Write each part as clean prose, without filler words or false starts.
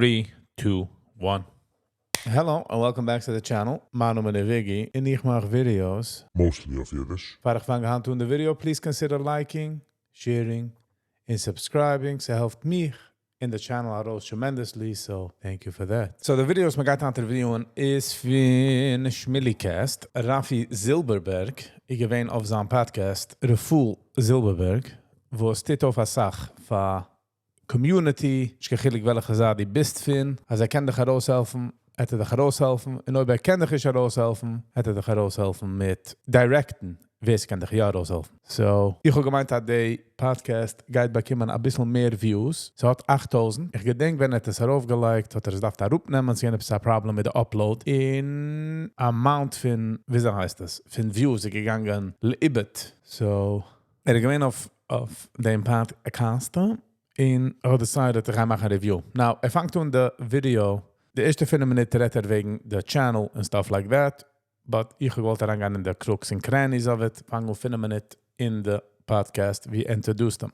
Three, two, one. Hello and welcome back to the channel. מיין נאמען איז Viggy און איך מאך videos. Mostly אויף אידיש. פאר איך פאנג אן די video, please consider liking, sharing and subscribing. ס'העלפט מיך און the channel ארויס tremendously, so thank you for that. So the video וואס מ'גייט היינט review ען איז פון ShmueliCast. Rafi Zilberberg, איז געווען אויף זיין podcast, Raful Zilberberg, וואס טוט אויף א סאך פאר community, נישט קיין חילוק וועלכע זייט דו ביסט פון, אז ער קען דיך ארויסהעלפן, וועט ער דיך ארויסהעלפן, און אויב ער קען דיך נישט ארויסהעלפן, וועט ער דיך ארויסהעלפן מיט direct ן, ווער עס קען דיך יא ארויסהעלפן. So, איך האב געמיינט, אז די podcast גייט באקומען א ביסל מער views. ס'האט 8000. איך געדענק, ווען ער האט עס ארויפגעלייגט, האט ער עס געדארפט אראפנעמען, ס'איז געווען עפעס א problem מיט די upload. און amount פון, וויאזוי הייסט עס, פון views איז געגאנגען לאיבוד. So, ער איז געווען אויף דעם podcast, און ער האט decided, איך גיי מאכן א review. Now, ער פאנגט אן די video, די ערשטע 5 מינוט רעדט ער וועגן the channel and stuff like that. But איך האב געוואלט אריינגיין אין the crooks and crannies of it. פאנג אן 5 מינוט in the podcast, we introduced them.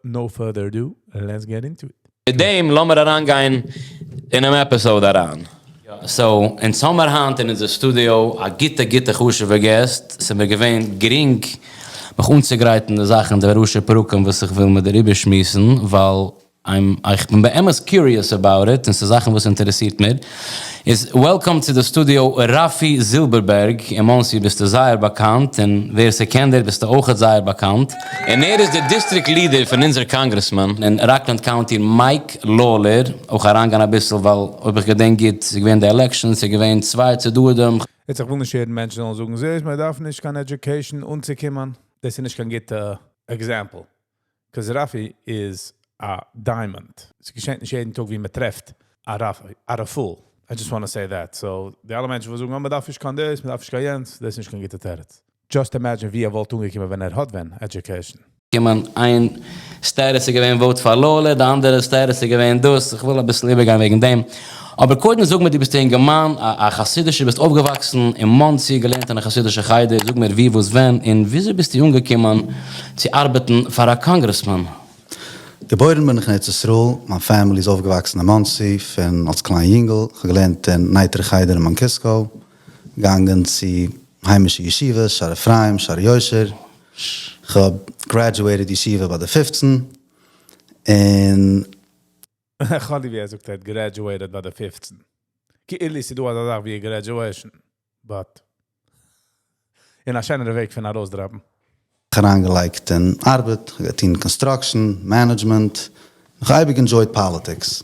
No further ado, let's get into it. מיט דעם לאמיר אריינגיין אינעם episode אריין. So, אונז האמיר היינט אין אונזער studio, א גוטע, גוטע, חשוב'ע guest. ס'איז מיר געווען גרינג, מיך אנצוגרייטן די זאכן, די ראשי פרקים, וואס איך וויל מיט דיר איבערשמועסן, ווייל איך בין באמת curious about it, און ס'איז זאכן, וואס אינטערעסירט מיר. איז welcome to the studio, Rafi Zilberberg. אין Monsey ביסטו זייער באקאנט, און ווער ס'קען דיר, ביסטו אויך זייער באקאנט. און ער איז דער district leader פון אונזער congressman אין Rockland County, Mike Lawler. אויך אריינגיין א ביסל, ווייל אויב איך געדענק גוט, ס'איז געווען די election, ס'איז געווען צוויי צדדים. יעצט, איך וויל נישט יעדן מענטש זאל זאגן, זעסט, מען דארף נישט קיין education אנצוקומען. דאס איז נישט קיין גוטע example. Because Rafi is a diamond. עס געשעט נישט יעדן טאג, ווי מען טרעפט א Rafi, א Raful. I just want to say that. So, די אלע מענטשן, וואס זאגן, "Oh, מען דארף נישט קיין דאס, מען דארף נישט קיין יענץ", דאס איז נישט קיין גוטע תירוץ. Just imagine ווי ער וואלט אנגעקומען, ווען ער האט ווען education. קומען איין status איז געווען vote פאר Lawler, די אנדערע status איז געווען דאס. איך וויל א ביסל איבערגיין וועגן דעם. אבער קודם זאג מיר, דו ביסט א יונגערמאן, א חסידישער, ביסט אויפגעוואקסן אין Monsey, געלערנט אין א חסידישע חדר, זאג מיר ווי, וואס, ווען, און וויאזוי ביסטו אנגעקומען צו ארבעטן פאר א congressman? געבוירן בין איך אין ארץ ישראל, מיין family איז אויפגעוואקסן אין Monsey, פון אלס קליין יונגל. איך האב געלערנט אין נייטרא חדר אין Mount Kisco, געגאנגען צו היימישע ישיבות, שער אפרים, שער יושר. איך האב graduated ישיבה ביי די 15. און איך האב ליב ווי ער זאגט, ער האט graduated ביי די 15. כאילו ס'איז דא אזא זאך ווי graduation. But אין א שענערע וועג פון ארויסדראפן. אריינגעלייגט אין ארבעט, איך האב געטון construction, management. איך האב אייביג enjoyed politics.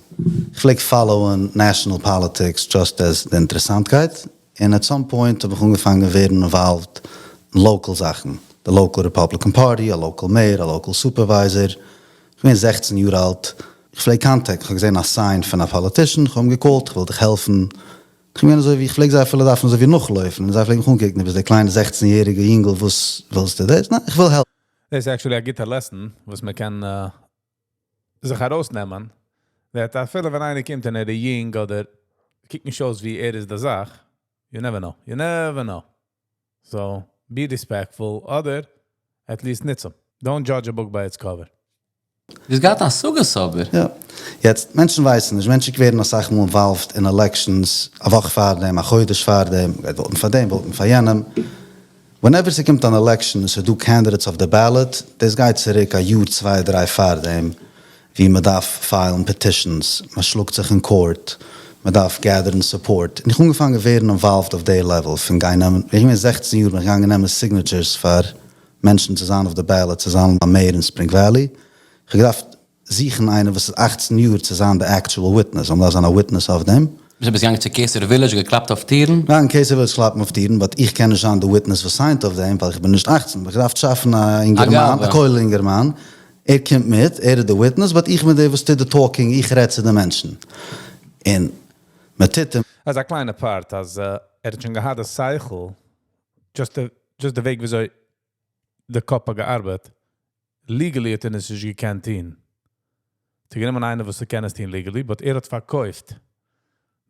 איך פלעג follow ען national politics just as די אינטערעסאנטקייט. און at some point האב איך אנגעפאנגען ווערן involved אין local זאכן. The local Republican Party, a local mayor, a local supervisor. איך בין 16 יאר אלט. איך פלעג contact, איך האב געזען א sign פון א politician, איך האב אים גע call ט, איך וויל דיך העלפן. איך מיין אזוי ווי, איך פלעג זיי אפילו דארפן אזוי ווי נאכלויפן. און זיי פלעגן מיך אנקוקן, דו ביסט דער קליינע 16-יעריגער יונגל, וואס ווילסטו דאס? ניין, איך וויל העלפן. דאס איז actually א גוטע lesson, וואס מען קען זיך ארויסנעמען. That אפילו ווען איינער קומט און ער איז יונג אדער קוקט נישט אויס ווי ער איז די זאך, you never know. You never know. So, be respectful, אדער at least ניץ אים. Don't judge a book by its cover. דו האסט געהאט א השגות אבער. יא. יעצט, מענטשן ווייסן נישט, מענטשן ווערן אסאך מאל involved אין elections, א וואך פאר דעם, א חודש פאר דעם, גייט vote ן פאר דעם, vote ן פאר יענעם. Whenever ס'קומט אן election, עס איז דא candidates אויף the ballot, דאס גייט צוריק א יאר, 2, 3 פאר דעם, ווי מען דארף file ן petitions, מען שלאגט זיך אין court, מען דארף gather ן support. און איך האב אנגעפאנגען ווערן involved אויף די level, פון גיין נעמען, ווען איך בין 16 יאר, בין איך געגאנגען נעמען signatures פאר מענטשן צו זיין אויף די ballot, צו זיין א mayor אין Spring Valley. איך האב געדארפט זוכן איינער וואס איז 18 יאר צו זיין the actual witness, און דארף זיין א witness אויף דעם. ביסט געגאנגען צו Kessler Village, געקלאפט אויף טירן? ניין, Kessler Village קלאפן אויף טירן, but איך קען נישט זיין the witness וואס sign ט אויף דעם, ווייל איך בין נישט 18. איך דארף שאפן א אינגערמאן, א כולל אינגערמאן. ער קומט מיט, ער איז the witness, but איך בין דער וואס טוט the talking, איך רעד צו די מענטשן. און מען טוט אים אז א קליינע part, אז ער האט שוין געהאט די שכל, just די וועג וויאזוי די קאפ האט געארבעט, legally האט ער עס נישט געקענט טון. צו גענומען איינער וואס קען עס טון legally, but ער האט פארקויפט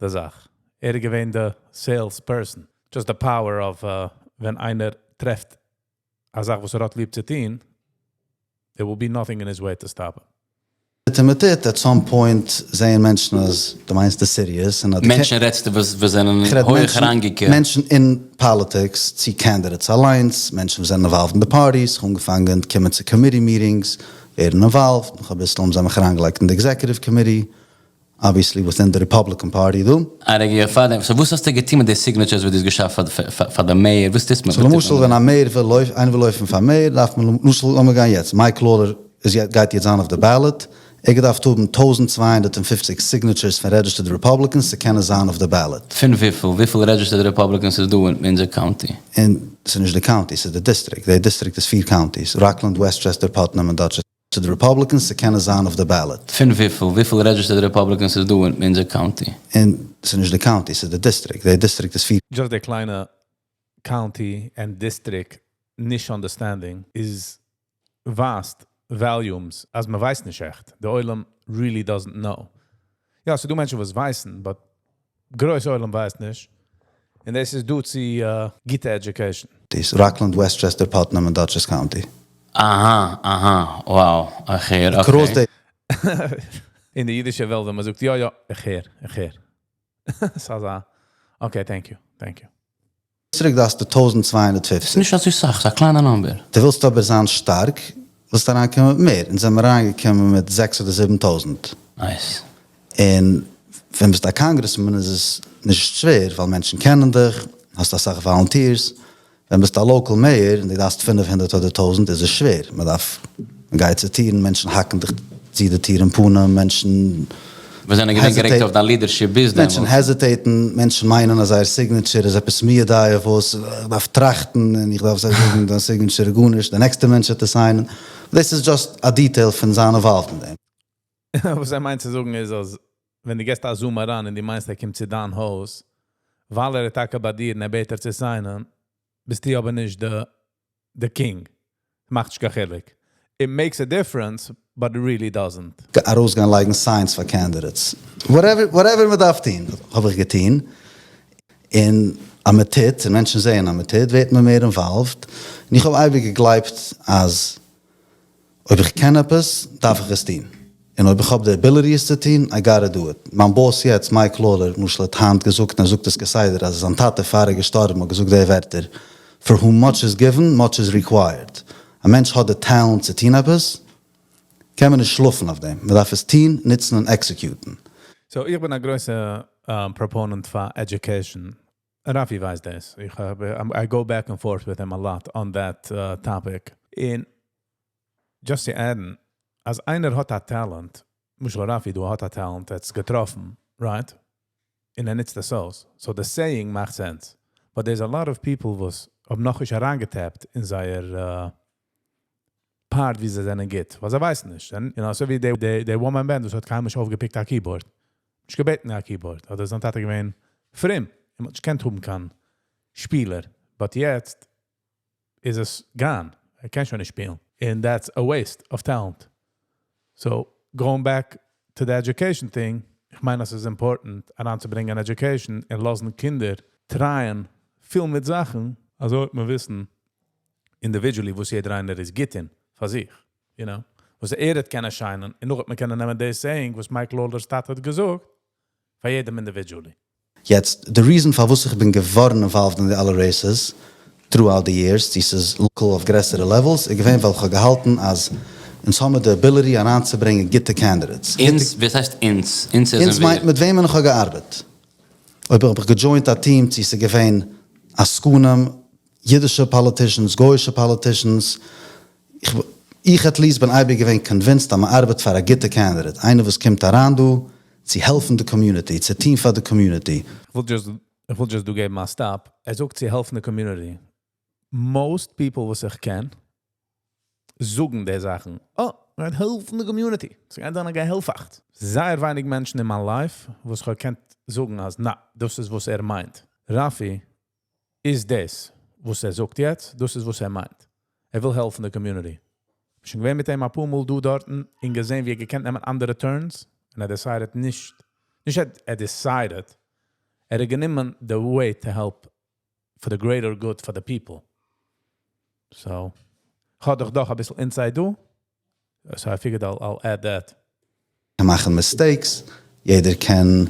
די זאך. ער איז געווען the sales person. Just the power of ווען איינער טרעפט א זאך וואס ער האט ליב צו טון, there will be nothing in his way to stop him. און מען טוט, at some point זעען מענטשן אז דו מיינסט עס serious, און אז דו מענטשן רעדסטו וואס וואס זענען איך רעד הויכראנגיקע? מענטשן אין politics, צי candidates אליינס, מענטשן וואס זענען involved אין די parties, איך האב אנגעפאנגען קומען צו committee meetings, ווערן involved, נאך אביסל האבן זיי מיך אריינגעלייגט אין די executive committee, obviously within the Republican Party דא. א רגע פארדעם, so וואס האסטו געטון מיט די signatures וואס דו האסט געשאפט פאר די mayor? וואס טוסט מען? So למשל ווען א mayor וויל לויפן, איינער וויל לויפן פאר mayor, דארף מען למשל, לאמיר גיין יעצט, Mike Lawler איז גייט יעצט זיין אויף די ballot, ער געדארפט האבן 1250 signatures פון registered Republicans צו קענען זיין אויף די ballot. פון וויפיל? וויפיל registered Republicans איז דא אין אונזער county? און ס'איז נישט די county, ס'איז די district. די district איז פיר counties, Rockland, Westchester, Putnam און Dutchess. צו די Republicans צו קענען זיין אויף די ballot. פון וויפיל? וויפיל registered Republicans איז דא אין אונזער county? און ס'איז נישט די county, ס'איז די district. די district איז פיר Just די קליינע county and district נישט understanding איז vast volumes, אז מען ווייסט נישט עכט. די עולם really doesn't know. יא, ס'דא מענטשן וואס ווייסן, but גרויס עולם ווייסט נישט. און דאס איז דא צו גוטע education. דאס Rockland, Westchester, Putnam און Dutchess County. אהא, wow, איך הער, Across okay. די אין די אידישע וועלט, ווען מען זאגט, יא, יא, איך הער, איך הער. ס'איז אזא, okay, thank you, thank you. district דארפסטו 1250. ס'איז נישט אזוי סאך, ס'איז א קליינע number. דו ווילסט אבער זיין שטארק, ווילסט אריינקומען מיט מער. אונז זעמיר אריינגעקומען מיט זעקס אדער 7000. Nice. און ווען ביסט א congressman איז עס נישט שווער, ווייל מענטשן קענען דיך, האסט אסאך volunteers. ווען ביסט א local mayor און דו דארפסט 500 אדער 1000 איז עס שווער. מען דארף, מען גייט צו טירן, מענטשן האקן דיך צו די טיר אין פנים, מענטשן וואס זענען געווען גערעגט אויף דיין leadership ביז דעמאלטס. מענטשן hesitate ן, מענטשן מיינען אז זייער signature איז עפעס מי יודע וואס, איך דארף טראכטן און איך דארף זיי זאגן דיין signature איז גארנישט, די נעקסטע מענטש וועט עס sign ען. דאס איז just א detail פון זיין involved אין דעם. וואס ער מיינט צו זאגן איז אז ווען דו גייסט א zoom אריין און דו מיינסט ער קומט צו דיין הויז, ווייל ער האט טאקע ביי דיר און ער בעט דיר צו sign ען, ביסטו אבער נישט די king. מאכט נישט קיין חילוק. It makes a difference, but it really doesn't. ארויסגיין לייגן signs פאר candidates. Whatever, whatever מען דארף טון, האב איך געטון. און אז מען טוט, און מענטשן זעען אז מען טוט, ווערט מען מער involved. און איך האב אייביג געגלייבט אז אויב איך קען עפעס, דארף איך עס טון. און אויב איך האב די ability עס צו טון, I gotta do it. מיין boss יעצט, Mike Lawler, למשל האט היינט געזאגט, און ער זאגט עס כסדר, אז זיין טאטע פאר ער איז געשטארבן האט געזאגט די ווערטער, For whom much is given, much is required. א מענטש האט די talent צו טון עפעס, קען מען נישט שלאפן אויף דעם. מען דארף עס טון, נוצן און execute ן. So, איך בין א גרויסע proponent פאר education. Rafi ווייסט דאס. איך האב, I go back and forth with him a lot on that topic. און just to add, אז איינער האט א talent, למשל Rafi, דו האט א talent, האט עס געטראפן, right? און ער נוצט עס אויס. So the saying מאכט sense. But there's a lot of people וואס האבן נאך נישט אריינגע tap ט אין זייער part ווי זיי זענען גוט. וואס זיי ווייסן נישט. און, אזוי ווי די one-man band, וואס האט קיינמאל נישט אויפגע pick ט א keyboard. נישט געבעטן א keyboard. אדער זיין טאטע געווען פרום. ער האט נישט געקענט האבן קיין שפילער. But יעצט איז עס gone. ער קען שוין נישט שפילן. And that's a waste of talent. So, going back to the education thing, איך מיין, עס איז important, אריינצוברענגען education און לאזן קינדער try ען פיל מיט זאכן, אזוי וועט מען וויסן individually, וואס יעדער איינער איז גוט אין, פאר זיך, you know? וואס ער האט קענען shine ען, און נאך האט מען קענען נעמען די saying, וואס Mike Lawler's טאטע האט געזאגט, פאר יעדעם individually. יעצט, the reason פארוואס איך בין געווארן involved אין די אלע races throughout the years, דאס איז local אויף גרעסערע levels, איז געווען ווייל איך האב געהאלטן אז אונז האבן די ability אריינצוברענגען גוטע candidates. אונז, וואס הייסט אונז? אונז איז אונז מיינט מיט וועמען איך האב געארבעט. אויב האב איך גע join ט א team, צו ס'איז געווען עסקנים, אידישע politicians, גוי'אישע politicians, איך at least בין אייביג געווען convinced אז מען ארבעט פאר א גוטע candidate, איינער וואס קומט אריין דא צו העלפן די community, צו טון פאר די community. איך וויל just דא געבן א stop. ער זאגט צו העלפן די community. Most people וואס איך קען, זאגן די זאכן. Oh, מען גייט העלפן די community. ס'גייט זיין א געהעלפאכט. זייער ווייניג מענטשן אין מיין life, וואס איך האב געקענט זאגן אז, נא, דאס איז וואס ער מיינט. Rafi איז דאס, וואס ער זאגט יעצט, דאס איז וואס ער מיינט. ער וויל העלפן די community. שוין געווען מיט אים א פאר מאל דא דארטן, און געזען ווי ער געקענט נעמען אנדערע turns, און ער decided נישט, נישט ער decided, ער האט גענומען the way to help for the greater good for the people. So, האט דאך א ביסל insight דא. So I figured I'll add that. קען מאכן mistakes, יעדער קען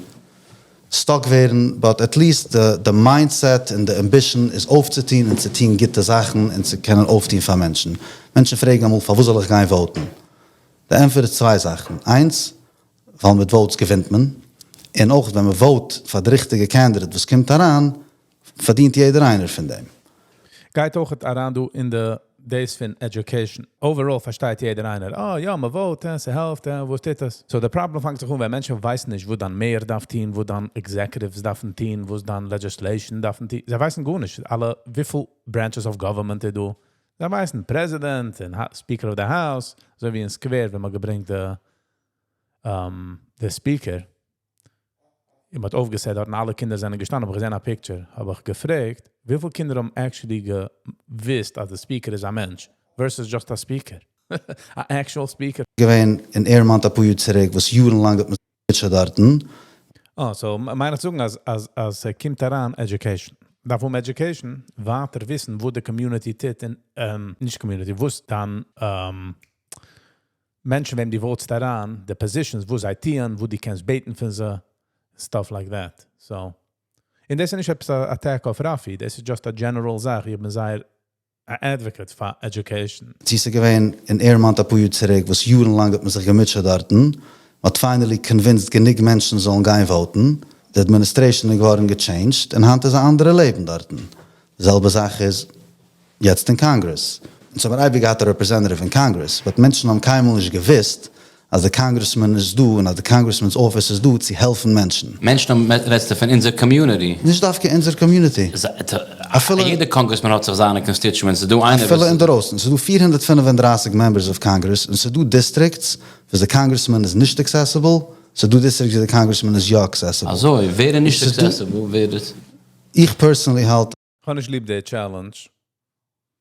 stuck ווערן, but at least די mindset און די ambition איז אויפצוטון און צו טון גוטע זאכן און צו קענען אויפטון פאר מענטשן. מענטשן פרעגן אמאל פארוואס זאל איך גיין vote ן? די ענטפער איז צוויי זאכן, איינס, ווייל מיט votes געווינט מען, און אויך ווען מען vote פאר די ריכטיגע candidate וואס קומט אריין, פארדינט יעדער איינער פון דעם. גייט אויך אריין דא אין די days פון education. Overall פארשטייט יעדער איינער, אה יא, מען vote, ס'העלפט, וואס טוט עס? So די פראבלעם פאנגט זיך אן ווען מענטשן ווייסן נישט וואס דיין mayor דארף טון, וואס דיין executives דארפן טון, וואס דיין legislation דארפן טון. זיי ווייסן גארנישט. אלע וויפיל branches of government איז דא. זיי ווייסן president און speaker of the house, אזוי ווי אין סקווער ווען מ'האט געברענגט די speaker, און מ'האט אויפגעסעט דארט און אלע קינדער זענען געשטאנען, האב איך געזען א picture, האב איך געפרעגט וויפיל קינדער האבן actually געוויסט אז די speaker איז א מענטש, versus just א speaker, א actual speaker. געווען אין עירמאנט אפאר יאר צוריק וואס יארן לאנג האט מען זיך געמוטשעט דארטן. אה, so מיין איך זאגן אז אז אז ס'קומט אריין education. דארף האבן education, ווייטער וויסן וואס די community טוט און, נישט community, וואס דיין מענטשן וועם דו vote סט אריין, די positions וואס זיי טוען, וואס דו קענסט בעטן פון זיי, stuff like that. So, און דאס איז נישט עפעס א attack אויף רפי, דאס איז just א general זאך, איך בין זייער א advocate פאר education. צו ס'איז געווען אין עירמאנט אפאר יאר צוריק וואס יארן לאנג האט מען זיך געמוטשעט דארטן, מען האט finally convinced גענוג מענטשן זאלן גיין vote ן, די administration איז געווארן גע change ט און היינט איז א אנדערע לעבן דארטן. די זעלבע זאך איז יעצט אין קאנגרעס. אונז האבן אייביג געהאט א representative אין קאנגרעס, but מענטשן האבן קיינמאל נישט געוואוסט אז די congressman איז דא און אז די congressman's office איז דא צו העלפן מענטשן. מענטשן האבן, רעדסטו פון אונזער community? נישט דווקא אונזער community. אפילו יעדע congressman האט זיך זיינע constituents, ס'איז דא איינער אפילו אינדערויסן, ס'איז דא 435 members of Congress און ס'איז דא districts וואס די congressman איז נישט accessible, ס'איז דא districts ווי די congressman איז יא accessible. אזוי? ווער איז נישט accessible? ווער איז? איך personally האלט. כ'האב נישט ליב די challenge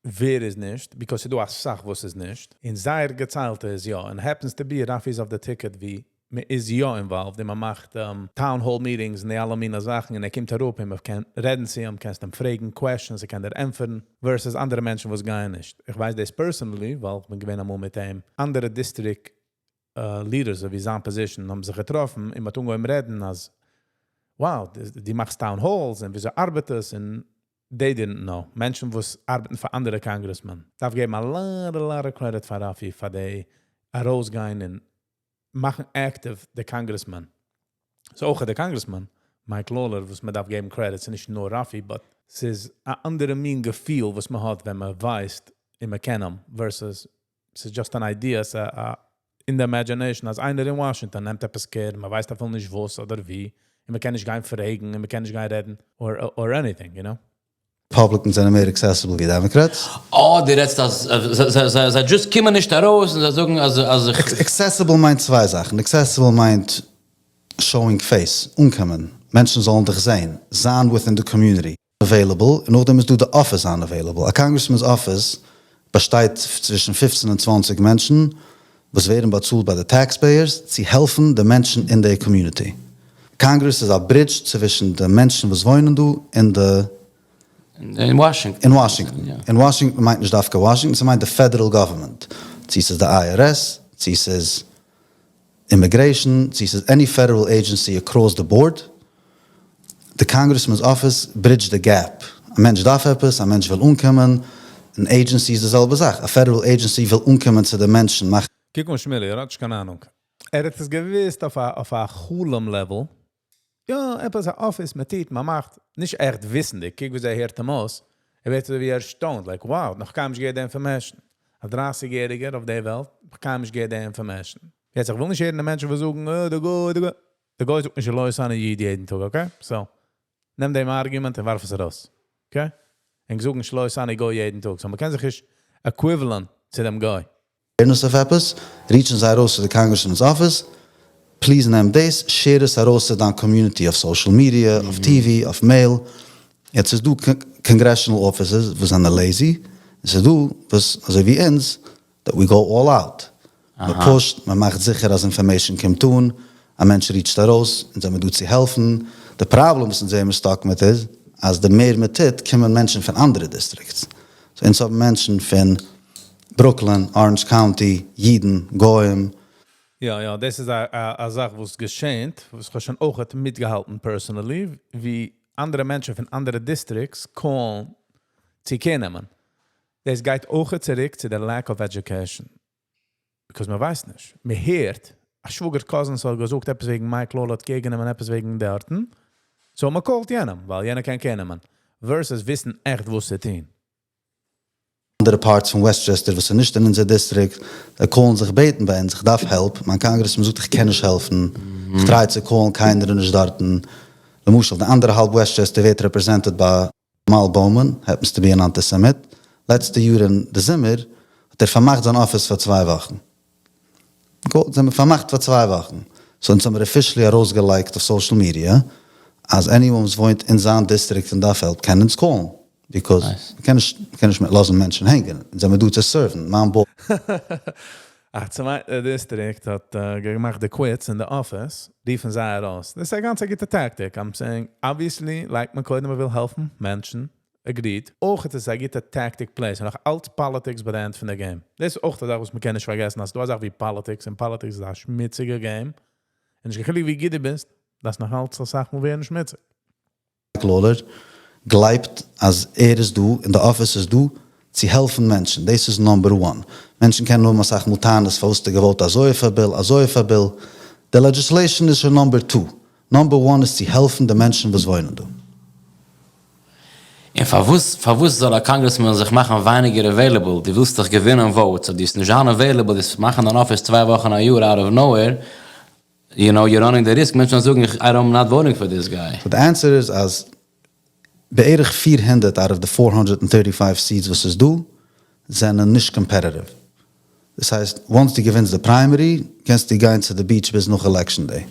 ווער איז נישט, because ס'איז דא אסאך וואס איז נישט, און זייער געציילטע איז יא, און happens to be רפי איז אויף די ticket ווי מען איז יא involved און מען מאכט town hall meetings און די אלע מינע זאכן און ער קומט אראפ און מען קען רעדן צו אים, קענסט אים פרעגן questions ער קען דיר ענטפערן, versus אנדערע מענטשן וואס גייען נישט. איך ווייס דאס personally ווייל כ'בין געווען אמאל מיט אים, אנדערע district leaders אזוי ווי זיין position האבן זיך געטראפן און מ'האט אנגעהויבן רעדן אז wow דו מאכסט town halls און וויאזוי ארבעט עס און they didn't know, מענטשן וואס ארבעטן פאר אנדערע congressmen. דארף געבן א lot a lot of credit פאר רפי פאר די ארויסגיין און מאכן active די congressman. ס'איז אויך די congressman מייק לאולער וואס מ'דארף געבן credit, ס'איז נישט נאר רפי but ס'איז א אנדערע מין געפיל וואס מ'האט ווען מ'ווייסט און מ'קען אים versus ס'איז just אן idea, ס'איז א אין די imagination אז איינער אין וואשינגטאן נעמט עפעס care, מ'ווייסט אפילו נישט וואס אדער ווי, און מ'קען נישט גיין פרעגן און מ'קען נישט גיין רעדן or anything, you know. Republicans זענען מער accessible ווי Democrats. אה, דו רעדסט אז זיי just קומען נישט ארויס און זיי זאגן אז איך. Accessible מיינט צוויי זאכן, accessible מיינט showing face, אנקומען, מענטשן זאלן דיך זען, זיין within די community. Available, און נאכדעם איז דא די אפיס זיין available. א congressman's office באשטייט צווישן 15 און 20 מענטשן וואס ווערן באצאלט ביי די taxpayers צו העלפן די מענטשן אין די community. קאנגרעס איז א bridge צווישן די מענטשן וואס וואוינען דא און די. אין וואשינגטאן. אין וואשינגטאן. אין וואשינגטאן מיינט נישט דווקא וואשינגטאן, ס'מיינט די federal government. צו ס'איז די IRS, צו ס'איז immigration, צו ס'איז any federal agency across the board, די congressman's office bridge ט די gap, א מענטש דארף עפעס, א מענטש וויל אנקומען, אן agency איז די זעלבע זאך, א federal agency וויל אנקומען צו די מענטשן, מאכן. קוק אן שמילי, ער האט נישט קיין אהנונג. ער האט עס געוויסט אויף א חלום level, יא, עפעס א אפיס, מען טוט, מען מאכט, נישט עכט וויסנדיג, קוק וויאזוי ער הערט אים אויס, ער ווערט אזוי ווי ערשטוינט, like wow, נאך קיינמאל נישט געהערט די information. א 30 יעריגער אויף די וועלט, נאך קיינמאל נישט געהערט די information. יעצט איך וויל נישט הערן די מענטשן וואס זאגן, אה, די גוי, די גוי. די גוי זאגט נישט לא ישנא איד יעדן טאג, okay? So, נעם דעם argument און ווארף עס ארויס. Okay? ענק זאגן נישט לא ישנא גוי יעדן טאג, so מ'קען זיך נישט equivalent צו דעם גוי. Awareness אויף עפעס, reach ן זיי ארויס צו די congressman's office, please נעם דאס, share עס ארויס צו דיין community אויף social media, אויף TV, אויף mail. יעצט איז דא congressional offices וואס זענען lazy, און ס'איז דא וואס אזוי ווי אונז, that we go all out. מען push ט, מען מאכט זיכער אז information קומט אן, א מענטש reach ט ארויס, אונז זעמיר דא צו העלפן. די פראבלעם וואס אונז זעמיר stuck מיט איז, אז די מער מען טוט, קומען מענטשן פון אנדערע districts. So אונז האבן מענטשן פון ברוקלין, אראנדזש קאונטי, אידן, גוים. יא יא, דאס איז א זאך וואס געשעט, וואס איך האב שוין אויך מיטגעהאלטן personally, ווי אנדערע מענטשן פון אנדערע districts call ן צו care נעמען. דאס גייט אויך צוריק צו די lack of education. Because מען ווייסט נישט. מען הערט, א שוואגער, cousin האט געזאגט עפעס וועגן Mike Lawler האט care גענומען עפעס וועגן דארטן. So מען call ט יענעם, ווייל יענער קען care נעמען. Versus וויסן עכט וואס צו טון. אנדערע parts פון Westchester, וואס איז נישט אין אונזער district, זיי call ן זיך בעטן ביי אונז, איך דארף help, מיין congressman זאגט איך קען נישט העלפן, איך try צו call ן, קיינער איז נישט דארטן. למשל, די אנדערע האלב Westchester ווערט represented ביי Jamaal Bowman, happens to be an antisemit. לעצטע יאר אין די זומער האט ער פארמאכט זיין אפיס פאר 2 וואכן. גוט, זענען מיר פארמאכט פאר 2 וואכן. So אונז האבן מיר officially ארויסגעלייגט אויף social media, אז anyone וואס וואוינט אין זיין district און דארף help, קען אונז call ן. Because מ'קען נישט לאזן מענטשן הענגען. אונז זענען מיר דא צו serve ן. מיין א צווייטע district האט געמאכט די quits אין די אפיס, רופן זיי ארויס. דאס איז א גאנץ גוטע tactic. I'm saying, obviously, like מען קודם וויל העלפן מענטשן, agreed. אויך איז עס א גוטע tactic place. און נאך אלץ politics ביי די end פון די game. דאס איז אויך די זאך וואס מען קען נישט פארגעסן, אז דא א זאך ווי politics, און politics איז א שמוציגע game. און נישט קיין חילוק ווי גוט דו ביסט, דאס נאך אלץ א זאך וואו ווערן שמוציג. Lawler גלייבט אז ער איז דא און די אפיס איז דא צו העלפן מענטשן. דאס איז number 1. מענטשן קענען האבן אסאך מאל טענות פארוואס דו געוואלט אזוי פאר bill, אזוי פאר bill. די legislation איז שוין number 2. Number 1 איז צו העלפן די מענטשן וואס וואוינען דא. און פארוואס זאל א congressman זיך מאכן ווייניגער available? דו ווילסט דאך געווינען votes, so דו ביסט נישט available, דו וועסט מאכן אן אפיס 2 וואכן א יאר out of nowhere. You're running the risk. מענטשן זאגן, I'm not voting for this guy. So the answer is אז בערך 400 out of the 435 seats וואס איז דא, זענען נישט competitive. דאס הייסט, once דו געווינסט די primary, קענסטו גיין צו די beach ביז נאך election day.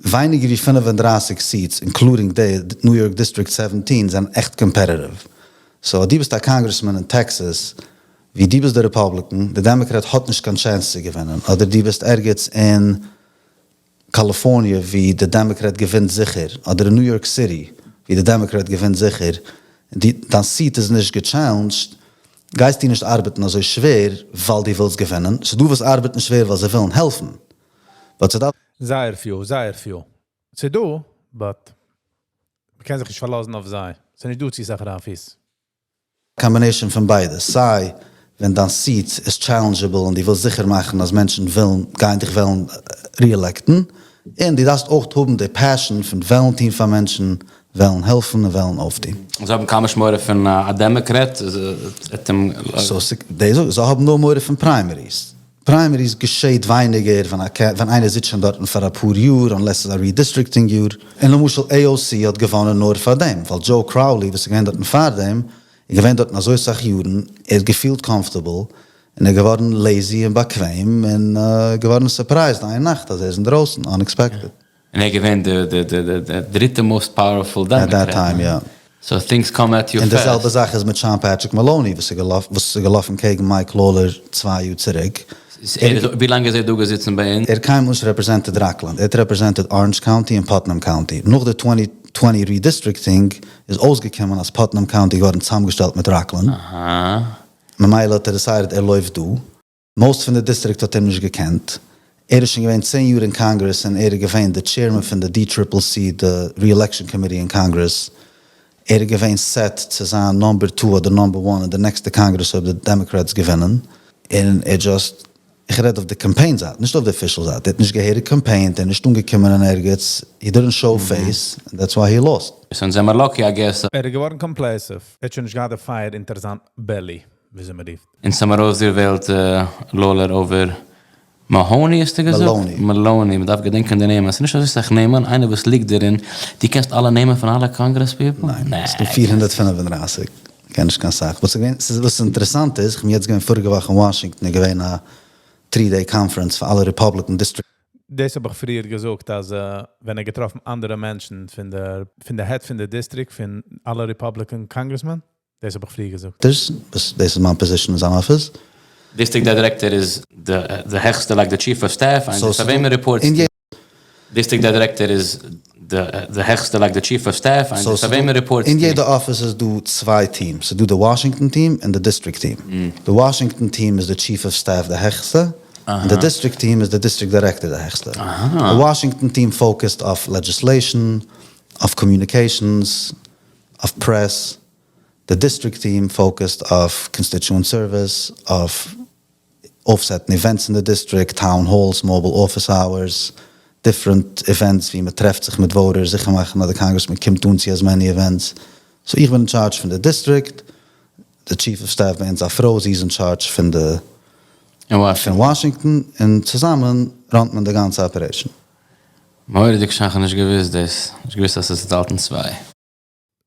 ווייניגער ווי 35 seats, including the New York District 17, זענען עכט competitive. So, דו ביסט א congressman אין Texas, ווי דו ביסט דער Republican, דער Democrat האט נישט קיין chance צו געווינען. אדער דו ביסט ערגעץ אין California, ווי דער Democrat געווינט זיכער. אדער אין New York City, ווי דער Democrat געווינט זיכער. דיין seat איז נישט גע challenged, גייסטו נישט ארבעטן אזוי שווער, ווייל דו ווילסט געווינען. So דא וואס ארבעטן שווער, ווייל זיי ווילן העלפן. But ס'דא זייער פיל, זייער פיל. ס'איז דא, but מ'קען זיך נישט פארלאזן אויף זיי. ס'איז נישט דא צו זאכן אפיס. Combination פון ביידע. סיי ווען דיין seat איז challengeable און דו ווילסט זיכער מאכן, אז מענטשן ווילן, גייען דיך וועלן re-elect ן. און דו דארפסט אויך האבן די passion פון וועלן טון פאר מענטשן, וועלן העלפן און וועלן אויפטון. זיי האבן קיין מורא פון א Democrat. So, זיי האבן נאר מורא פון primaries. Primaries געשעט ווייניגער, ווען איינער זיצט שוין דארטן פאר א פאר יאר, unless ס'איז א redistricting יאר. און למשל AOC האט געוואונען נאר פאר דעם, ווייל Joe Crowley, וואס איז געווען דארטן פאר דעם, איז געווען דארטן אזוי סאך יארן, ער האט געפילט comfortable, און ער איז געווארן lazy און באקוועם, און געווארן surprised איין נאכט, אז ער איז אינדרויסן, unexpected. און ער געווען די דריטע most powerful At that Democrat. time, yeah. So things come at you און די fast. זעלבע זאך איז מיט Sean Patrick Maloney, וואס איז געלאפן קעגן Mike Lawler 2 יאר צוריק. ווי לאנג איז ער דא געזיצן ביי אונז? ער האט קיינמאל נישט represented Rockland. ער האט represented Orange County און Putnam County. נאך די 2020 redistricting איז אויסגעקומען, אז Putnam County געווארן צוזאמגעשטעלט מיט Rockland. ממילא האט ער decided, ער לויפט דא. Most פון די district האט אים נישט געקענט. ער איז שוין געווען 10 יאר אין Congress און ער איז געווען the chairman פון די DCCC, the re-election committee אין Congress. ער איז געווען set צו זיין number 2 אדער number 1 אין די next Congress אויב די Democrats געווינען. און ער just, איך רעד אויף די campaign זייט, נישט אויף די official זייט. ער האט נישט געהעריג campaigned, ער איז נישט אנגעקומען אין ערגעץ. He didn't show face, and that's why he lost. So זענען מיר lucky, I guess. ער איז געווארן complacent. ער האט שוין נישט געהאט די fire אונטער זיין belly, ווי אזוי מען רופט. אונז האבן מיר אויסגעוועלט Lawler over Mahoney, האסטו געזאגט? Maloney. Maloney, מען דארף געדענקען די נעמען. עס איז נישט אזוי סאך נעמען, איינער וואס ליגט דערין. דו קענסט אלע נעמען פון אלע Congress people? ניין, עס איז דא 435. קען נישט קיין סאך. וואס אינטערעסאנט איז, איך בין יעצט געווען פאריגע וואך אין Washington, איז געווען א 3-day conference פאר אלע Republican district. דאס האב איך פריער געזאגט, אז ווען ער געטראפן אנדערע מענטשן פון די head פון די district, פון אלע Republican congressmen, דאס האב איך פריער געזאגט. דאס איז מיין position אין זיין אפיס. District Director איז די העכסטע, like the chief of staff, and So, פאר וועם report אין District Director איז די העכסטע, like the chief of staff, and So, פאר וועם report אין יעדע אפיס איז דא צוויי teams. ס'איז דא די Washington team און די district team. The Washington team איז the chief of staff, די העכסטע. און די district team איז די district director די העכסטע. די Washington team focused אויף legislation, אויף communications, אויף press. די district team focused אויף constituent service, אויף אויפסעטן events אין די district, town halls, mobile office hours, different events ווי מען טרעפט זיך מיט voters, זיכער מאכן אז די congressman קומט אן צו as many events. So איך בין in charge פון די district, די chief of staff ביי אונז א פרוי, זי איז in charge פון די פון וואשינגטאן, און צוזאמען run ט מען די גאנצע operation. מורא'דיג שיין, כ'האב נישט געוואוסט דאס, נישט געוואוסט אז ס'איז צוטיילט אין צוויי.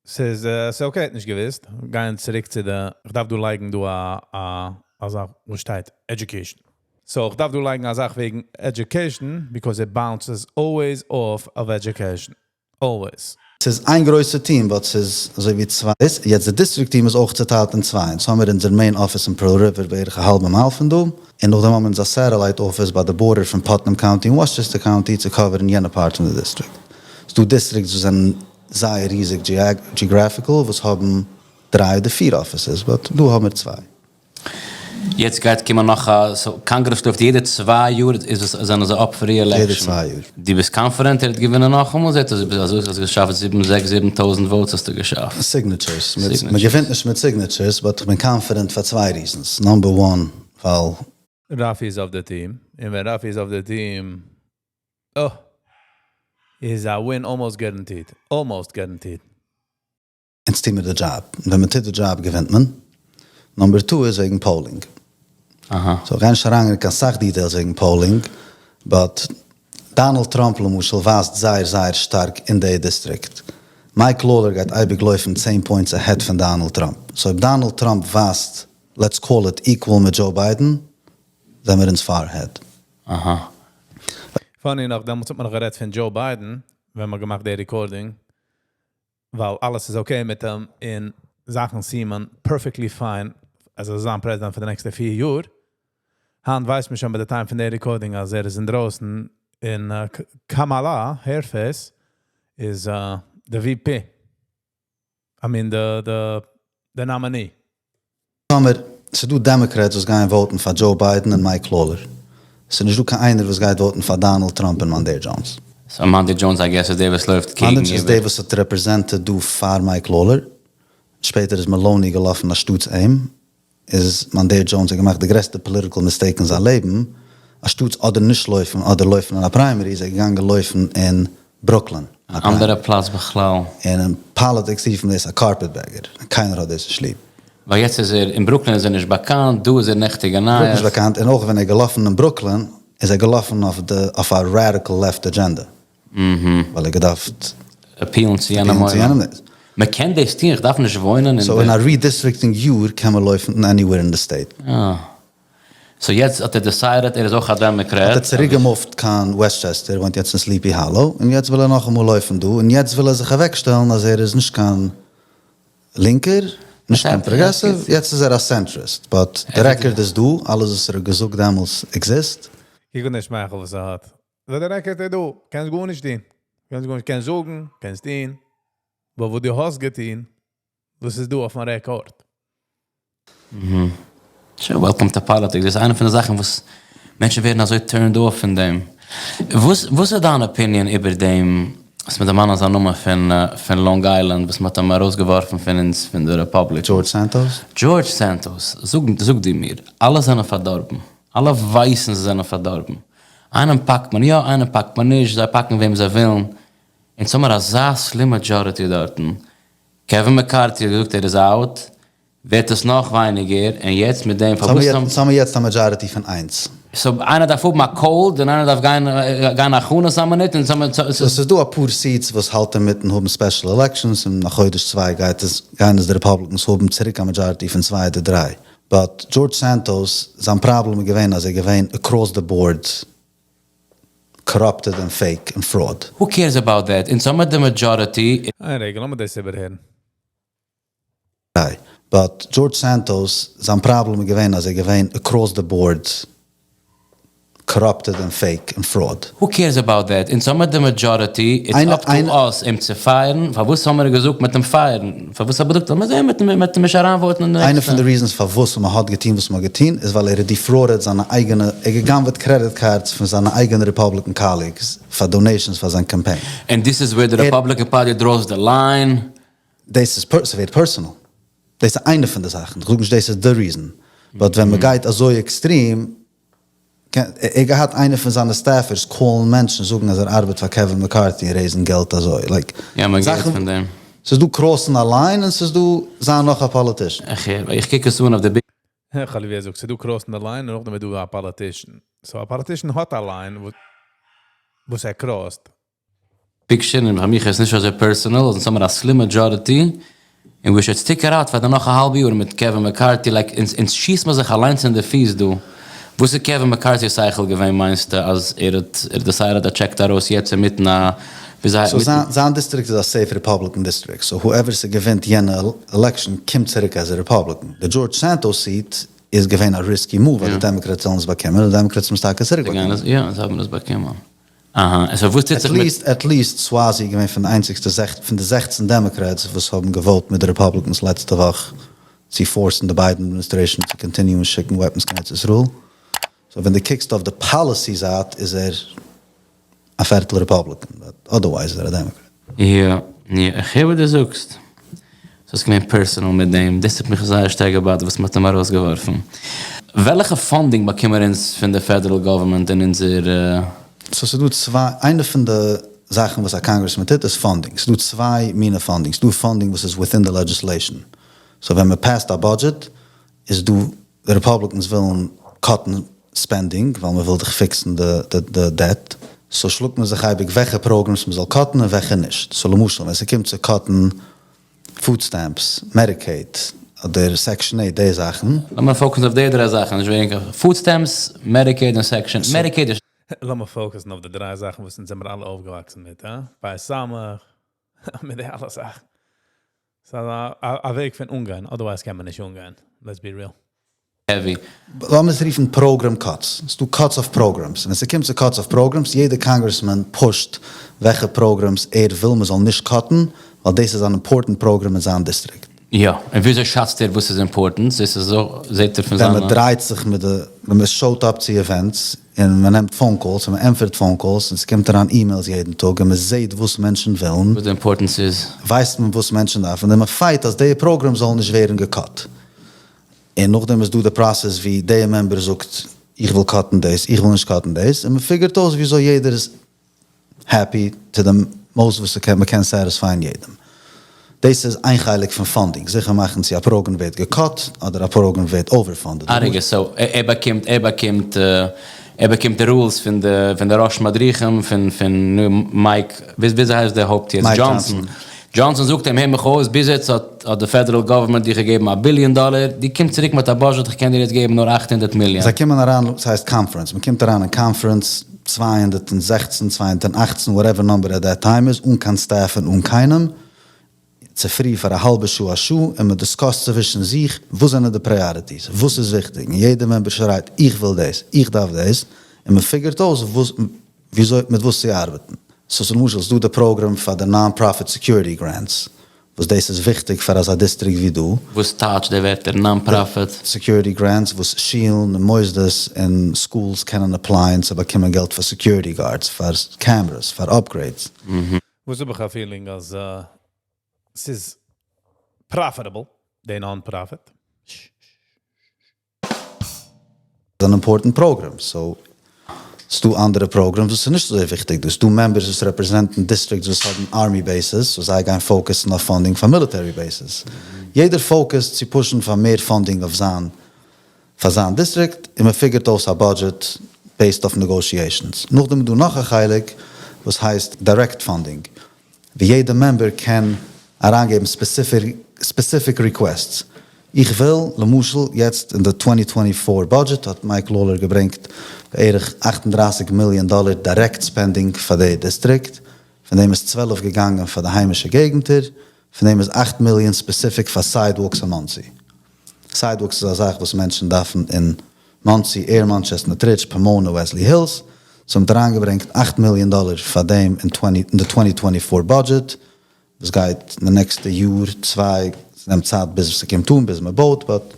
ס'איז okay, האט נישט געוואוסט. גייען צוריק צו די, איך דארף דא לייגן דא א זאך וואס שטייט education. So איך דארף דא לייגן א זאך וועגן education, because it bounces always off of education. Always. ס'איז איין גרויסע team, but ס'איז אזוי ווי צוויי. יעצט די district team איז אויך צוטיילט אין צוויי. אונז האמיר אונזער main office אין Pearl River בערך א האלבע מייל פון דא, און נאכדעם האבן מיר אונז א satellite office ביי די border פון Putnam County און Westchester County צו cover ן יענע part פון די district. ס'דא districts וואס זענען זייער ריזיג geographical וואס האבן דריי אדער פיר offices, but דא האבן מיר צוויי. יעצט גייט קומען נאך א, so קאנגרעס לויפט יעדע 2 יאר, איז עס זענען זיי up for re-election? יעדע 2 יאר. דו ביסט confident ער האט געווינען נאכאמאל? זעט אויס אזוי האסט געשאפט זיבן, זעקס, 7000 votes האסטו געשאפט. Signatures. מען געווינט נישט מיט signatures, but איך בין confident פאר צוויי reasons. Number one, ווייל Rafi איז אויף די team. און ווען Rafi איז אויף די team, oh, is a win almost guaranteed. Almost guaranteed. אונז טוען מיר די דזשאב. און ווען מען טוט די דזשאב געווינט מען. Number two איז וועגן polling. So איך גיי נישט אריין אין קיין סאך details וועגן polling, but Donald Trump למשל ווייזט זייער זייער שטארק אין די district. Mike Lawler גייט אייביג לויפן 10 points ahead פון Donald Trump. So אויב Donald Trump ווייזט, let's call it equal מיט Joe Biden, זענען מיר אונז far ahead. Funny enough, דעמאלטס האט מען נאך גערעדט פון Joe Biden, ווען מ'האט געמאכט די recording, ווייל אלעס איז okay מיט אים, און זאכן seem ען perfectly fine, אז ער זאל זיין president פאר די נעקסטע 4 יאר. היינט ווייסט מען שוין ביי די time פון די recording, אז ער איז אינדרויסן, און Kamala Harris איז the VP. I mean the nominee. טאמער ס'דא Democrats וואס גייען vote ן פאר Joe Biden און Mike Lawler. ס'איז נישט דא קיין איינער וואס גייט vote ן פאר Donald Trump און Mondaire Jones. So Mondaire Jones, I guess, איז דער וואס לויפט קעגן Mondaire איז דער וואס האט represented דא פאר Mike Lawler. שפעטער איז Maloney געלאפן אנשטאטס אים. איז Mondaire Jones האט געמאכט די גרעסטע political mistake אין זיין לעבן. אנשטאטס אדער נישט לויפן אדער לויפן אין א primary, איז ער געגאנגען לויפן אין Brooklyn. אנדערע פלאץ בכלל. און אין politics רופן דאס א carpetbagger. קיינער האט דאס נישט ליב. ווייל יעצט איז ער, אין Brooklyn איז ער נישט באקאנט, דא איז ער נעכטיגע נייעס. נישט באקאנט, און אויך ווען ער געלאפן אין Brooklyn, איז ער געלאפן אויף א radical left agenda. ווייל ער געדארפט appeal ן צו יענעם appeal ן צו יענעם. מען קען דאס טון, איך דארף נישט וואוינען אין So אין א redistricting יאר קען מען לויפן anywhere in the state. So יעצט האט ער decided, ער איז אויך א Democrat. האט ער צוריק גע move ט קיין Westchester, וואוינט יעצט אין Sleepy Hollow, און יעצט וויל ער נאכאמאל לויפן דא, און יעצט וויל ער זיך אוועקשטעלן אז ער איז נישט קיין לינקער, נישט קיין progressive, יעצט איז ער א centrist, but די record איז דא, אלעס וואס ער האט געזאגט דעמאלטס exist. איך וויל נישט מאכן וואס ער האט. די record איז דא, קענסט גארנישט טון. קענסט גארנישט, קענסט זאגן, קענסט טון. אבער וואס דו האסט געטון, דאס איז דא אויפן record. Sure, welcome to politics. דאס איז איינע פון די זאכן וואס מענטשן ווערן אזוי turned off פון דעם. וואס איז דיין opinion איבער דעם, וואס מיט דעם מאן אזא נאמען פון Long Island, וואס מ'האט אים ארויסגעווארפן פון אונז, פון די Republic? George Santos? George Santos. זאג דו מיר, אלע זענען פארדארבן. אלע ווייסן זיי זענען פארדארבן. איינעם פאקט מען יא, איינעם פאקט מען נישט, זיי פאקן וועם זיי ווילן. אונז האבן מיר אזא slim majority דארטן. Kevin McCarthy האט געזאגט ער איז out, ווערט עס נאך ווייניגער, און יעצט מיט דעם פארוואס האבן מיר יעצט א majority פון איינס. So איינער דארף האבן א cold, און איינער דארף גיין הכנות א מינוט, און So עס איז דא אפאר seats וואס האלטן מיטן האבן special elections, און נאך חודש צוויי גייט עס גיין אז די Republicans האבן צוריק א majority פון צוויי אדער דריי. But George Santos, זיין פראבלעם איז געווען אז ער געווען across the board corrupted and fake and fraud. Who cares about that? אין סאמע די majority איין רגע, לאמיר דאס איבערהערן. But George Santos, זיין פראבלעם איז געווען אז ער געווען across the board corrupted and fake and fraud. Corrupted און fake און fraud. Who cares about that? אונז האמיר די majority, it's up to us אים צו פייערן, פארוואס האמיר געזאגט מיט אים פייערן? פארוואס האב איך געזאגט לאמיר זעהן מיט אים מיט אים נישט אריינוואוטן אין די איינע נעקסטע. פון די reasons פארוואס מען האט געטון וואס מען האט געטון איז ווייל ער האט defrauded זיינע אייגענע, ער האט גע'גנב'עט credit cards פון זיינע אייגענע Republican colleagues פאר donations פאר זיין קאמפיין. And this is where the Republican Party draws the line. דאס איז ס'ווערט personal. דאס איז איינע פון די זאכן, כ'זאג נישט דאס איז די reason, but ווען מ'גייט אזוי extreme, ער האט געהאט איינער פון זיינע staffers call ן מענטשן זאגן אז ער ארבעט פאר קעווין מעקארטי און raise ן געלט אזוי, like יא מען געהערט זאכן, פון דעם. ס'איז דא cross ן א line און ס'איז דא זיין נאך א politician. איך הער, איך קוק עס אן אויף די big. חלילה ווי ער זאגט, ס'איז דא cross ן די line און נאכדעם איז דא א politician. So א politician האט א line וואס ער cross ט. Picture און פאר מיך איז נישט אזוי personal, אונז האמיר א slim majority, און we should stick it out פאר די נאך א האלב יאר מיט קעווין מעקארטי, like אונז אונז שיסט מען זיך אליינס אין די פיס דא, וואס איז קעווין מעקארטי'ס שכל געווען מיינסטו אז ער האט ער האט decided ער check ט ארויס יעצט אינמיטן א ווי זיי So זיין זיין דיסטריקט איז א safe Republican district, so whoever ס'געווינט יענע election קומט צוריק as א Republican, די דזשארדזש סענטאס seat איז געווען א risky move ווייל די דעמאקרעטס זאלן עס באקומען און די דעמאקרעטס האבן עס טאקע צוריק באקומען. יא זיי האבן עס באקומען. אהא, so וואס טוט זיך מיט. At least סוואזי איז געווען פון די איינציגסטע פון די 16 דעמאקרעטס וואס האבן געוואוט מיט די Republicans לעצטע וואך צו force ן די ביידען administration צו continue ען שיקן weapons קיין ארץ ישראל. So ווען דו קוקסט אויף די policy זייט איז ער א פערטל Republican but otherwise איז ער א דעמאקרעט. יא יא איך הער וואס דו זאגסט. ס'איז געווען personal מיט דעם, דאס האט מיך זייער שטארק געבאדערט וואס מ'האט אים ארויסגעווארפן. וועלכע funding באקומען אונז פון די federal government אין אונזער. So ס'איז דא צוויי, איינע פון די זאכן וואס א קאנגרעסמאן טוט איז funding, ס'איז דא צוויי מינע funding, ס'איז דא funding וואס איז within די legislation, so ווען מ'פעסט א budget איז דא, די Republicans ווילן cut ן spending ווייל מ'וויל דאך fix ן די debt, so שלאגט מען זיך אייביג וועלכע programs מ'זאל cut ן און וועלכע נישט, so למשל ווען ס'קומט צו cut ן food stamps, Medicaid, אדער Section 8, די זאכן. לאמיר focus ן אויף די דריי זאכן, נישט ווייניגער. Food stamps, Medicaid און Section. Medicaid איז. לאמיר focus ן אויף די דריי זאכן וואס אונז זעמיר אלע אויפגעוואקסן מיט, הא? ביי סאמער, מיט די אלע זאכן. ס'איז א וועג פון אנגיין, otherwise קען מען נישט אנגיין, let's be real. Heavy. לאמיר עס רופן program cuts. ס'איז דא cuts אויף programs. ווען ס'קומט צו cuts אויף programs, יעדע קאנגרעסמאן push ט וועלכע programs ער וויל מ'זאל נישט cut ן, ווייל דאס איז אן important program אין זיין דיסטריקט. יא, און וויאזוי שאצט ער וואס איז important? דאס איז זעט ער פון ווען זיינע. מ'דרייט זיך מיט די, ווען מ'שאוט אפ צו events, און מ'נעמט phone calls, און מ'ענטפערט phone calls, און ס'קומט אריין emails יעדן טאג, און מ'זעט וואס מענטשן ווילן. וואס די importance איז. ווייסט מען וואס מענטשן דארפן, און מ'פייט אז די program זאל נישט ווערן געקאט. און נאכדעם איז דא די process ווי די member זאגט איך וויל cut ן דאס, איך וויל נישט cut ן דאס, און מ'פיגערט אויס וויאזוי יעדער איז happy to the most וואס מ'קען satisfy ען יעדעם. דאס איז איין חלק פון funding, זיכער מאכן צו א program ווערט געקאט אדער א program ווערט overfunded. א רגע, so ער באקומט ער באקומט ער באקומט די rules פון די פון די ראש מדריכים פון פון מייק וויאזוי הייסט דער הויפט יעצט? דזשאנסאן. דזשאנסאן זאגט אים הער מיך אויס, ביז יעצט האט האט די federal government דיך געגעבן א ביליאן דאלער, דו קומסט צוריק מיט א budget איך קען דיר יעצט געבן נאר 800 מיליאן. זיי קומען אריין, ס'הייסט conference, מ'קומט אריין אין conference, 216, 218, whatever number at that time איז, אן קיין staff און אן קיינעם, צופרי פאר א האלבע שעה א שעה, און מ'דיסקאסט צווישן זיך וואס זענען די priorities, וואס איז וויכטיג, און יעדער member שרייט איך וויל דאס, איך דארף דאס, און מ'פיגערט אויס וואס וויאזוי מיט וואס צו ארבעטן. So למשל איז דא די program פאר די non-profit security grants, וואס דאס איז וויכטיג פאר אזא דיסטריקט ווי דא. וואס טייטש די ווערטער non-profit? Security grants וואס שולן און מוסדות און schools קענען apply ען צו באקומען געלט פאר security guards, פאר cameras, פאר upgrades. וואס האב איך א feeling אז ס'איז profitable, די non-profit. אן important program, so ס'דא אנדערע programs וואס איז נישט אזוי וויכטיג דא, ס'דא members וואס רעפרעזענטן districts וואס האבן army bases, so זיי גייען focus ן אויף funding פאר military bases, יעדער focus ט צו push ן פאר מער funding אויף זיין פאר זיין דיסטריקט, און מ'פיגערט אויס א budget based אויף negotiations. נאכדעם איז דא נאך א חלק וואס הייסט direct funding, ווי יעדע member קען אריינגעבן specific requests. איך וויל, למשל, יעצט אין די 2024 budget האט מייק לאולער געברענגט בערך 38 מיליאן דאלער direct spending פאר די דיסטריקט, פון דעם איז 12 געגאנגען פאר די היימישע געגנטער, פון דעם איז 8 מיליאן specific פאר sidewalks אין מאנסי. Sidewalks איז א זאך וואס מענטשן דארפן אין. מאנסי, עירמאנט, טשעסטנאט רידזש, פאמאנא, וועסלי הילס. So מ'האט אריינגעברענגט 8 מיליאן דאלאר פאר דעם אין די 2024 budget. וואס גייט די נעקסטע יאר, צוויי, עס נעמט צייט ביז עס קומט אן, ביז מען בויט, but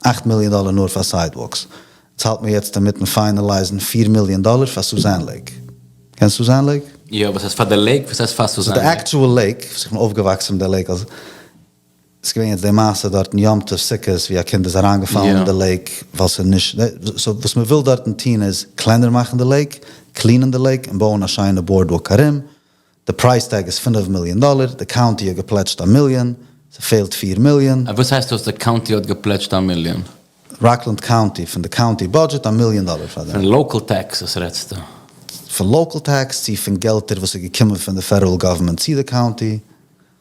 8 מיליאן דאלאר נאר פאר sidewalks. יעצט האלט מען יעצט אינמיטן finalize ן 4 מיליאן דאלאר פאר Suzanne Lake. קענסט Suzanne Lake? יא, וואס הייסט פאר די lake? וואס הייסט פאר Suzanne The actual lake, וואס איך בין אויפגעוואקסן מיט די lake, אז עס איז געווען יעצט די מעשה דארט אין יום טוב סוכות, ווי א קינד איז אריינגעפאלן אין די lake, ווייל ס'איז נישט, so וואס מען וויל דארטן טון איז קלענער מאכן די lake, clean ען די lake און בויען א שיינע boardwalk ארום. די price tag איז 5 מיליאן דאלאר, די county האט גע pledge ט א מיליאן, ס'פעלט 4 מיליאן. וואס הייסט דאס די county האט גע pledge ט א מיליאן? Rockland County, פון די county budget א מיליאן דאלאר פאר דעם. פון local taxes רעדסטו? פון local tax צו פון געלטער וואס איז געקומען פון די federal government צו די county.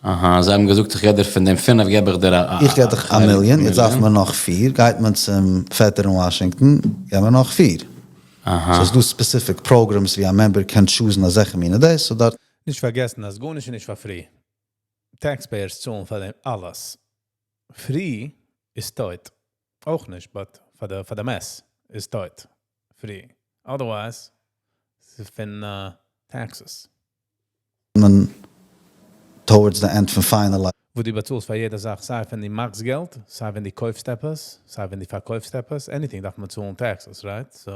אהא, זיי האבן געזאגט איך געב דיר פון דעם פינף געב איך דיר א איך געב דיך א מיליאן, יעצט דארף מען נאך פיר, גייט מען צום פעטער אין וואשינגטאן, געב מיר נאך פיר. So ס'איז דא specific programs ווי א member קען choose ן אזעלכע מיני דאס, so דארט. נישט פארגעסן אז גארנישט איז נישט פאר free. Taxpayers צאלן פאר דעם אלעס. Free איז טויט. אויך נישט, but פאר די mess איז טויט. Free. Otherwise, ס'איז פון taxes. מען towards the end פון finalize. וואו דו באצאלסט פאר יעדע זאך, סיי ווען דו מאכסט געלט, סיי ווען דו קויפסט עפעס, סיי ווען דו פארקויפסט עפעס, anything דארף מען צאלן taxes, right? So,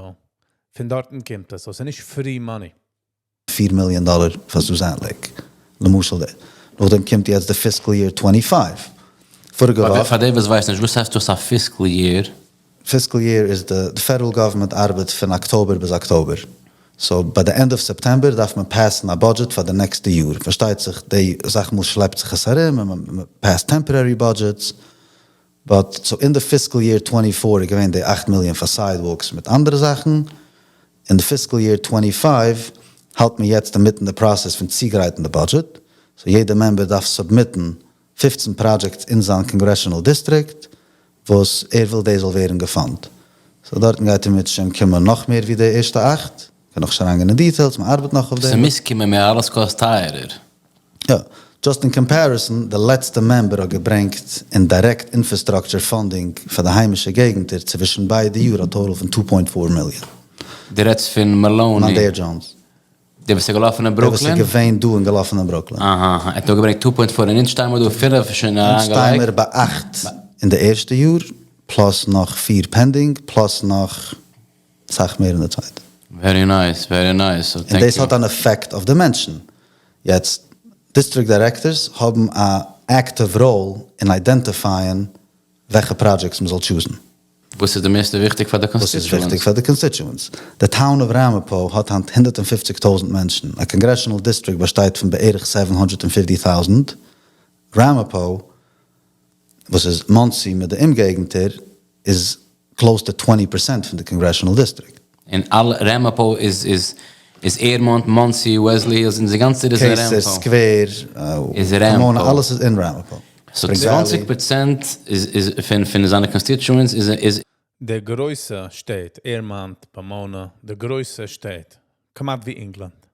פון דארטן קומט עס. So, ס'איז נישט free money. 4 מיליאן דאלאר פאר Suzanne Lake. למשל דער. נאכדעם קומט יעצט די fiscal year 25. פאריגע וואך. פאר די וואס ווייסן נישט, וואס הייסט דאס א fiscal year? Fiscal year איז די federal government ארבעט פון אקטאבער ביז אקטאבער. So ביי די end of September דארף מען pass ן א budget פאר די נעקסטע יאר. פארשטייט זיך, די זאך מאל שלעפט זיך עס ארום און מען pass ט temporary budgets. But so אין די fiscal year 24 איז געווען די 8 מיליאן פאר sidewalks מיט אנדערע זאכן. אין די fiscal year 25 האלט מען יעצט אינמיטן די process פון צוגרייטן די budget. So יעדער member דארף submit ן 15 projects אין זיין congressional district, וואס ער וויל דאס זאל ווערן גע fund ט. So דארטן גייט אם ירצה השם קומען נאך מער ווי די ערשטע אכט. קען נאך נישט אריינגיין אין details, מען ארבעט נאך אויף דעם. ס'מוז קומען מער, אלעס קאסט טייערער. יא, just in comparison, די לעצטע member האט געברענגט אין direct infrastructure funding פאר די היימישע געגנטער צווישן ביידע יאר א total פון 2.4 מיליאן. דו רעדסט פון Maloney? Mondaire Jones. דער וואס איז געלאפן אין דער וואס איז Brooklyn? געווען דא און געלאפן אין Brooklyn. אהא, ער האט נאר געברענגט 2.4 און אונז שטייען מיר דא 5 שוין אונז שטייען מיר אריינגעלייגט. ביי 8 אין די ערשטע יאר, plus נאך 4 pending, plus נאך סאך מער אין די צווייטע. Very nice, very nice. So און thank דאס you. האט אן effect אויף די מענטשן. יעצט, district directors האבן א active role אין identify ען וועלכע projects מען זאל choose ן. וואס איז די מערסטע וויכטיג פאר די וואס איז וויכטיג constituents? פאר די constituents? די town of Ramapo האט היינט 150,000 מענטשן. א congressional district באשטייט פון בערך 750,000. Ramapo, וואס איז מאנסי מיט די אומגעגנטער, איז close to 20% פון די congressional district. און אלע Ramapo איז Airmont, Monsey, Wesley Hills, און די גאנצע איז אין Keyser, Ramapo. Square, איז Pomona, Ramapo. אלעס איז אין Ramapo. So Spring Valley. 20% איז פון זיינע constituents איז די גרויסע שטעט, Airmont, Pomona, די גרויסע שטעט, כמעט ווי England.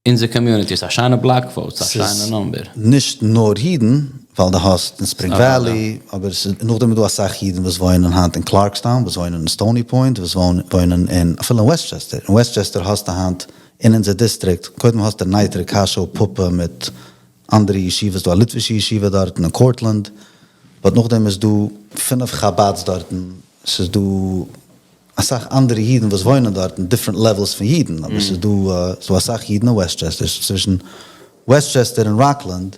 אונזער community איז א שיינע block vote, א ס'איז שיינע number. נישט נאר אידן, ווייל דו האסט אין Spring Valley, אבער עס איז נאכדעם דא אסאך אידן וואס וואוינען היינט אין Clarkstown, וואס וואוינען אין Stony Point, וואס וואוינען אין אפילו אין Westchester. אין Westchester האסטו היינט אין אונזער district, קודם האסטו נייטרא, קאשוי, פאפא מיט אנדערע ישיבות, דא א ליטווישע ישיבה דארט אין Cortland, but נאכדעם איז דא פינף חב"ד'ס דארטן, עס איז דא אסאך אנדערע אידן וואס וואוינען דארטן, different levels פון אידן, אבער עס איז דא אסאך אידן אין Westchester, צווישן Westchester און Rockland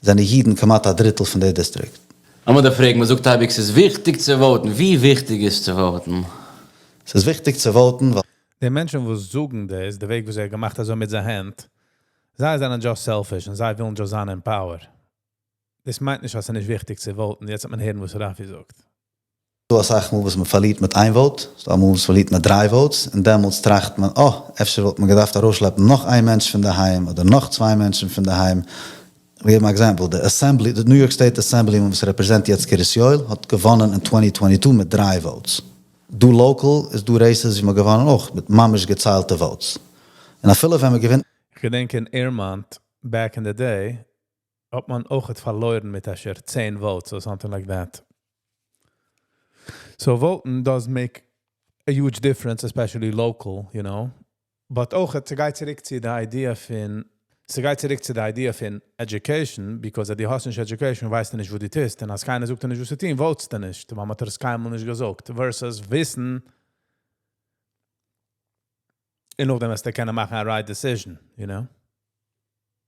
זענען אידן כמעט א דריטל פון דער district. לאמיר דיר פרעגן, מען זאגט אייביג ס'איז וויכטיג צו vote ן, ווי וויכטיג איז צו vote ן? ס'איז וויכטיג צו vote ן, ווייל די מענטשן וואס זאגן דאס, די וועג וואס ער האט געמאכט אזוי מיט זיין הענט, זיי זענען just selfish און זיי ווילן just זיין in power. דאס מיינט נישט אז ס'איז נישט וויכטיג צו vote ן, יעצט וועט מען הערן וואס ראפי זאגט. דא אסאך מאל וואס מען פארלירט מיט איין vote, ס'דא אמאל וואס פארלירט מיט דריי votes, און דעמאלטס טראכט מען, אה, אפשר וואלט מען געדארפט ארויסשלעפן נאך איין מענטש פון דער היים, אדער נאך צוויי מענטשן פון דער היים. איך געב אן example, די assembly, די New York State Assembly וואס represent יעצט קרית יואל, האט געוואנען אין 2022 מיט דריי votes. דא local איז דא races ווי מ'האט געוואנען אויך מיט ממש געציילטע votes. און אפילו ווען מ'געווינט איך געדענק אין Airmont, back in the day, האט מען אויך פארלוירן מיט אפשר 10 votes or something like that. So voting does make a huge difference, especially local. But אויך, ס'גייט צוריק צו די idea פון, ס'גייט צוריק צו די idea פון education, because אז דו האסט נישט education, ווייסטו נישט, וואס דו טוסט. און אז קיינער זאגט דיר נישט, וואס צו טון, vote סטו נישט. ווייל מ'האט דיר עס קיינמאל נישט געזאגט. Versus וויסן, און נאכדעם וועסטו קענען מאכן א right decision.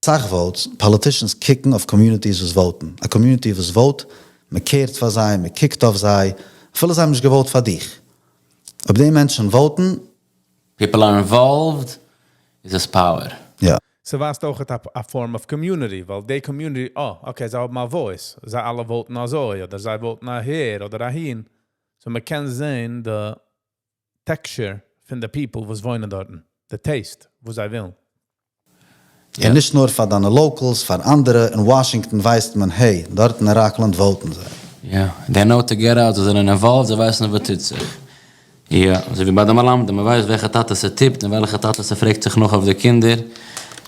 סאך votes, politicians קוקן אויף communities וואס vote ן. א community וואס vote, מען care ט פאר זיי, מען קוקט אויף זיי, אפילו זיי האבן נישט גע vote פאר דיך. אויב די מענטשן vote ן, People are involved, איז עס power. יא. ס'ווייזט אויך א form of community, ווייל די community, oh, okay, זיי האבן א voice. זיי אלע vote ן אזוי, אדער זיי vote ן אהער, אדער אהין. So מען קען זען the texture פון the people וואס וואוינען דארטן. The taste, וואס זיי ווילן. און נישט נאר פאר דיינע locals, פאר אנדערע, אין וואשינגטאן ווייסט מען, hey, דארט אין ראקלענד vote ן זיי. Yeah, they know to get out, זיי זענען involved, זיי ווייסן וואס טוט זיך. יא, אזוי ווי ביי די מלמדים, מען ווייסט וועלכע טאטע ס'טיפט און וועלכע טאטע ס'פרעגט זיך נאך אויף די קינדער.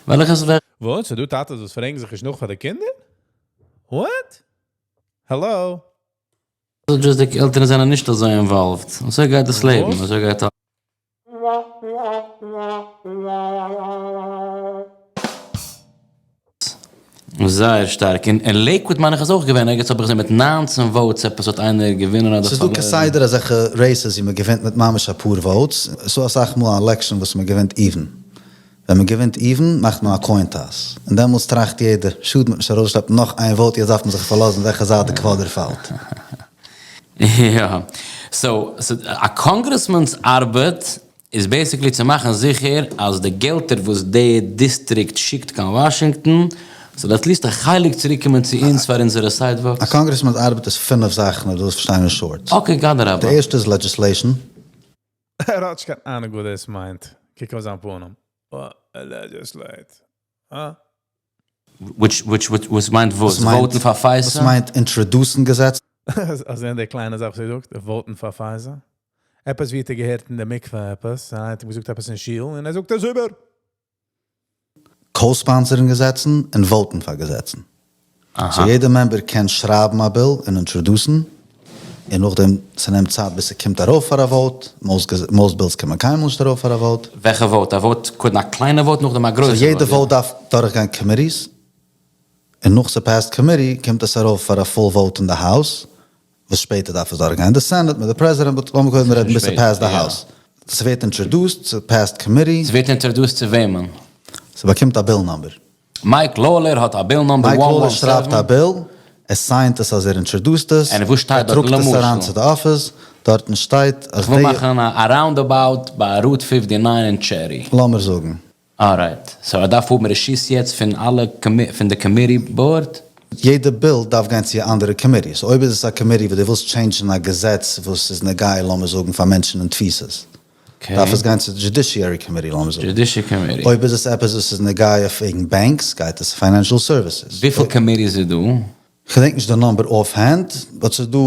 וועלכע איז וואס? ס'דא טאטעס וואס פרעגן זיך נישט נאך פאר די קינדער? What? Hello? Just די עלטערן זענען נישט אזוי involved. און אזוי גייט דאס לעבן, וואס? אזוי גייט אלעס. זייער שטארק. אין לעיקוואד מיין איך איז אויך געווען, ערגעץ האב איך געזען מיט 19 votes עפעס האט איינער געווינען אדער ס'איז דא פארלוירן. כסדר אזעלכע races ווי מען געווינט מיט ממש אפאר votes. ס'דא אסאך מאל אן election וואס מען געווינט even. ווען מען געווינט even מאכט מען א coin toss. און דעמאלטס טראכט יעדער, שאד מ'האט נישט ארויסגעשלעפט נאך איין vote, יעצט דארף מען זיך פארלאזן וועלכע זייט די quarter פאלט. יא. So, א congressman 'ס ארבעט איז basically צו מאכן זיכער אז די געלטער וואס די דיסטריקט שיקט קיין וואשינגטאן זאל at least א חלק צוריקקומען צו אונז פאר אונזערע sidewalks. א congressman 'ס ארבעט איז פינף זאכן, אויב דו ווילסט פארשטיין אין short. Okay, גאדעראבא. די ערשטע איז legislation. ער האט נישט קיין אהנונג וואס דאס מיינט. קוק אויף זיין פנים. Legislate. אה? Which, וואס מיינט וואס? וואס מיינט Vote ן פאר וואס FISA? מיינט introduce ן געזעץ? אז אין די קליינע זאך וואס ער זאגט, vote ן פאר FISA. עפעס ווי האט ער געהערט אין די מקווה עפעס, און איינער האט אים געזאגט עפעס אין שול, און ער זאגט עס איבער. Co-sponsor ן געזעצן און vote ן פאר געזעצן. So יעדער member קען שרייבן א bill און introduce ן, און נאכדעם ס'נעמט צייט ביז ס'קומט ארויף פאר א vote, most bills קומען קיינמאל נישט ארויף פאר א vote. וועלכע vote? א vote קודם א קליינע vote נאכדעם א גרויסע So יעדע vote, יא. vote דארף דורכגיין committees, און נאך ס' pass ט committee קומט עס ארויף פאר א full vote אין די House, וואס שפעטער דארף עס דורכגיין די Senate מיט די פרעזידענט, but לאמיר קודם רעדן ביז ס' pass ט די House. ס'ווערט introduced, ס' pass ט committee. ס'ווערט introduced צו וועמען? ס'באקומט א bill number. מייק לאולער האט א bill number מייק one לאולער one שרייבט seven. א bill, ער sign ט עס אז ער introduce ט עס, און וואו שטייט ער דארט טראגט עס למשל? אריין צו די אפיס, דארטן שטייט אז איך וויל די מאכן א roundabout ביי Route 59 אין Cherry. לאמיר זאגן. Alright, so ער דארף האבן רשות יעצט פון אלע פון די committee board? יעדע bill דארף גיין צו א אנדערע committee, so אויב איז עס א committee וואס דו ווילסט change ן א געזעץ וואס איז נוגע לאמיר זאגן פאר מענטשן אין תפיסות, דארף עס גיין צו Judiciary Committee לאמיר זאגן. Judiciary Committee. אויב איז עס עפעס וואס איז נוגע וועגן banks גייט עס Financial Services. וויפיל committees איז דא? כ'געדענק נישט די number off hand, but ס'איז דא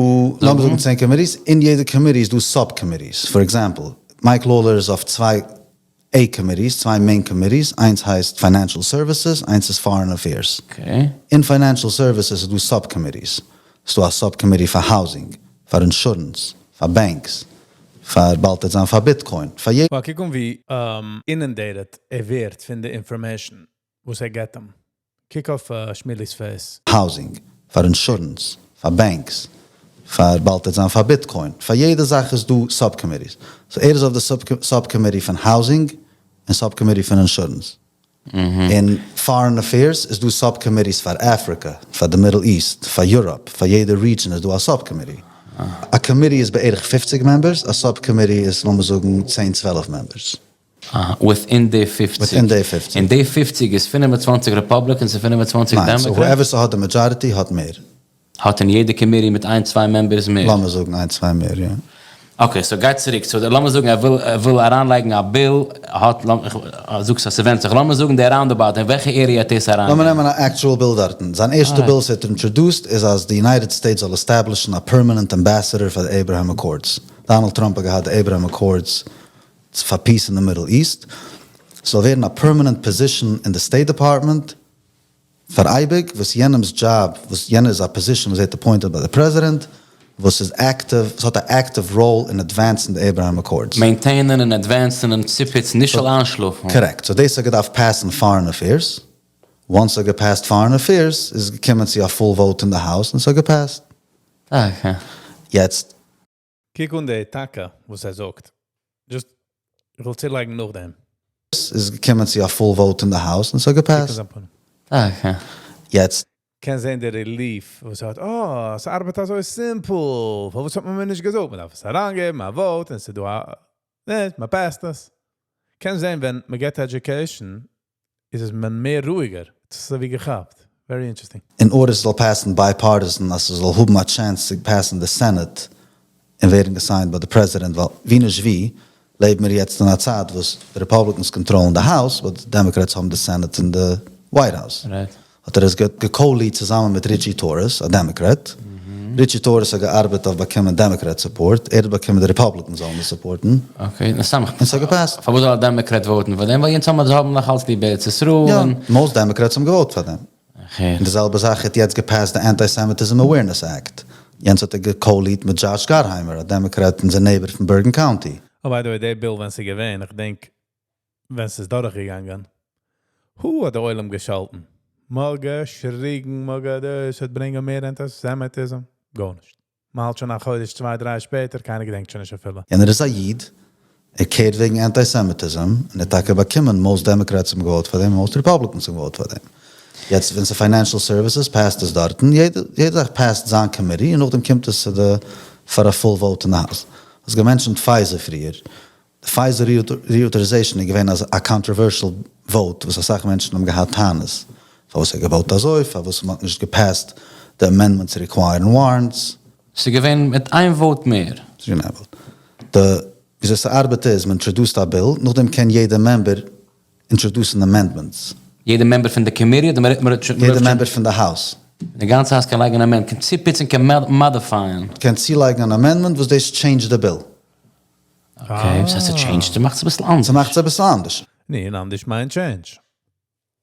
לאמיר זאגן 10 committees, אין יעדע committee איז דא sub committees, for example, מייק לאולער איז אויף צוויי A committees, צוויי main committees, איינס הייסט Financial Services, איינס איז Foreign Affairs. אין Financial Services איז דא sub committees, ס'איז דא א sub committee פאר housing, פאר insurance, פאר banks, פאר באלד וועט זיין פאר Bitcoin, פאר יעדע. קוק אן ווי inundated ער ווערט פון די information וואס ער געט אים. קוק אויף שמילי'ס face. Housing, פאר insurance, פאר banks, פאר באלד וועט זיין פאר Bitcoin, פאר יעדע זאך איז דא sub committees. So ער איז אויף די sub committee פון housing און sub committee פון insurance. אין Foreign Affairs איז דא sub committees פאר אפריקע, פאר די Middle East, פאר Europe, פאר יעדע region איז דא א sub committee. א committee איז בערך 50 members, א sub committee איז לאמיר זאגן 10 12 members. Within די 50. Within די 50. אין די 50 איז 25 Republicans און 25 ניין, so Democrats? Whoever ס'האט די majority האט מער. האט אין יעדע committee מיט איין צוויי members מער? לאמיר זאגן איין צוויי מער, יא. Okay, so גייט צוריק. So לאמיר זאגן ער וויל אריינלייגן א bill, האט, זאגסט אז ס'ווענדט זיך. לאמיר זאגן די roundabout, אין וועלכע area האט דאס אריין? לאמיר נעמען א actual bill דארטן. זיין ערשטע bill וואס ער האט introduced איז אז די United States זאל establish ן א permanent ambassador פאר די Abraham Accords. דאנאלד טראמפ האט געהאט די Abraham Accords פאר peace אין די Middle East. ס'זאל ווערן א permanent position אין די State Department פאר אייביג, וואס יענעמ'ס דזשאב, וואס יענער איז א position וואס ווערט appointed ביי די פרעזידענט. וואס איז active, וואס האט א active role אין advance ן די Abraham Accords. Maintain ען און advance ן און צופיצן, נישט זאל איינשלאפן. Correct. So דאס האט געדארפט pass ן Foreign Affairs. Once ס'האט גע pass ט Foreign Affairs איז עס געקומען צו א full vote אין די House און ס'האט גע pass ט. Okay. יעצט. קוק אן די טאקע וואס ער זאגט. Just איך וויל צולייגן נאכדעם. איז געקומען צו א full vote אין די House און ס'האט קוק אן גע pass ט. זיין פנים. Okay. יעצט. קענסט זען די relief וואס ער האט, אה, ס'ארבעט אזוי simple, פארוואס האט מען מיר נישט געזאגט? מ'דארף עס אריינגעבן, א vote, און ס'איז דא א, נע, מ' pass ט עס. קענסט זען ווען מ'געט education, איז עס מען מער רואיגער. ס'איז אזוי ווי געכאפט. Very interesting. In order ס'זאל pass ן bipartisan אז ס'זאל האבן א chance צו pass ן די Senate און ווערן גע sign ט ביי די פרעזידענט ווייל ווי נישט ווי לעבן מיר יעצט אין א צייט וואס די Republicans control ן די House but די Democrats האבן די Senate און די White House. האט ער עס גע co-lead צוזאמען מיט Ritchie Torres א Democrat. Ritchie Torres האט געארבעט אויף באקומען Democrat support, ער האט באקומען די Republicans זאלן עס support ן. Okay, נו סתם. און ס'האט גע pass ט. פארוואס זאל א Democrat vote ן פאר דעם? ווייל יענץ האבן זיי האבן נאך אלץ ליב ארץ ישראל יא, און. Most Democrats האבן גע vote ט פאר דעם. און די זעלבע זאך האט יעצט גע pass ט די Antisemitism Awareness Act. יענץ האט ער גע co-lead ט מיט Josh Gottheimer, א Democrat אונזער neighbor פון Bergen County. Oh by the way, די bill ווען ס'איז געווען, איך דענק ווען ס'איז דורכגעגאנגען, הו האט דער עולם געשאלטן. מ'האט געשריגן, מ'האט געדאס, ס'וועט ברענגען מער antisemitism. גארנישט. מ'האלט שוין א חודש צוויי דריי שפעטער, קיינער געדענקט שוין נישט אפילו. יענער איז א איד, ער care ט וועגן antisemitism, און ער האט טאקע באקומען, most Democrats האבן גע vote ט פאר דעם, most Republicans האבן גע vote ט פאר דעם. יעצט ווען ס'איז financial services pass ט עס דארטן, יעדע זאך pass ט זיין committee און נאכדעם קומט עס צו די פאר א full vote אין די House. האסט גע mention ט FISA פריער, די FISA reauthorization איז געווען א controversial vote וואס אסאך מענטשן האבן געהאט טענות פארוואס ער גע vote ט אזוי, פארוואס מ'האט נישט גע pass ט די amendment צו require ן warrants. ס'איז געווען מיט איין vote מער. ס'איז געווען איין vote. די וויאזוי ס'ארבעט איז, מ'אינטראדוסט א bill, נאכדעם קען יעדע member introduce ן amendments. יעדע member פון די committee אדער מ'רעדט מ'רעדט שוין. יעדע member פון די House. די גאנצע House קען לייגן אן amendment, קען צופיצן קען modify ען. קען צולייגן אן amendment וואס דאס change ט די bill. Okay, וואס הייסט ס'טשעינדזשט? ס'מאכט עס אביסל אנדערש. ס'מאכט עס אביסל אנדערש. ניין, אנדערש מיינט change.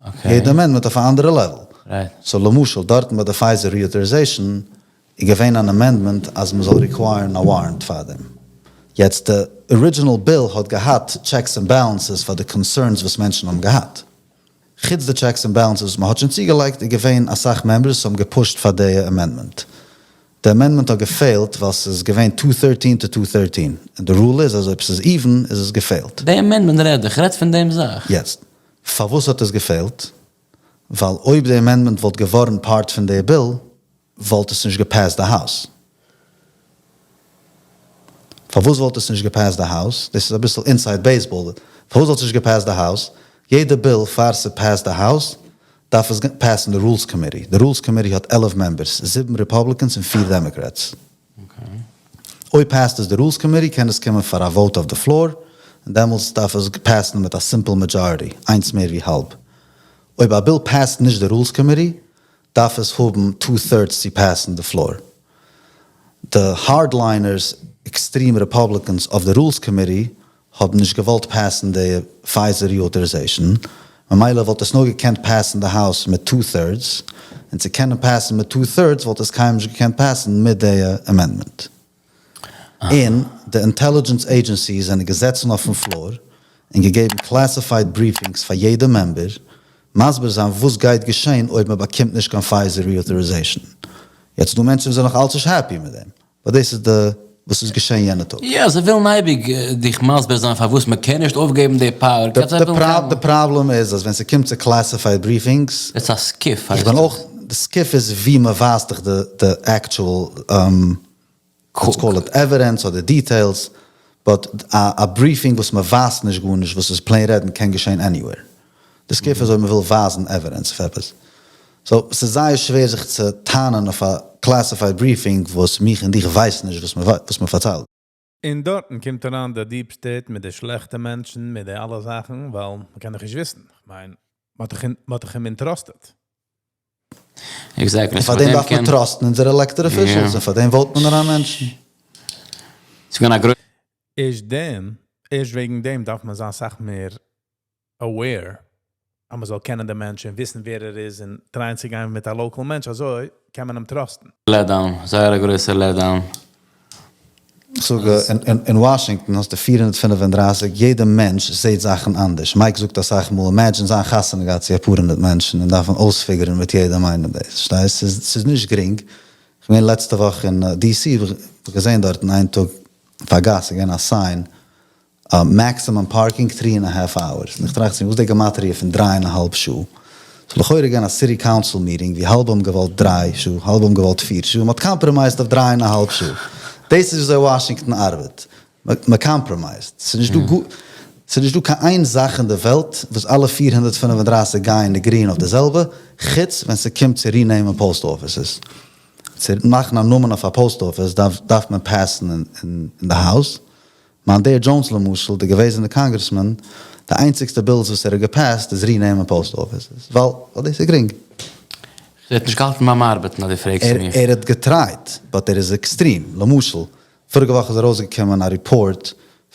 Okay. יעדע amendment אויף א אנדערע level. Right. So למשל דארטן ביי די FISA reauthorization איז געווען אן amendment אז מ'זאל require ן א warrant פאר דעם. יעצט די original bill האט געהאט checks and balances פאר די concerns וואס מענטשן האבן געהאט. חוץ די checks and balances וואס מ'האט שוין צוגעלייגט איז געווען אסאך members וואס האבן גע push ט פאר די amendment. די amendment האט גע fail ט ווייל ס'איז געווען two 13 to two 13 און די rule איז אז אויב ס'איז even איז עס גע fail ט. די amendment רעד איך רעד פון דעם זאך. יעצט, פארוואס האט עס גע fail ט? ווייל אויב די amendment וואלט געווארן part פון די bill וואלט עס נישט גע pass ט די House. פארוואס וואלט עס נישט גע pass ט די House? דאס איז אביסל inside baseball. פארוואס וואלט עס נישט גע pass ט די House? יעדע bill פאר ס' pass ט די House דארף עס pass ן די Rules Committee. די Rules Committee האט 11 members, זיבן Republicans און פיר Democrats. אויב pass ט עס די Rules Committee קען עס קומען פאר א vote אויף די floor, און דעמאלטס דארף עס pass ן מיט א simple majority, איינס מער ווי האלב. אויב א bill pass ט נישט די Rules Committee דארף עס האבן two thirds צו pass ן די floor. די hardliners, extreme Republicans אויף די Rules Committee האבן נישט געוואלט pass ן די FISA reauthorization, ממילא וואלט עס נאר געקענט pass ן די House מיט two thirds, און צו קענען pass ן מיט two thirds וואלט עס קיינמאל נישט געקענט pass ן מיט די amendment. און די intelligence agencies זענען געזעצן אויפן floor און געגעבן classified briefings פאר יעדע member מסביר זיין וואס גייט געשען אויב מען באקומט נישט קיין FISA reauthorization. יעצט דא מענטשן וואס זענען נאך אלץ נישט happy מיט דעם, but דאס איז די וואס איז געשען יענע טאג. יא, זיי ווילן אייביג דיך מסביר זיין פארוואס מען קען נישט אויפגעבן די power. די פראבלעם איז אז ווען ס'קומט צו classified briefings. איז א SCIF הייסט איך בין אויך, די SCIF איז ווי מען ווייזט דיך די actual let's call it evidence אדער details, but א briefing וואס מען ווייזט נישט גארנישט וואס איז plain רעדן קען געשען anywhere. די SCIF איז אויב מען וויל ווייזן evidence אויף עפעס. So ס'איז זייער שווער זיך צו טענה'ן אויף א classified briefing וואס מיך און דיך ווייסן נישט וואס מען פארציילט. און דארטן קומט אריין די deep state מיט די שלעכטע מענטשן מיט די אלע זאכן, ווייל מ'קען דאך נישט וויסן, כ'מיין, מ'האט דאך אים entrusted. Exactly. און פאר דעם דארף מען trust ן אונזערע elected officials, און פאר דעם vote מען אריין מענטשן. ס'איז געווען א גרויסע. ערשט דעם, ערשט וועגן דעם דארף מען זיין סאך מער aware אז מ'זאל קענען די מענטש און וויסן ווער ער איז און try ען צו גיין מיט א local מענטש אזוי. קען מען אים trust ן. Let down, זייער א גרויסע let down. כ'זאג, אין וואשינגטאן האסטו 435, יעדע מענטש זעט זאכן אנדערש. Mike זאגט אסאך מאל, imagine זיין חתונה געהאט צו אפאר הונדערט מענטשן און דארפן אויס figure ן מיט יעדעם איינעם דאס. פארשטייסט? ס'איז נישט גרינג. כ'בין לעצטע וואך אין DC, האב איך געזען דארטן איין טאג אויף א גאס איז געווען א sign, maximum parking three and half hours. און איך טראכט צו מיר, וואס איז די גמטריא פון דריי און א האלב שעה? ס'איז לכאורה געווען א city council meeting ווי האלב האבן געוואלט 3 שעה, האלב האבן געוואלט 4 שעה, און מ'האט compromised אויף דריי און א האלב שעה. דאס איז וויאזוי וואשינגטאן ארבעט. מ' compromised. ס'איז נישט דא קיין איין זאך אין די וועלט וואס אלע 435 גייען agree ן אויף די זעלבע, חוץ ווען ס'קומט צו rename ען post offices. צו מאכן א נאמען אויף א post office דארף מען pass ן אין די House. Mondaire Jones למשל, די געוועזענע congressman, די איינציגסטע bills וואס ער האט גע pass ט איז rename ען post offices, ווייל דאס איז גרינג. ער האט נישט געהאלטן ביים ארבעטן אז דו פרעגסט מיך. ער האט גע try ט, but ער איז עקסטרים. למשל, פאריגע וואך איז ארויסגעקומען א report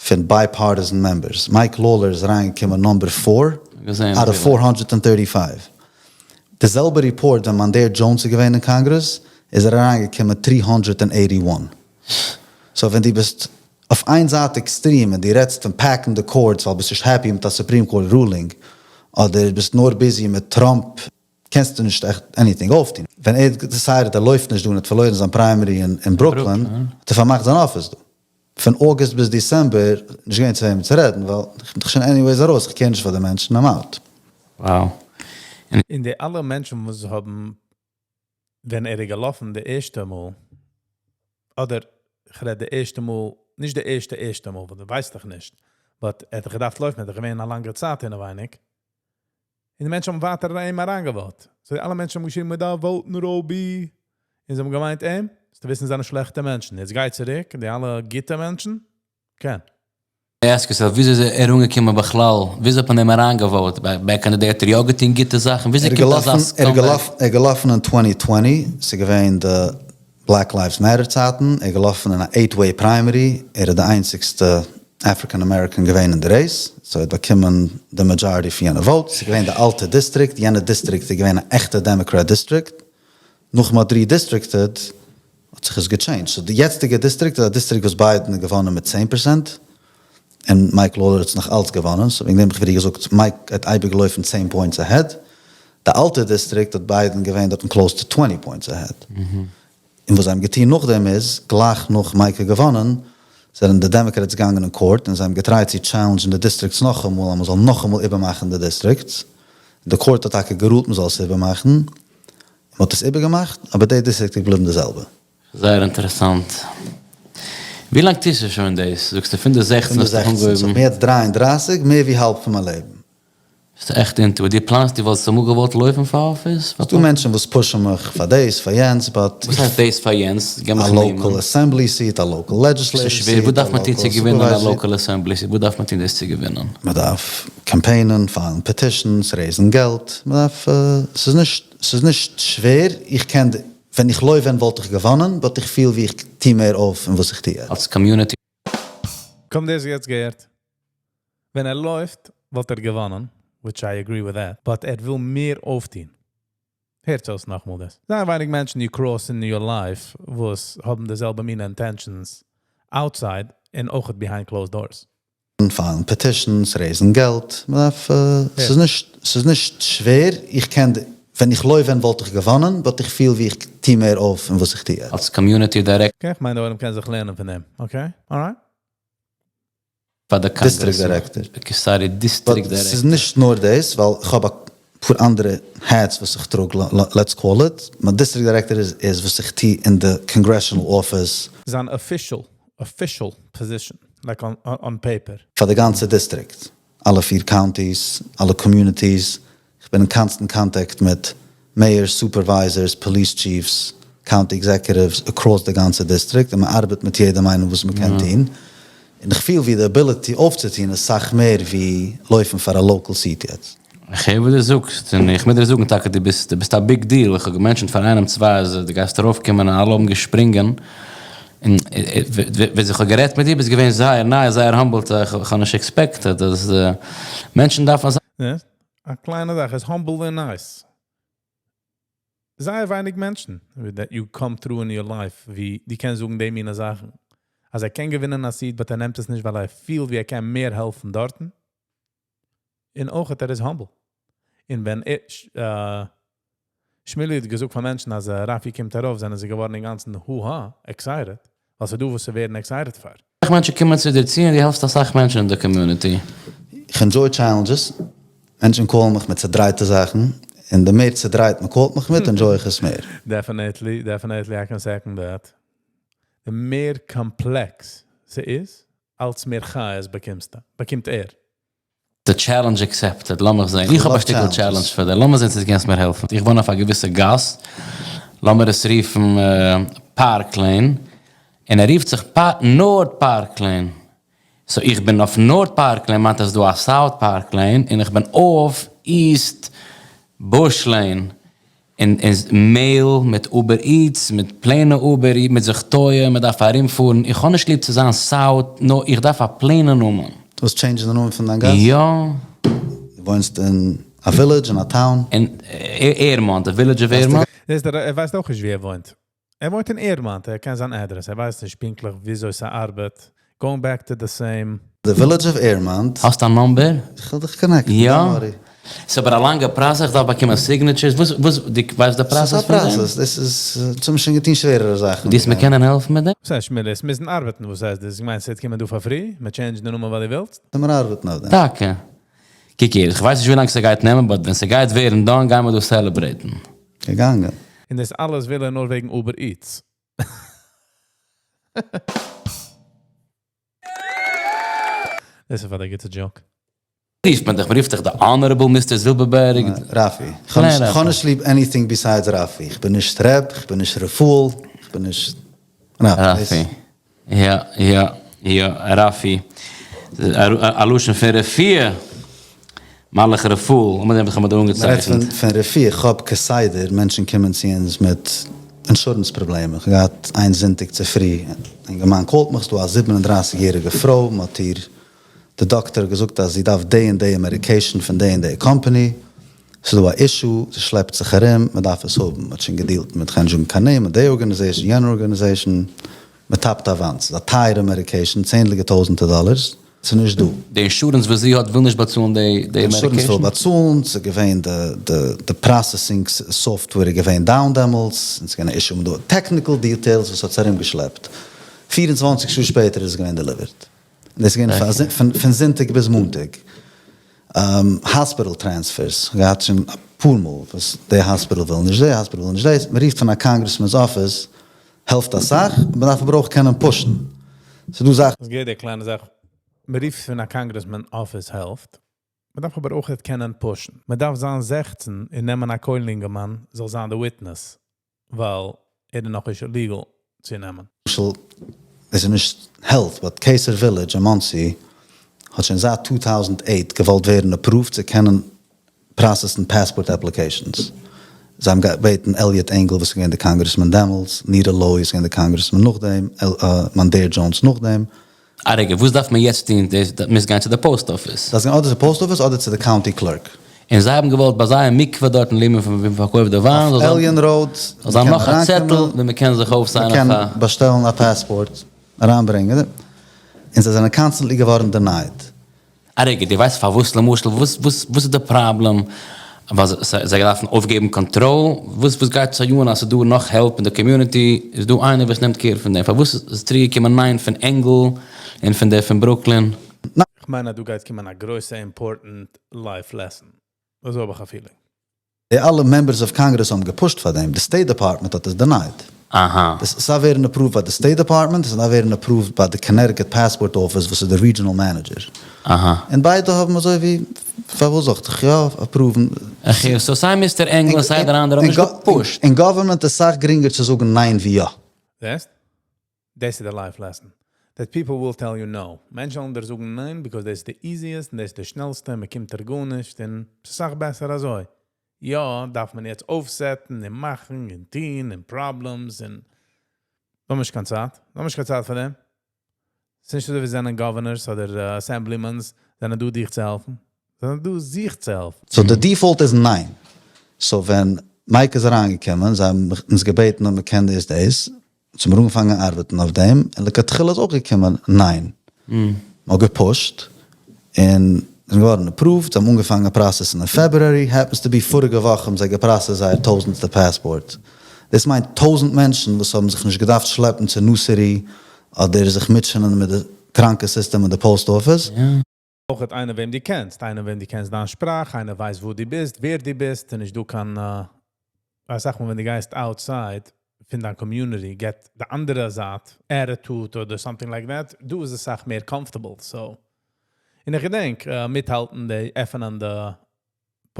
פון bipartisan members. Mike Lawler איז אריינגעקומען number 4 out of 435. די זעלבע report ווען Mondaire Jones איז געווען אין קאנגרעס, איז ער אריינגעקומען 381. So ווען דו ביסט אויף איין זייט עקסטרים און דו רעדסט פון pack ן די courts ווייל ביסט נישט happy מיט א Supreme Court ruling, אדער ביסט נאר busy מיט טראמפ, קענסטו נישט עכט anything אויפטון. ווען ער האט decided ער לויפט נישט דא און האט פארלוירן זיין primary אין ברוקלין, האט ער פארמאכט זיין אפיס דא. פון August ביז December נישט געווען צו וועמען צו רעדן, ווייל איך בין דאך שוין anyways ארויס, איך care נישט פאר די מענטשן, I'm out. Wow. און די אלע מענטשן וואס האבן, ווען ער איז געלאפן די ערשטע מאל, אדער איך רעד די ערשטע מאל, נישט די ערשטע ערשטע מאל, ווייל דו ווייסט דאך נישט, but ער האט געדארפט לויפן, ער האט געווען א לאנגע צייט אינעווייניג. און די מענטשן האבן ווייטער אים אריינגע vote ט. So די אלע מענטשן האבן געשריגן, מ'דארף vote ן רובי. און זיי האבן געמיינט אים, זאלסטו וויסן, זענען שלעכטע מענטשן. יעצט גיי צוריק, די אלע גוטע מענטשן, קען. Ask yourself, וויאזוי איז ער אנגעקומען בכלל? וויאזוי האט מען אים אריינגע vote? Back in the day האט ער יא געטון גוטע זאכן? וויאזוי קומט אזא ער איז געלאפן אין 2020, ס'איז געווען די Black Lives Matter צייטן, ער איז געלאפן אין א 8-way primary, ער איז די איינציגסטע African American געווען אין די race, so ער האט באקומען די majority פון יענע vote, ס'איז געווען די אלטע דיסטריקט, יענע דיסטריקט איז געווען א עכטע Democrat district, נאך מ'האט redistricted האט זיך עס גע change ט, so די יעצטיגע דיסטריקט איז א דיסטריקט וואס ביידען האט געוואנען מיט 10%, און Mike Lawler האט עס נאך אלץ געוואנען, so וועגן דעם האב איך פריער געזאגט Mike האט אייביג געלויפן 10 points ahead, די אלטע דיסטריקט האט ביידען געווען דארטן close to 20 points ahead. און וואס זיי האבן געטון נאכדעם איז, גלייך נאך Mike האט געוואנען, זענען די Democrats געגאנגען אין court און זיי האבן גע try ט צו challenge ן די districts נאכאמאל אז מען זאל נאכאמאל איבערמאכן די districts, די court האט טאקע גע rule ט מען זאל עס איבערמאכן, מען האט עס איבערגעמאכט, אבער די דיסטריקט איז געבליבן די זעלבע. זייער אינטערעסאנט. ווי לאנג טוסטו שוין דאס? זאגסטו פון די 16 פון די האסטו 16, אנגעהויבן? So כ'בין יעצט 33, מער ווי האלב פון מיין לעבן. ביסטו עכט into it? דו פלאנסט, דו וואלסט אמאל געוואלט לויפן פאר אפיס? ס'דא מענטשן וואס push ן מיך פאר דאס, פאר יענץ, but וואס הייסט דאס פאר יענץ? גיב מיך א נעמען. local assembly seat, א local legislative ס'איז שווער, סיט, וואס א דארף מען טון local צו געווינען א supervisor seat. local assembly seat? וואס דארף מען טון דאס צו געווינען? מען דארף קאמפיינען, file ן petitions, raise ן געלט, מען דארף, ס'איז נישט שווער, איך קען, ווען איך לויף ווען וואלט איך געוואנען, but איך פיל ווי איך טוה מער אויף אין וואס איך טוה יעצט. אלס community. קום דאס יעצט געהערט. ווען ער לויפט, וואלט ער געוואנען, which I agree with that, but ער וויל מער אויפטון. הערט אויס נאכמאל דאס. זייער ווייניג מענטשן you cross in your life, וואס האבן די זעלבע מין intentions outside און אויך behind closed doors. file ן petitions, raise ן געלט, מען דארף, ס'איז נישט שווער, איך קען, ווען איך לויף ווען וואלט איך געוואנען, but איך פיל ווי איך טוה מער אויף אין וואס איך טוה יעצט. אלס community director. Okay, איך מיין, דער עולם קען זיך לערנען פון דעם. Okay, alright. פאר די District director. Okay, sorry, district But ס'איז director. נישט נאר דאס, ווייל איך האב א פאר אנדערע hats וואס איך טראג, let's call it. מיין district director איז וואס איך טוה אין די congressional office. זיין official position, like on paper. פאר די גאנצע דיסטריקט. אלע פיר counties, אלע communities. איך בין אין constant contact מיט mayors, supervisors, police chiefs, county executives across די גאנצע דיסטריקט. און מען ארבעט מיט יעדעם איינעם וואס מען קען טון. און איך פיל ווי די ability אויפצוטון איז סאך מער ווי לויפן פאר א local seat יעצט. איך הער וואס דו זאגסט, און איך מוז דיר זאגן טאקע, דו ביסט א big deal. איך האב גע mention ט פאר איינעם צוויי, אז דו גייסט ארויפקומען און אלע האבן געשפרינגען. און ווען איך האב גערעדט מיט דיר, ביסט געווען זייער nice, זייער humble. איך האב נישט expected, אז מענטשן דארפן יא, א קליינע זאך, איז humble און nice. זייער ווייניג מענטשן that you come through in your life, ווי די קענסט זאגן די מינע זאכן. אז ער קען געווינען א seat, but ער נעמט עס נישט, ווייל ער פילט, ווי ער קען מער העלפן דארטן. און אויך ער איז humble. און ווען ער, שמילי האט געזאגט פאר מענטשן, אז Rafi קומט ארויף, זענען זיי געווארן אינגאנצן הו-הא, excited. ווייל ס'איז דא וואס צו ווערן excited פאר. מענטשן קומען צו דיר צו און דו העלפסט אסאך מענטשן אין די community. איך enjoy challenges. מענטשן call ן מיך מיט צעדרייטע זאכן. און די מער צעדרייט מען call ט מיך מיט, enjoy איך עס מער. Definitely, definitely, I can second that. די מער complex ס'איז, אלץ מער חיות באקומסטו, באקומט ער. The challenge accepted, לאמיך זען. איך האב א love שטיקל challenges. challenge פאר דיר. לאמיר זען, צו דו קענסט מיר העלפן. איך וואוין אויף א געוויסע גאס. לאמיר עס רופן Park Lane. און ער רופט זיך North Park Lane. So איך בין אויף North Park Lane, מיינט אז דא א South Park Lane, און איך בין אויף East Bush Lane. און איז mail מיט Uber Eats, מיט plain ע Uber Eats, מיט זיך טועה, מען דארף ארומפארן. איך האב נישט ליב צו זיין South, נאר איך דארף א plain ע נאמען. דו ווילסט change ן די נאמען פון דיין גאס? יא. דו וואוינסט אין א village, אין א town? אין Airmont, the village of Airmont. דאס ער ווייסט אויך נישט, וואו ער וואוינט. ער וואוינט אין Airmont, ער קען זיין address, ער ווייסט נישט פונקטליך, וויאזוי ס'ארבעט. Going back to the same. The village of Airmont. האסט א number? איך וויל דיך connect ן, יא? Don't worry. ס'איז אבער א לאנגע process, איך דארף באקומען signatures. וואס, וואס, דו ווייסט די process ס'איז א פון דעם? process, דאס איז, צום שוין געטון שווערערע זאכן. דו וועסט מיר קענען העלפן מיט דעם? וואס הייסט שמילי? עס מוזן ארבעטן, וואס הייסט דאס? איך מיין, ס'וועט קומען דא פאר free? מען change ט די נאמען ווייל דו ווילסט? מיר ארבעטן אויף דעם. טאקע. קוק הער, איך ווייס נישט ווי לאנג ס'גייט נעמען, but ווען ס'גייט ווערן done, גייען מיר דא celebrate ן. געגאנגען. און דאס אלעס וויל ער נאר וועגן Uber Eats. דאס איז פאר די גוטע joke. רופט מען דיך? מען רופט דיך the Honorable Mister Zilberberg. Rafi. איך האב נישט ליב anything besides Rafi. איך בין נישט רב, איך בין נישט רפאל, איך בין נישט Rafi. Rafi. יא, יא, יא, Rafi. א לשון פון רפואה. מלאך רפאל, און מיט דעם האב איך מיר דא אנגעצייכנט. מ'רעדט פון רפואה, איך האב כסדר מענטשן קומען צו אונז מיט insurance פראבלעמען. איך האב געהאט איין זונטאג צופרי, א אינגערמאן call ט מיך, ס'דא א 37 יעריגע פרוי, מ'האט איר, די דאקטער האט געזאגט אז זי דארף די און די medication פון די און די קאמפאני, ס'איז דא א issue, זי שלעפט זיך ארום, מ'דארף עס האבן. מ'האט שוין גע deal ט מיט כ'גיי נישט זאגן קיין נעמען, די organization, יענע organization, מ'טאפט א וואנט. ס'איז א טייערע medication, צענדליגע טויזענטער דאלארס, ס'איז נישט דא. די insurance וואס זי האט וויל נישט באצאלן די insurance medication? וויל באצאלן, ס'איז געווען די processing software איז געווען down דעמאלטס, און ס'איז געווען א issue מיט די technical details וואס האט עס ארומגעשלעפט. 24 שעה שפעטער איז עס געווען delivered. און דאס איז געווען פון זונטאג ביז מאנטאג. Hospital transfers, כ'האב געהאט שוין אפאר מאל וואס די hospital וויל נישט די, hospital וויל נישט דאס, מ'רופט פון א congressman's office, העלפט אסאך, מען דארף אבער אויך קענען push ן. ס'איז דא זאכן. עס גייט די קליינע זאך, מען רופט פון א congressman office העלפט, מען דארף אבער אויך קענען push ן. מען דארף זיין 16 און נעמען א כולל אינגערמאן זאל זיין די witness, ווייל ער איז נאך נישט legal צו נעמען. למשל, עס איז נישט health, but Keyser Village אין Monsey האט שוין זייט 2008 געוואלט ווערן approved צו קענען process ן passport applications. זיי האבן געבעטן Eliot Engel, וואס איז געווען די congressman דעמאלטס, Nita Lowey איז געווען די congressman נאכדעם, Mondaire Jones נאכדעם. א רגע, וואס דארף מען יעצט טון? דאס מוז גיין צו די post office. דארפסט גיין אדער צו די post office אדער צו די county clerk. און זיי האבן געוואלט ביי זיי א מקווה דארט אין לימין פון ווי מ'פארקויפט די וויין, אויף Alien Road, זאל זיין נאך א צעטל ווי מ'קען זיך אויף sign ען מ'קען אויף א. באשטעלן א passport, אריינברענגען, און זיי זענען constantly געווארן denied. א רגע, דו ווייסט פארוואס למשל, וואס וואס וואס איז די פראבלעם? ווייל זיי דארפן אויפגעבן קאנטראל? וואס וואס גייט זיי אן אז ס'איז דא נאך help אין די community? איז דא איינער וואס נעמט care פון דעם? פארוואס איז צוריקגעקומען ניין פון Engel און פון דער פון Brooklyn? כ'מיין אז דא גייט קומען א גרויסע important life lesson. אזוי האב איך א feeling. די אלע members of Congress האבן גע push ט פאר דעם, די State Department האט עס denied. עס דארף ווערן approved ביי די State Department, עס דארף ווערן approved ביי די Connecticut passport office וואס איז די regional manager. און ביידע האבן אזוי ווי פארוואס זאל איך דיך יא approve ן? איך הער, so סיי Mister Engel און סיי דער אנדערע האבן נישט גע push ט. אין government איז סאך גרינגער צו זאגן ניין ווי יא. זעסט? דאס איז די life lesson. That people will tell you no. מענטשן וועלן דיר זאגן ניין, because דאס איז די easiest און דאס איז די שנעלסטע, מען קומט דיר גארנישט און ס'איז סאך בעסער אזוי. יא, דארף מען יעצט אויפ set ן און מאכן און טון און problems און האבן נישט קיין צייט. האבן נישט קיין צייט פאר דעם. ס'איז נישט אזוי ווי זענען governors אדער assemblymans זענען דא דיך צו העלפן. זענען דא זיך צו העלפן. So די default איז ניין. So ווען. מייק איז אריינגעקומען, זיי האבן אונז געבעטן אויב מ'קען דאס דאס, אונז האמיר אנגעפאנגען ארבעטן אויף דעם, און לכתחילה איז אויך געקומען ניין. מ'האט געפושט, און זענען געווארן approved, זיי האבן אנגעפאנגען פראסעסן אין February, happens to be פאריגע וואך האבן זיי געפראסעסט זייער טויזענטסטע פאספארט. דאס מיינט 1000 מענטשן וואס האבן זיך נישט געדארפט שלעפן צו notary, אדער זיך מוטשענען מיט די קראנקע סיסטעם אין די post office. אויך איינער וועם דו קענסט, איינער וועם דו קענסט דיין שפראך, איינער ווייסט וואו דו ביסט, ווער דו ביסט, און נישט דא קיין, זאג מאל, ווען דו גייסט outside פון דיין community, get די אנדערע זייט, attitude אדער something like that, דא איז עס אסאך מער comfortable, so. און איך געדענק, מיטהאלטן די עפענען די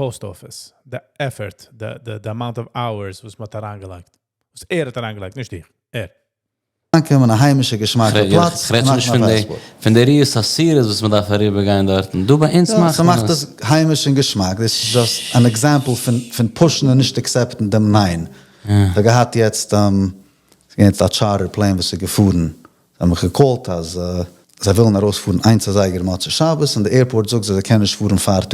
post office, the effort, the amount of hours וואס מ'האט אריינגעלייגט. וואס ער האט אריינגעלייגט, נישט איך, ער. אנקומען א היימישע געשמאקע פלאץ, איך רעד שוין נישט פון די ריאות הסירות וואס מ'דארף אריבערגיין דארטן. דא ביי אונז מאכט מען עס. ס'מאכט עס היימיש און געשמאק. דאס איז just אן example פון פושן און נישט accept ן דעם ניין. איך האב געהאט יעצט, ס'איז געווען יעצט א charter plane וואס איז געפארן. זיי האבן מיך געקאלט אז זיי ווילן ארויספארן 1 אזייגער מוצאי שבת, און די airport זאגט זיי זיי קענען נישט פארן פאר 2:30.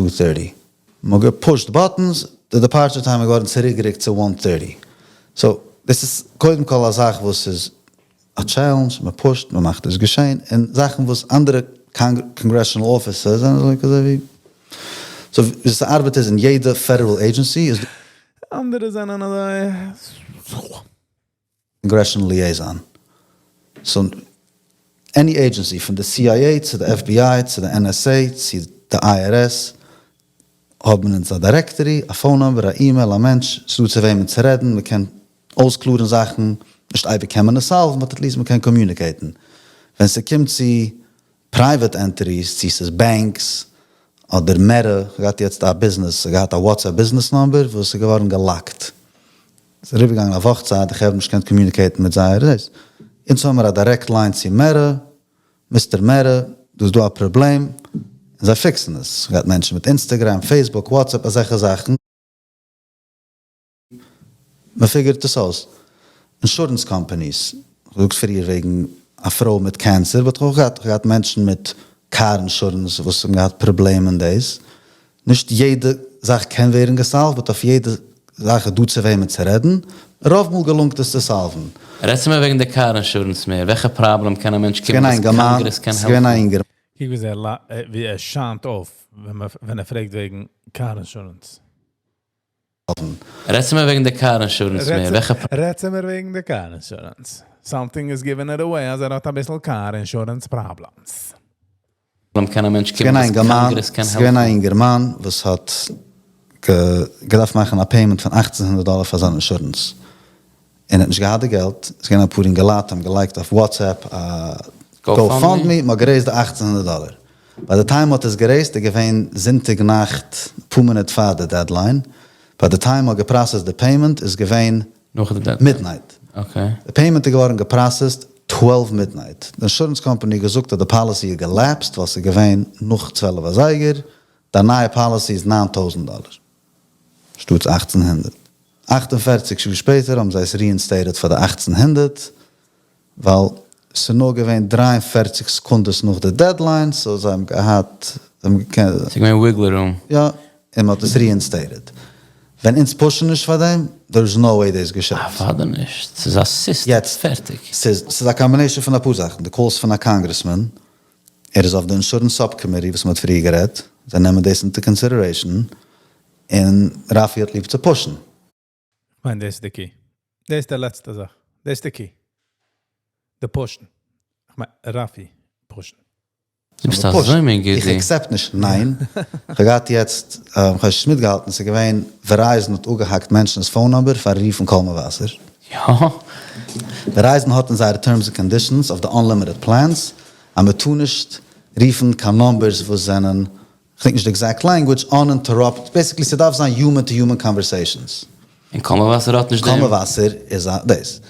מ'האט געפושט buttons, די departure time איז געווארן צוריקגערוקט צו 1:30. So, דאס איז קודם כל א זאך וואס איז א challenge, מען פושט, מען מאכט עס געשען, און זאכן וואס אנדערע congressional offices זענען אזוי אזוי ווי. So, ווי עס ארבעט איז אין יעדע federal agency איז אנדערע זענען אזוי. Congressional liaison. So, any agency, פון די CIA צו די FBI צו די NSA צו די IRS, האבן אונז א directory, א phone number, א אימעיל, א מענטש, ס'דא צו וועמען צו רעדן, מען קען אויסקלארן זאכן, נישט אייביג קען מען עס solve ן, but at least מען קען communicate ן. ווען ס'קומט צו private entities, צו ס'איז banks, אדער מערע, איך האב געהאט יעצט א ביזנעס, איך האב געהאט א WhatsApp business number וואס איז געווארן געלאקט. ס'איז אריבערגעגאנגען א וואך צייט, איך האב נישט געקענט communicate ן מיט זייער דאס. אונז האמיר א direct line צו מערע, Mister מערע, דא איז דא א פראבלעם, און זיי פיקסן עס. איך האב געהאט מענטשן מיט Instagram, Facebook, WhatsApp, אזעלכע זאכן. מען פיגערט עס אויס. Insurance companies, איך זאג פריער וועגן א פרוי מיט cancer, but איך האב אויך געהאט, איך האב געהאט מענטשן מיט car insurance וואס האבן געהאט פראבלעמען דאס. נישט יעדע זאך קען ווערן געסאלווד, but אויף יעדע זאך איז דא צו וועמען צו רעדן. רוב מאל געלונגט עס צו סאלוון. רעדסטו מיר וועגן די car insurance מער? וועלכע פראבלעם קען א מענטש קומען וואס קאנגרעס קען העלפן? ס'געווען א אינגערמאן. קוק ווי ער שיינט אויף ווען ער פרעגט וועגן car insurance. רעדסטו מיר וועגן די car insurance מער? וועלכע רעדסטו מיר וועגן די car insurance? Something is giving it away אז ער האט אביסל car insurance problems. קען א מענטש קומען וואס קאנגרעס קען העלפן? ס'געווען א אינגערמאן וואס האט געדארפט מאכן א payment פון 1800 דאלער פאר זיין insurance, און ער האט נישט געהאט די געלט, ס'איז געווען אפאר אינגעלייט האבן געלייגט אויף WhatsApp א GoFundMe, מ'האט גערעיזט די 1800 דאלער. ביי די time מ'האט עס גערעיזט איז געווען זונטאג נאכט פאר מינוט פאר די deadline, ביי די time מ'האט געפראסעסט די payment איז געווען midnight. די payment איז געווארן געפראסעסט 12 midnight. די insurance company האט געזאגט אז די policy איז געלעפסט ווייל ס'איז געווען נאך 12 אזייגער, די נייע policy איז 9000 דאלער שטאטס 1800. 48 שעה שפעטער האבן זיי עס reinstated פאר די 1800, ווייל ס'איז נאר געווען 43 סעקונדעס נאך די deadline, so זיי האבן געהאט, זיי האבן געקענט. ס'איז געווען wiggle room. יא, און מ'האט עס reinstated. ווען אונז פושן נישט פאר דעם, there is no way דאס געשעט. אוודאי נישט, ס'איז א סיסטעם, פערטיג. ס'איז א combination פון אפאר זאכן, די calls פון א congressman, ער איז אויף די insurance subcommittee וואס מ'האט פריער גערעדט, זיי נעמען דאס into consideration, און ראפי האט ליב צו פושן. כ'מיין דאס איז די key. דאס איז די לעצטע זאך. דאס איז די key. די פושן. כ'מיין ראפי פושן. דו ביסט אזוי מין גוט איך accept נישט ניין. כ'האב געהאט יעצט, כ'האב נישט מיטגעהאלטן, ס'איז געווען Verizon האט אפגעהאקט מענטשנ'ס phone number פאר רופן קול מבשר. יא. Verizon האט אין זייערע terms and conditions אויף די unlimited plans אז מ'טאר נישט רופן קיין numbers וואס זענען, כ'דענק נישט די exact language, uninterrupted, basically ס'דארף זיין human to human conversations. און קול מבשר האט נישט דעם? קול מבשר איז א דאס.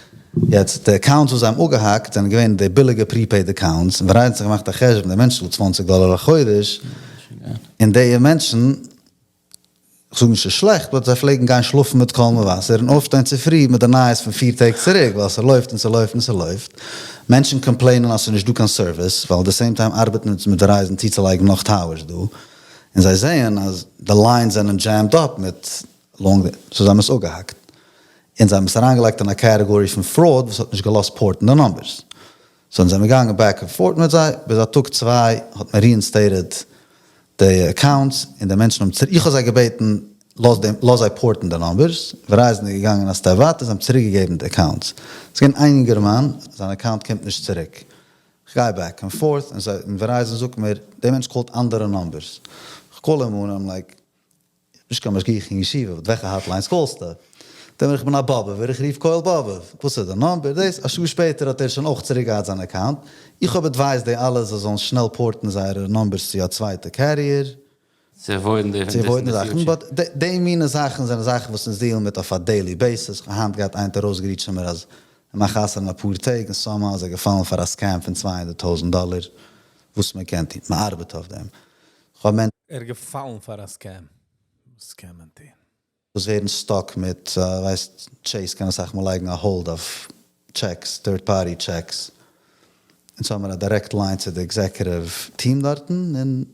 יעצט די accounts וואס זיי האבן אפגעהאקט זענען געווען די ביליגע prepaid accounts, און Verizon האט זיך געמאכט א חשבון, די מענטש צאלט 20 דאלער א חודש, און די מענטשן, כ'זאג נישט ס'איז שלעכט, but זיי פלעגן גיין שלאפן מיט קול מבשר און אויפשטיין צופרי מיט די נייעס פון פיר טעג צוריק, ווייל ס'לויפט און ס'לויפט און ס'לויפט. מענטשן קאמפלעינען אז ס'איז נישט דא קיין service, ווייל at the same time ארבעטן אונז מיט Verizon צוצולייגן נאך towers דא, און זיי זעען אז די lines זענען jammed up מיט Long, so זיי האבן עס אפגעהאקט. און זיי האבן עס אריינגעלייגט אין א category פון fraud וואס האט נישט געלאזט port ן די numbers. So זענען מיר געגאנגען back and forth מיט זיי, ביז א טאג צוויי האט מען reinstated די accounts, און די מענטשן האבן צוריק, איך האב זיי געבעטן, לאז דעם, לאז זיי port ן די numbers. Verizon איז געגאנגען א step ווייטער, זיי האבן צוריקגעגעבן די accounts. עס איז געווען איין אינגערמאן, זיין account קומט נישט צוריק. איך גיי back and forth, און זיי, און Verizon זאגט מיר, דער מענטש call ט אנדערע numbers. איך call אים אן, I'm like, נישט קיין משגיח אין ישיבה, וועלכע hotlines call סטו? דער איך בין א באבעווער, איך רוף קהל באבוב. וואס איז די number? דאס, א שעה שפעטער האט ער שוין אויך צוריק געהאט זיין account. איך האב advised די אלע, זיי זאלן שנעל port ן זייערע numbers צו א צווייטע carrier. צו avoid ן די צו avoid ן זאכן, but די מינע זאכן זענען זאכן וואס אונז deal ן מיט אויף א daily basis. היינט געהאט איינער ארויסגע reach ט מיר אז ער מאכט חתונה אפאר טעג און somehow איז ער געפאלן פאר א scam פון 200.000 דאלער, וואס מען קען טון. מען ארבעט אויף דעם. איך האב מענטשן ער געפאלן פאר א scam. וואס קען מען טון? וואס ווערן stuck מיט, ווייסט, Chase קען אסאך מאל לייגן א hold אויף checks, third party checks. און so האבן מיר א direct line צו די executive team דארטן, און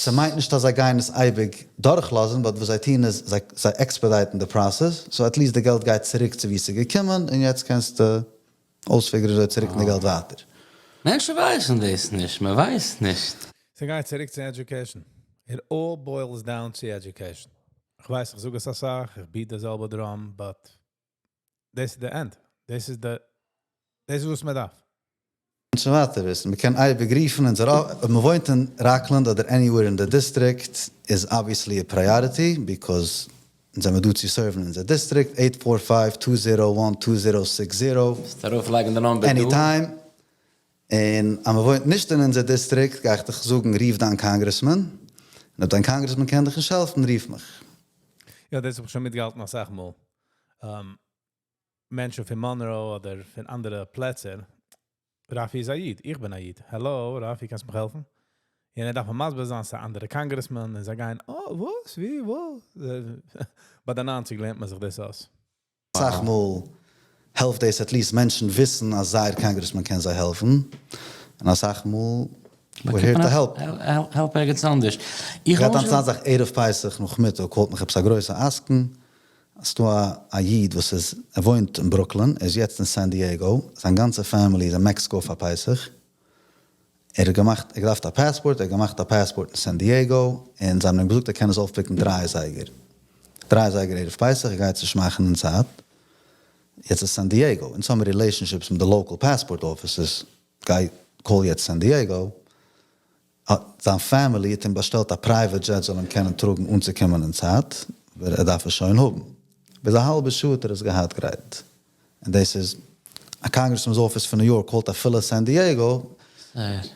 ס'מיינט נישט אז זיי גייען עס אייביג דורכלאזן, but וואס זיי טוען איז, זיי expedite ן די process, so at least די געלט גייט צוריק צו וואו ס'איז געקומען, און יעצט קענסטו אויס figure ן אזוי צוריק די געלט ווייטער. מענטשן ווייסן דאס נישט, מען ווייסט נישט. ס'גייט צוריק צו education. It all boils down to education. איך ווייס, איך זאג עס אסאך, איך beat די זעלבע drum, but this is the end. This is וואס מען דארף. מענטשן ווייטער וויסן, מען קען אייביג רופן, אויב מען וואוינט אין Rockland אדער anywhere in the district is obviously a priority, because אונז זעמיר דא צו serve ן אין די district, 845-201-2060. ארויפלייגן די number דא. Anytime. און אז מען וואוינט נישט אין אונזער district, גיי איך דיך זאגן, רוף דיין congressman. און אויב דיין congressman קען דיך נישט העלפן, רוף מיך. יא, דאס האב איך שוין מיטגעהאלטן אסאך מאל. מענטשן פון Monroe אדער פון אנדערע פלעצער. Rafi איז א איד, איך בין א איד. Hello, Rafi, קענסט מיך העלפן? און ער דארף מיר מסביר זיין, ס'איז אנדערע congressman, און זיי גייען, "Oh, וואס, ווי, וואו?" ביי די 90 לערנט מען זיך דאס אויס. אסאך מאל העלפט דאס at least מענטשן וויסן, אז זייער congressman קען זיי העלפן. און אסאך מאל, we're here to help. העלפ ערגעץ אנדערש. איך האב אנצאל זיך ערב פסח נאכמיטאג, call ט מיך עפעס א גרויסע עסקן. ס'דא א איד וואס איז, ער וואוינט אין Brooklyn, ער איז יעצט אין San Diego, זיין גאנצע family איז אין מעקסיקא פאר פסח. ער האט געמאכט, ער געדארפט א passport, ער האט געמאכט א passport אין San Diego, און זיי האבן אים געזאגט ער קען עס אויף pick ן 3 אזייגער. 3 אזייגער ערב פסח, ער גייט זיך מאכן אין צייט. יעצט איז San Diego, און some relationships מיט די local passport offices, גיי call יעצט San Diego, זיין family האט אים באשטעלט א private jet זאל אים קענען טראגן אנצוקומען אין צייט, ווייל ער דארף עס שוין האבן. ביז א האלבע שעה האט ער עס געהאט גרייט. און דאס איז א congressman's office פון New York call ט אפילו San Diego.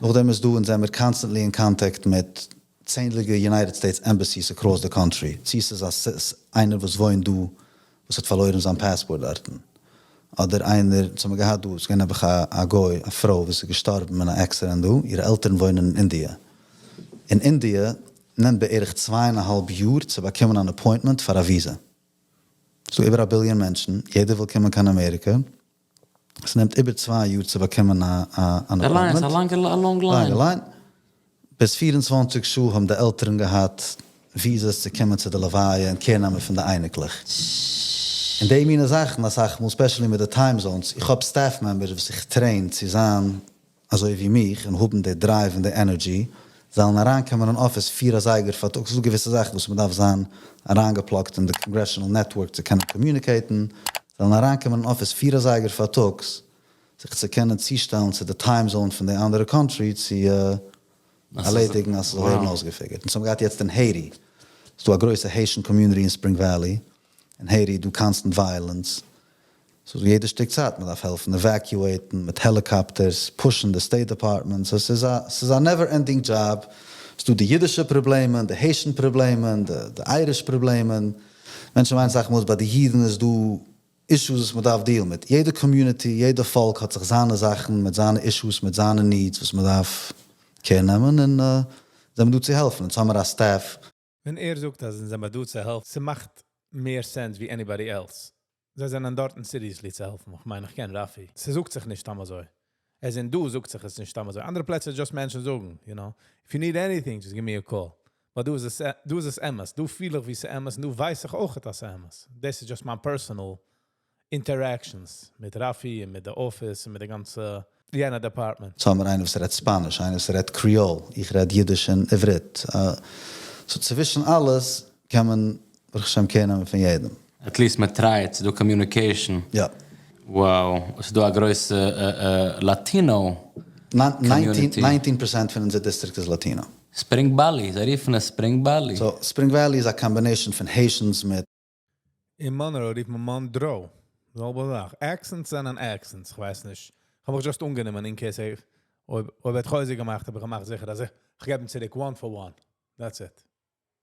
נאכדעם איז דא, אונז זעמיר constantly in contact מיט צענדליגע United States embassies across the country. צי ס'איז איינער וואס וואוינט דא, וואס האט פארלוירן זיין passport דארטן. אדער איינער, וואס האבן געהאט דא, עס איז געווען נעבעך א גוי, א פרוי וואס איז געשטארבן אין א accident דא, אירע עלטערן וואוינען אין אינדיע. אין אינדיע נעמט בערך 2.5 יאר צו באקומען אן appointment פאר א וויזע. ס'דא איבער א ביליאן מענטשן, יעדער וויל קומען קיין אמעריקע. עס נעמט איבער 2 יאר צו באקומען אן א line, appointment. א long line. לאנגע line. ביז 24 שעה האבן די עלטערן געהאט וויזעס צו קומען צו די לוויה און care נעמען פון די אייניקלעך. און די מינע זאכן, אסאך מאל, especially מיט די time zones, איך האב staff members וואס איך train צו זיין אזוי ווי מיך און האבן די drive און די energy, זאלן אריינקומען אין office 4 אזייגער פארטאגס. ס'איז דא געוויסע זאכן וואס מען דארף זיין אריינגע plug ט אין די congressional network צו קענען communicate ן, זאלן אריינקומען אין office 4 אזייגער פארטאגס, זיך צו קענען צושטעלן צו די time zone פון די אנדערע country צו ערלעדיגן אז ס'זאל ווערן אויסגע figure ט. און ס'האבן געהאט יעצט אין Haiti. ס'איז דא א גרויסע Haitian community אין Spring Valley. אין Haiti דא constant violence. So יעדע שטיק צייט מען דארף העלפן evacuate ן מיט helicopters, push ן די State Department. So ס'איז א never ending job. ס'איז דא די אידישע פראבלעמען, די Haitian פראבלעמען, די Irish פראבלעמען. מענטשן מיינען אסאך מאל ביי די אידן איז דא issues וואס מען דארף deal ן מיט. יעדע community, יעדע פאלק האט זיך זיינע זאכן, מיט זיינע issues, מיט זיינע needs, וואס מען דארף care נעמען און זעמיר דא צו העלפן. אונז האבן מיר א staff. ווען ער זאגט אז זעמיר דא צו העלפן, ס'מאכט מער sense ווי anybody else. זיי זענען דארט seriously צו העלפן. איך מיין, איך קען Rafi. ס'זאגט זיך נישט סתם אזוי. עס זענען דא זאגט זיך עס נישט סתם אזוי. אנדערע פלעצער just מענטשן זאגן, "If you need anything, just give me a call." But דא איז עס אמת. דא פיל איך ווי ס'איז אמת, און דא ווייס איך אויך, אז ס'איז אמת. This is just my personal interactions מיט Rafi און מיט די office און מיט די גאנצע יענע department. So האבן מיר איינער וואס רעדט Spanish, איינער וואס רעדט Creole, איך רעד אידיש און עברית. So צווישן אלעס קען מען, ברוך השם, care נעמען פון יעדעם. At least מען try ט, ס'איז דא communication. יא. Wow, ס'איז דא א גרויסע Latino community. 19% פון אונזער district איז Latino. Spring Valley, זיי רופן עס Spring Valley. So Spring Valley איז א combination פון Haitians מיט אין Monroe רופט מען Mondro. זעלבע זאך. Accents זענען accents, איך ווייס נישט. איך האב מיך just אנגענומען, in case איך, אויב האט חוזק געמאכט, האב איך געמאכט זיכער, אז איך געב אים צוריק one for one. That's it.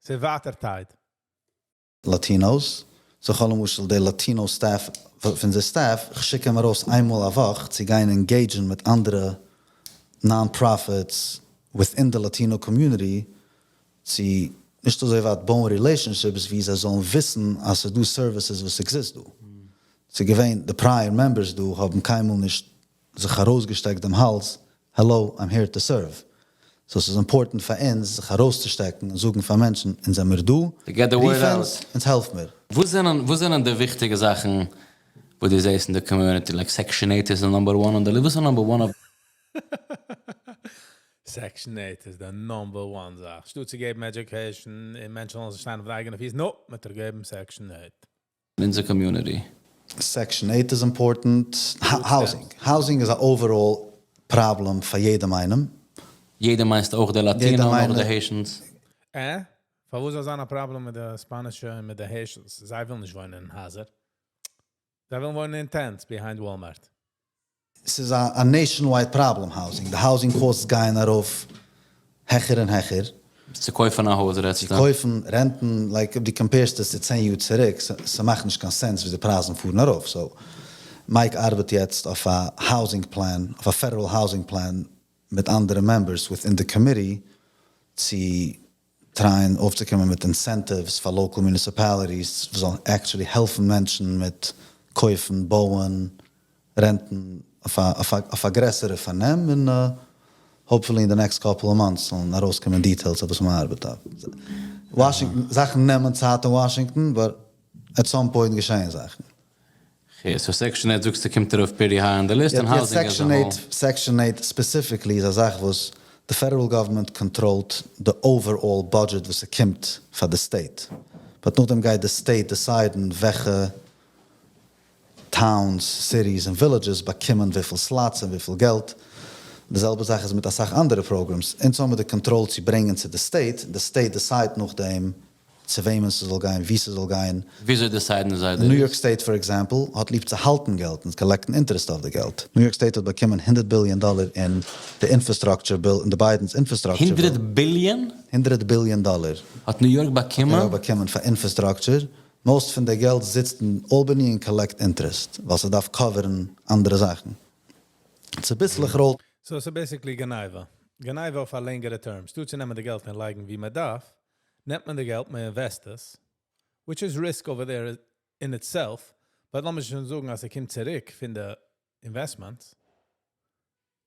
ס'איז watertight. Latinos. So איך למשל, די Latino staff, פון די staff, איך שיק אים ארויס איינמאל א וואך צו גיין engage ן מיט אנדערע non-profits within the Latino community, צו נישט אזוי ווייט בויען relationships, ווי זיי זאלן וויסן, אז ס'איז דא services וואס exist דא. ס'איז געווען, the prior members דא האבן קיינמאל נישט זיך ארויסגעשטעקט דעם האלז, "Hello, I'm here to serve." So עס איז important פאר אונז, זיך ארויסצושטעקן און זאגן פאר מענטשן, אונז זעמיר דא, To get the word רוף out. אונז, אונז העלף מיר. וואו זענען די וויכטיגע זאכן, וואו דו זעסט אין די community? Like Section 8 is the number one on the list. וואס איז number one of Section 8 איז the number one זאך. שטאט צו געבן education, און מענטשן זאלן זיך שטיין אויף די אייגענע פיס. No, מ'וועט דיר געבן Section 8. אין די community? Section 8 is important. Housing. Housing is an overall problem פאר יעדעם איינעם. יעדער מיינסט אויך די Latino יעדער און אויך די איינער. Haitians? אה? פארוואס זאל זיין א problem מיט די ספאנישע און מיט די Haitians? זיי ווילן נישט וואוינען אין הייזער. זיי ווילן וואוינען אין tents behind Walmart. עס איז א nationwide problem, housing. The housing costs גייען ארויף העכער און העכער. צו קויפן א הויז, רעדסטו? צו קויפן, rent ן, like, אויב דו compare סט עס צו 10 יאר צוריק, ס'מאכט נישט קיין sense ווי די פרייזן פארן ארויף. So, Mike ארבעט יעצט אויף א housing plan, אויף א federal housing plan מיט אנדערע members within the committee צו try ען אויפצוקומען מיט incentives פאר local municipalities, וואס זאלן actually העלפן מענטשן מיט קויפן, בויען, rent ן אויף א גרעסערע פארנעם און hopefully in the next couple of months זאלן ארויסקומען details אויף וואס מען ארבעט אויף. Washington, זאכן נעמען צייט אין Washington, but at some point געשען זאכן. Okay, so Section 8 זאגסטו קומט ארויף pretty high on the list and Yeah, housing as a Section whole. 8, Section 8 specifically איז א זאך וואס the federal government controlled the overall budget וואס ס'קומט פאר the state. But נאכדעם גייט the state decide ן וועלכע towns, cities and villages באקומען וויפיל slots און וויפיל געלט. די זעלבע זאך איז מיט א סאך אנדערע programs. אונז האבן מיר די control צו ברענגען צו the state. The state decide נאכדעם צו וועמען ס'זאל גיין, ווי ס'זאל גיין. וויאזוי decide ן זיי New דאס? York State, for example, האט ליב צו האלטן געלט און collect ן interest אויף די געלט. New York State האט באקומען $100 billion אין the infrastructure bill, אין the Biden's infrastructure 100 bill. billion? $100 billion. האט New York באקומען? האט באקומען פאר infrastructure. Most פון די געלט זיצט אין Albany און collect interest, ווייל ס'דארף cover ן אנדערע זאכן. ס'איז א ביסל roll So it's basically גניבה. גניבה אויף א לענגערע term. שטאט צו נעמען די געלט און לייגן ווי מען דארף, נעמט מען די געלט, מען invest עס, which is risk over there in itself, but לאמיר שוין זאגן, אז עס קומט צוריק פון די investments,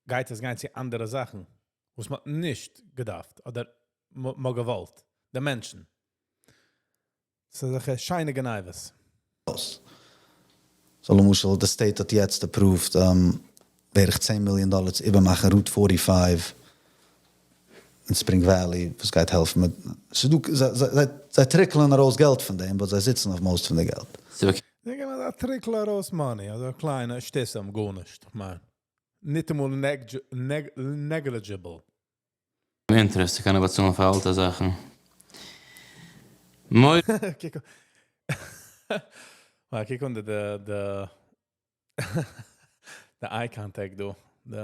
גייט עס גיין צו אנדערע זאכן, וואס מען האט נישט געדארפט אדער מאל געוואלט, די מענטשן. ס'איז אזעלכע שיינע גניבות. So למשל, the state האט יעצט approved בערך $10 million צו איבערמאכן Route 45 אין Spring Valley, וואס גייט העלפן מיט. זיי trickle ן ארויס געלט פון דעם, but זיי זיצן אויף most פון די געלט. זיי זיי געבן א trickle ארויס money, אזא קליינע שטיסל, גארנישט, איך מיין. נישט אמאל negligible. interest, זיי קענען באצאלן פאר אלטע זאכן. מוי קוק. מאל קוק אונטער די eye contact דא. די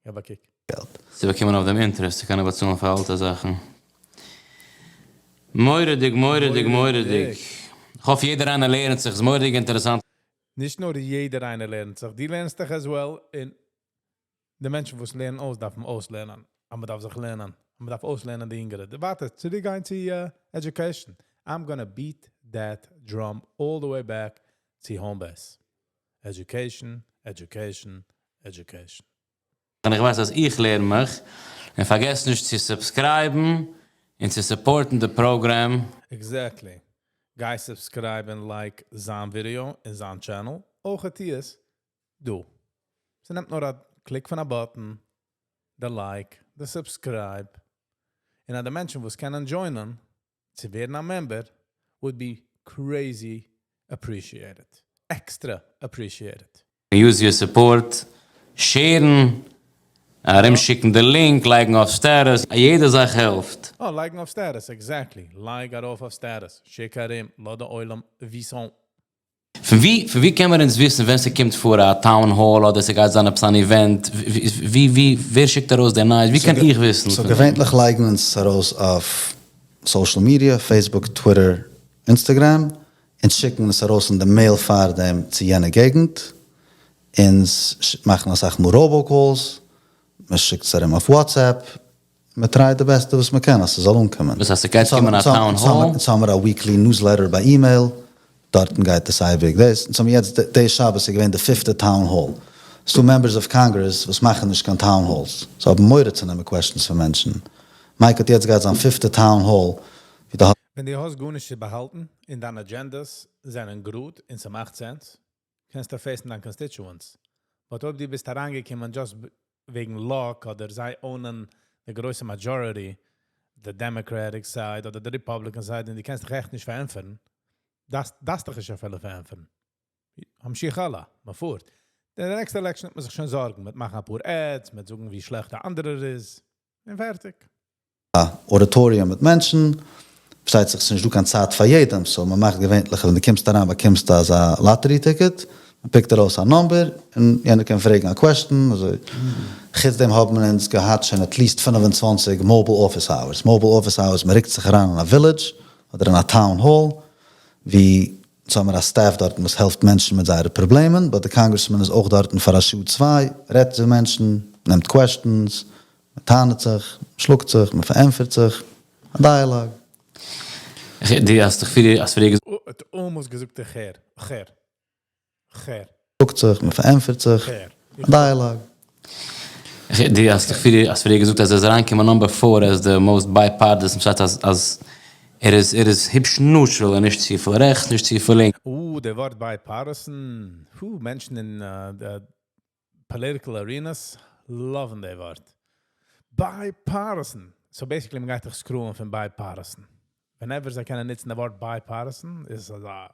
יא, קוק. געלט. זיי באקומען אויף דעם interest, זיי קענען באצאלן פאר אלטע זאכן. מורא'דיג, מורא'דיג, מורא'דיג. איך האף, יעדער איינער לערנט זיך, ס'איז מורא'דיג אינטערעסאנט. נישט נאר יעדער איינער לערנט זיך, דו לערנסט דיך as well. און די מענטשן, וואס לערנען אויס, דארפן אויסלערנען. אבער מען דארף זיך לערנען. מען דארף אויסלערנען די אינגערע. ווארט, צוריקגיין צו education. I'm gonna beat that drum all the way back צו home base. Education, education, education. און איך ווייס, אז איך לערן מיך. און פארגעס נישט צו subscribe ן. און צו support ן די program. Exactly. גיי subscribe און like זיין ווידיאו אין זיין channel. אויך עס דא. ס'נעמט נאר א click פון א button, די like, די subscribe. און אז די מענטשן וואס קענען join ען, צו ווערן א member, would be crazy appreciated. Extra appreciated. Use your support, share ן, ארומשיקן די link, לייגן אויף status, יעדע זאך העלפט. Oh, לייגן אויף status, exactly. לייג ארויף אויף status. שיק ארום, לאז די עולם וויסן. פון ווי קען מען אונז וויסן, ווען ס'קומט פאר א town hall אדער ס'גייט זיין עפעס אן event, ווי, ווער שיקט ארויס די נייעס? ווי קען איך וויסן? So געווענליך לייגן אונז ארויס אויף social media, Facebook, Twitter, Instagram, און שיקן עס ארויס אין די mail פאר דעם צו יענע געגנט. אונז מאכן אסאך מאל robocalls, מען שיקט עס ארום אויף WhatsApp, מען try ט די בעסטע וואס מען קען, אז ס'זאל אנקומען. דאס הייסט, ס'גייט קומען א town hall? אונז האבן מיר א weekly newsletter ביי אימעיל, דארטן גייט עס אייביג. דאס, אונז האבן יעצט, די שבת איז געווען די פיפטע town hall. ס'דא members of Congress וואס מאכן נישט קיין town halls. זיי האבן מורא צו נעמען questions פון מענטשן. Mike האט יעצט געהאט זיין פיפטע town hall. ווי די ווען דו האסט גארנישט צו באהאלטן און דיינע agendas זענען גראד און ס'מאכט sense, קענסטו face ן דיין constituents. But אויב דו ביסט אריינגעקומען just וועגן luck אדער זיי own ען די גרויסע majority, the Democratic side אדער the Republican side, און דו קענסט דיך עכט נישט פארענטפערן, דאס דיך נישט אפילו פארענטפערן. המשיך הלאה, מ'פארט. די next election וועט מען זיך שוין זארגן, מיט מאכן א פאר ads, מיט זאגן ווי שלעכט דער אנדערער איז. און פארטיג. Auditorium מיט מענטשן, פארשטייט זיך, ס'איז נישט דא קיין צייט פאר יעדעם, so מען מאכט געווענליך, ווען דו קומסט אריין, באקומסטו אזא lottery ticket, מען pick ט ארויס א number, און יענער קען פרעגן א question, אזוי. חוץ דעם האבן מיר אונז געהאט שוין at least 25 mobile office hours. Mobile office hours, מען רוקט זיך אריין אין א village, אדער אין א town hall, ווי אונז האבן מיר א staff דארטן וואס העלפט מענטשן מיט זייערע פראבלעמען, but די congressman איז אויך דארטן פאר א שעה צוויי, רעדט צו מענטשן, נעמט questions, מען טענה'ט זיך, מען שלאגט זיך, מען פארענטפערט זיך, א dialogue. דו האסט דאך פריער, האסט פריער געזאגט. האט almost געזאגט איך הער, איך הער, איך הער. שלאגט זיך, מען פארענטפערט זיך, א dialogue. דו האסט דאך פריער, האסט פריער געזאגט אז ער איז אריינגעקומען number 4 as the most bipartisan, פשט אז ער איז היפש neutral און נישט צו פיל רעכטס, נישט צו פיל לינקס. דער ווארט bipartisan, מענטשן אין די political arenas love ן די ווארט. Bipartisan. So basically, מען גייט דיך screw ען פון bipartisan. Whenever זיי קענען ניצן די ווארט bipartisan, איז עס א,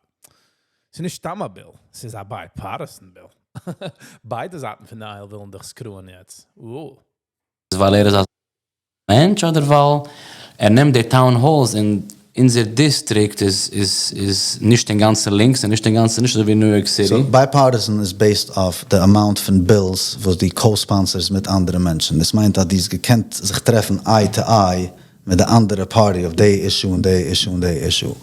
ס'איז נישט סתם א bill, ס'איז א bipartisan bill. ביידע זייטן פון די aisle ווילן דיך screw ען יעצט. ווייל ער איז א מענטש אדער ווייל ער נעמט די town halls אין אונזער דיסטריקט איז נישט אינגאנצן לינקס און נישט אינגאנצן נישט אזוי ווי New York City. So bipartisan איז based אויף the amount פון bills וואס די co-sponsors מיט אנדערע מענטשן. דאס מיינט אז די האסט געקענט זיך טרעפן eye to eye מיט די אנדערע party אויף די issue און די issue און די issue.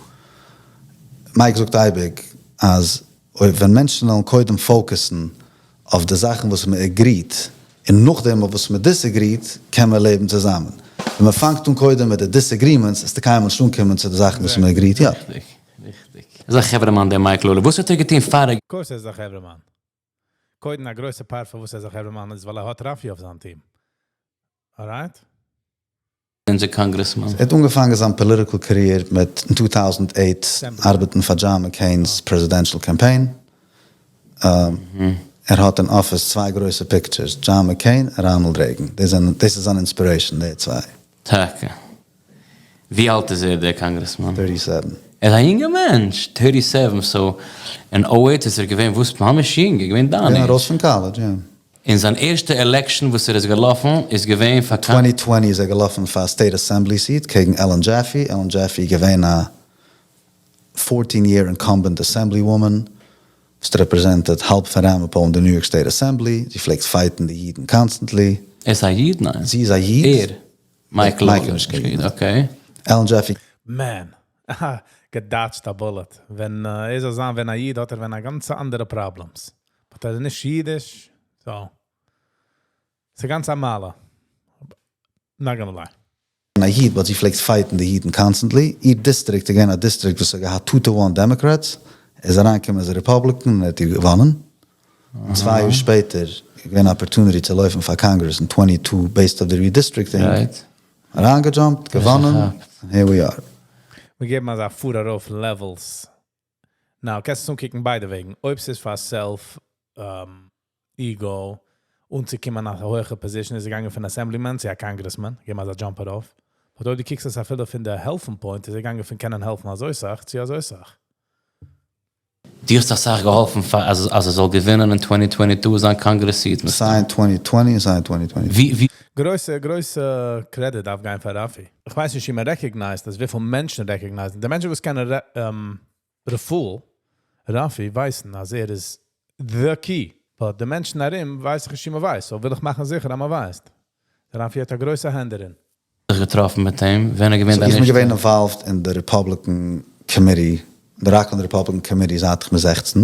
Mike זאגט אייביג אז אויב ווען מענטשן וועלן קודם focus ן אויף די זאכן וואס מען agree ט און נאכדעם אויף וואס מען disagree ט, קען מען לעבן צוזאמען. ווען מען פאנגט אן קודם מיט די disagreements, איז די קיינמאל נישט אנקומען צו די זאכן וואס מען agree ט, יא. ריכטיג, ריכטיג. איז א חברה'מאן דער Mike Lawler. וואס האט ער געטון פאר ער Of course ער איז א חברה'מאן. קודם א גרויסע part פון וואס ער איז א חברה'מאן איז, ווייל ער האט Rafi אויף זיין team. Alright? אונזער congressman. ער האט אנגעפאנגען זיין political career מיט אין 2008 ארבעטן פאר John McCain's presidential campaign. ער האט אין אפיס צוויי גרויסע pictures, John McCain און Ronald Reagan. דאס איז זיין inspiration, די צוויי. טאקע. ווי אלט איז ער, דער congressman? 37. ער איז א יונגער מענטש, 37, so אין 08 איז ער געווען, וואס, ממש יונג, ער געווען דאן. יא, ארויס פון college, יא. אין זיין ערשטע election וואס ער איז געלאפן, איז געווען פאר 2020 איז ער געלאפן פאר State Assembly seat קעגן Ellen Jaffe. Ellen Jaffe איז געווען א 14-year incumbent assemblywoman, וואס represented האלב פון Ramapo אין די New York State Assembly. זי פלעגט fight ן די אידן constantly. ער איז א איד? ניין. זי איז א איד. ער? Mike Mike Lawler. איז קיין איד. Okay. Ellen Jaffe. Man, גע dodge ט א bullet. ווען ער זאל זיין, ווען א איד האט ער ווען א גאנצע אנדערע problems. But ער איז נישט אידיש, so. ס'איז גאנץ א מעלה. Not gonna lie. א איד, but זי פלעגט fight ן די אידן constantly. איר דיסטריקט, again, א דיסטריקט וואס האט געהאט 2-1 Democrats. ער איז אריינגעקומען as a Republican און ער האט איר געוואונען. 2 יאר שפעטער, געווען opportunity צו לויפן פאר Congress אין 22 based אויף די redistricting. Right. אריינגע jump ט, געוואנען, here we are. מיר געבן אזא פאר ארויף levels. Now, קענסט עס אנקוקן ביידע וועגן. אויב ס'איז פאר self ego, אנצוקומען א הויכע position, איז ער געגאנגען פון assemblyman צו א congressman, געבן אזא jump ארויף. But אויב דו קוקסט עס אפילו פון די העלפן point, איז ער געגאנגען פון קענען העלפן אזוי סאך צו אזוי סאך. דו האסט אסאך געהאלפן פאר אז אז ער זאל געווינען אין 2022 זיין Congress seat. סיי אין 2020 און סיי אין 2022. ווי גרויסע, גרויסע credit דארף גיין פאר Rafi. איך ווייס נישט ווי מען recognize ט דאס, וויפיל מענטשן recognize ן. די מענטשן וואס קענען רפאל, Rafi, ווייסן, אז ער איז the key. But די מענטשן ארום ווייס איך נישט ווי מען ווייסט. So וויל איך מאכן זיכער, אז מען ווייסט. Rafi האט א גרויסע האנט דערין. זיך געטראפן מיט אים, ווען ער געווינט So איך דיין בין געווען ערשטע- involved אין די Republican Committee, די Rockland Republican Committee זייט איך בין 16.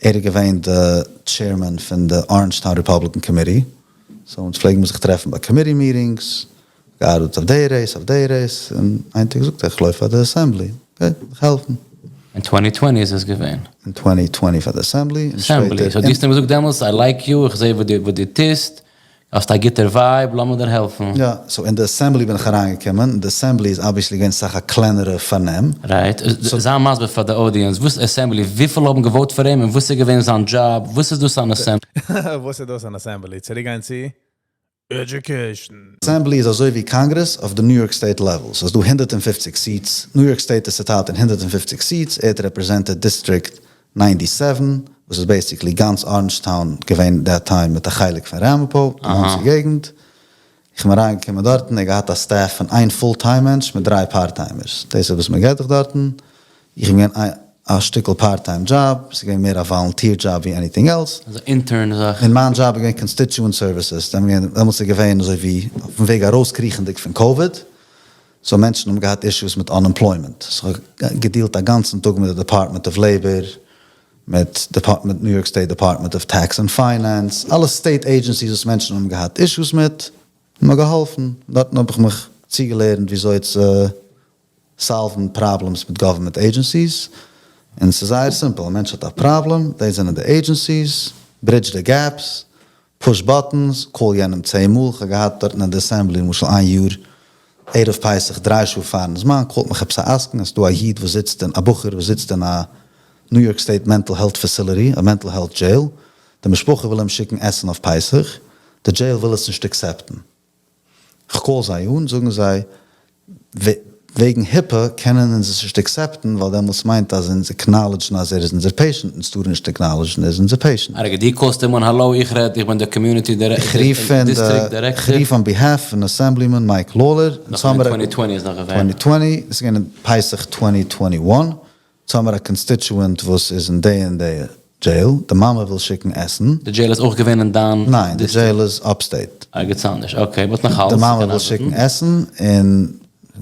ער איז געווען דער Chairman פון די Orangetown Republican Committee. So אונז פלעגן מיר זיך טרעפן ביי committee meetings, געארבעט אויף די race, אויף די race, און איין טאג זאגט ער, איך לויף פאר די assembly. Okay, איך העלפן. אין 2020 איז עס געווען. אין 2020 פאר די assembly. און Assembly. שפעטער So דו האסט אים געזאגט דעמאלטס, I like you, איך זע וואס דו טוסט, האסט א גוטער vibe, לאמיר דיר העלפן. יא, so אין די assembly בין איך אריינגעקומען. אין די assembly איז obviously געווען אסאך א קלענערע פארנעם. Right. זיי מסביר פאר די audience, וואס assembly, וויפיל האבן גע vote ט פאר אים און וואס איז געווען זיין job, וואס איז דאס אן assembly? וואס איז דאס אן assembly? צוריק צו Education. Assembly איז אזוי ווי Congress אויף די New York State level. So ס'איז דא 150 seats. New York State איז צעטיילט אין 150 seats. ער האט represented District 97, וואס איז basically גאנץ Orangetown געווען that time מיט א חלק פון Ramapo, די גאנצע געגנט. איך בין אריינגעקומען דארטן, איך געהאט א staff פון איין full-time מענטש מיט דריי part-timers. דאס איז וואס מען געט דיך דארטן. איך בין געווען א שטיקל part-time job, עס איז געווען מער א volunteer job ווי anything else. אלזא intern זאך. און מיין job איז געווען constituent services. דעמאלטס איז געווען אזוי ווי אויפן וועג ארויסקריכנדיג פון COVID. So מענטשן האבן געהאט issues מיט unemployment. So איך האב גע deal ט א גאנצן טאג מיט די Department of Labor, מיט Department, New York State Department of Tax and Finance, אלע state agencies וואס מענטשן האבן געהאט issues מיט, מיר געהאלפן. דארטן האב איך מיך צוגעלערנט, וויאזוי צו solve ן problems מיט government agencies. און ס'איז זייער simple. א מענטש האט א problem, די זענען די agencies, bridge the gaps, push buttons, call יענעם 10 מאל. איך האב געהאט דארטן אין די assembly, למשל איין יאר, ערב פסח, 3 שעה פארן זמן, call ט מיך עפעס א עסקן, עס איז דא א איד וואס זיצט אין, א בחור וואס זיצט אין א New York State Mental Health Facility, א mental health jail. די משפחה וויל אים שיקן עסן אויף פסח. די jail וויל עס נישט accept ן. איך call זיי אן, זאגן זיי, וועגן HIPAA קענען אונז עס נישט accept ן, ווייל דעמאלטס מיינט אז אונז acknowledge ן אז ער איז אונזער patient, אונז טארן נישט acknowledge ן ער איז אונזער patient. רגע, דו call סט אים אן, האלא, איך רעד, איך בין דער community איך רוף פון district די, director. איך רוף on behalf פון Assemblyman Mike Lawler. נאך אין 2020 איז נאך געווען. 2020, עס איז געווען פסח 2021. אונז האמיר א constituent וואס איז אין די און די jail. די מאמע וויל שיקן עסן. די jail איז אויך געווען אין דיין ניין, די jail איז upstate. ערגעץ אנדערש, okay, but נאך אלץ. די מאמע וויל שיקן עסן און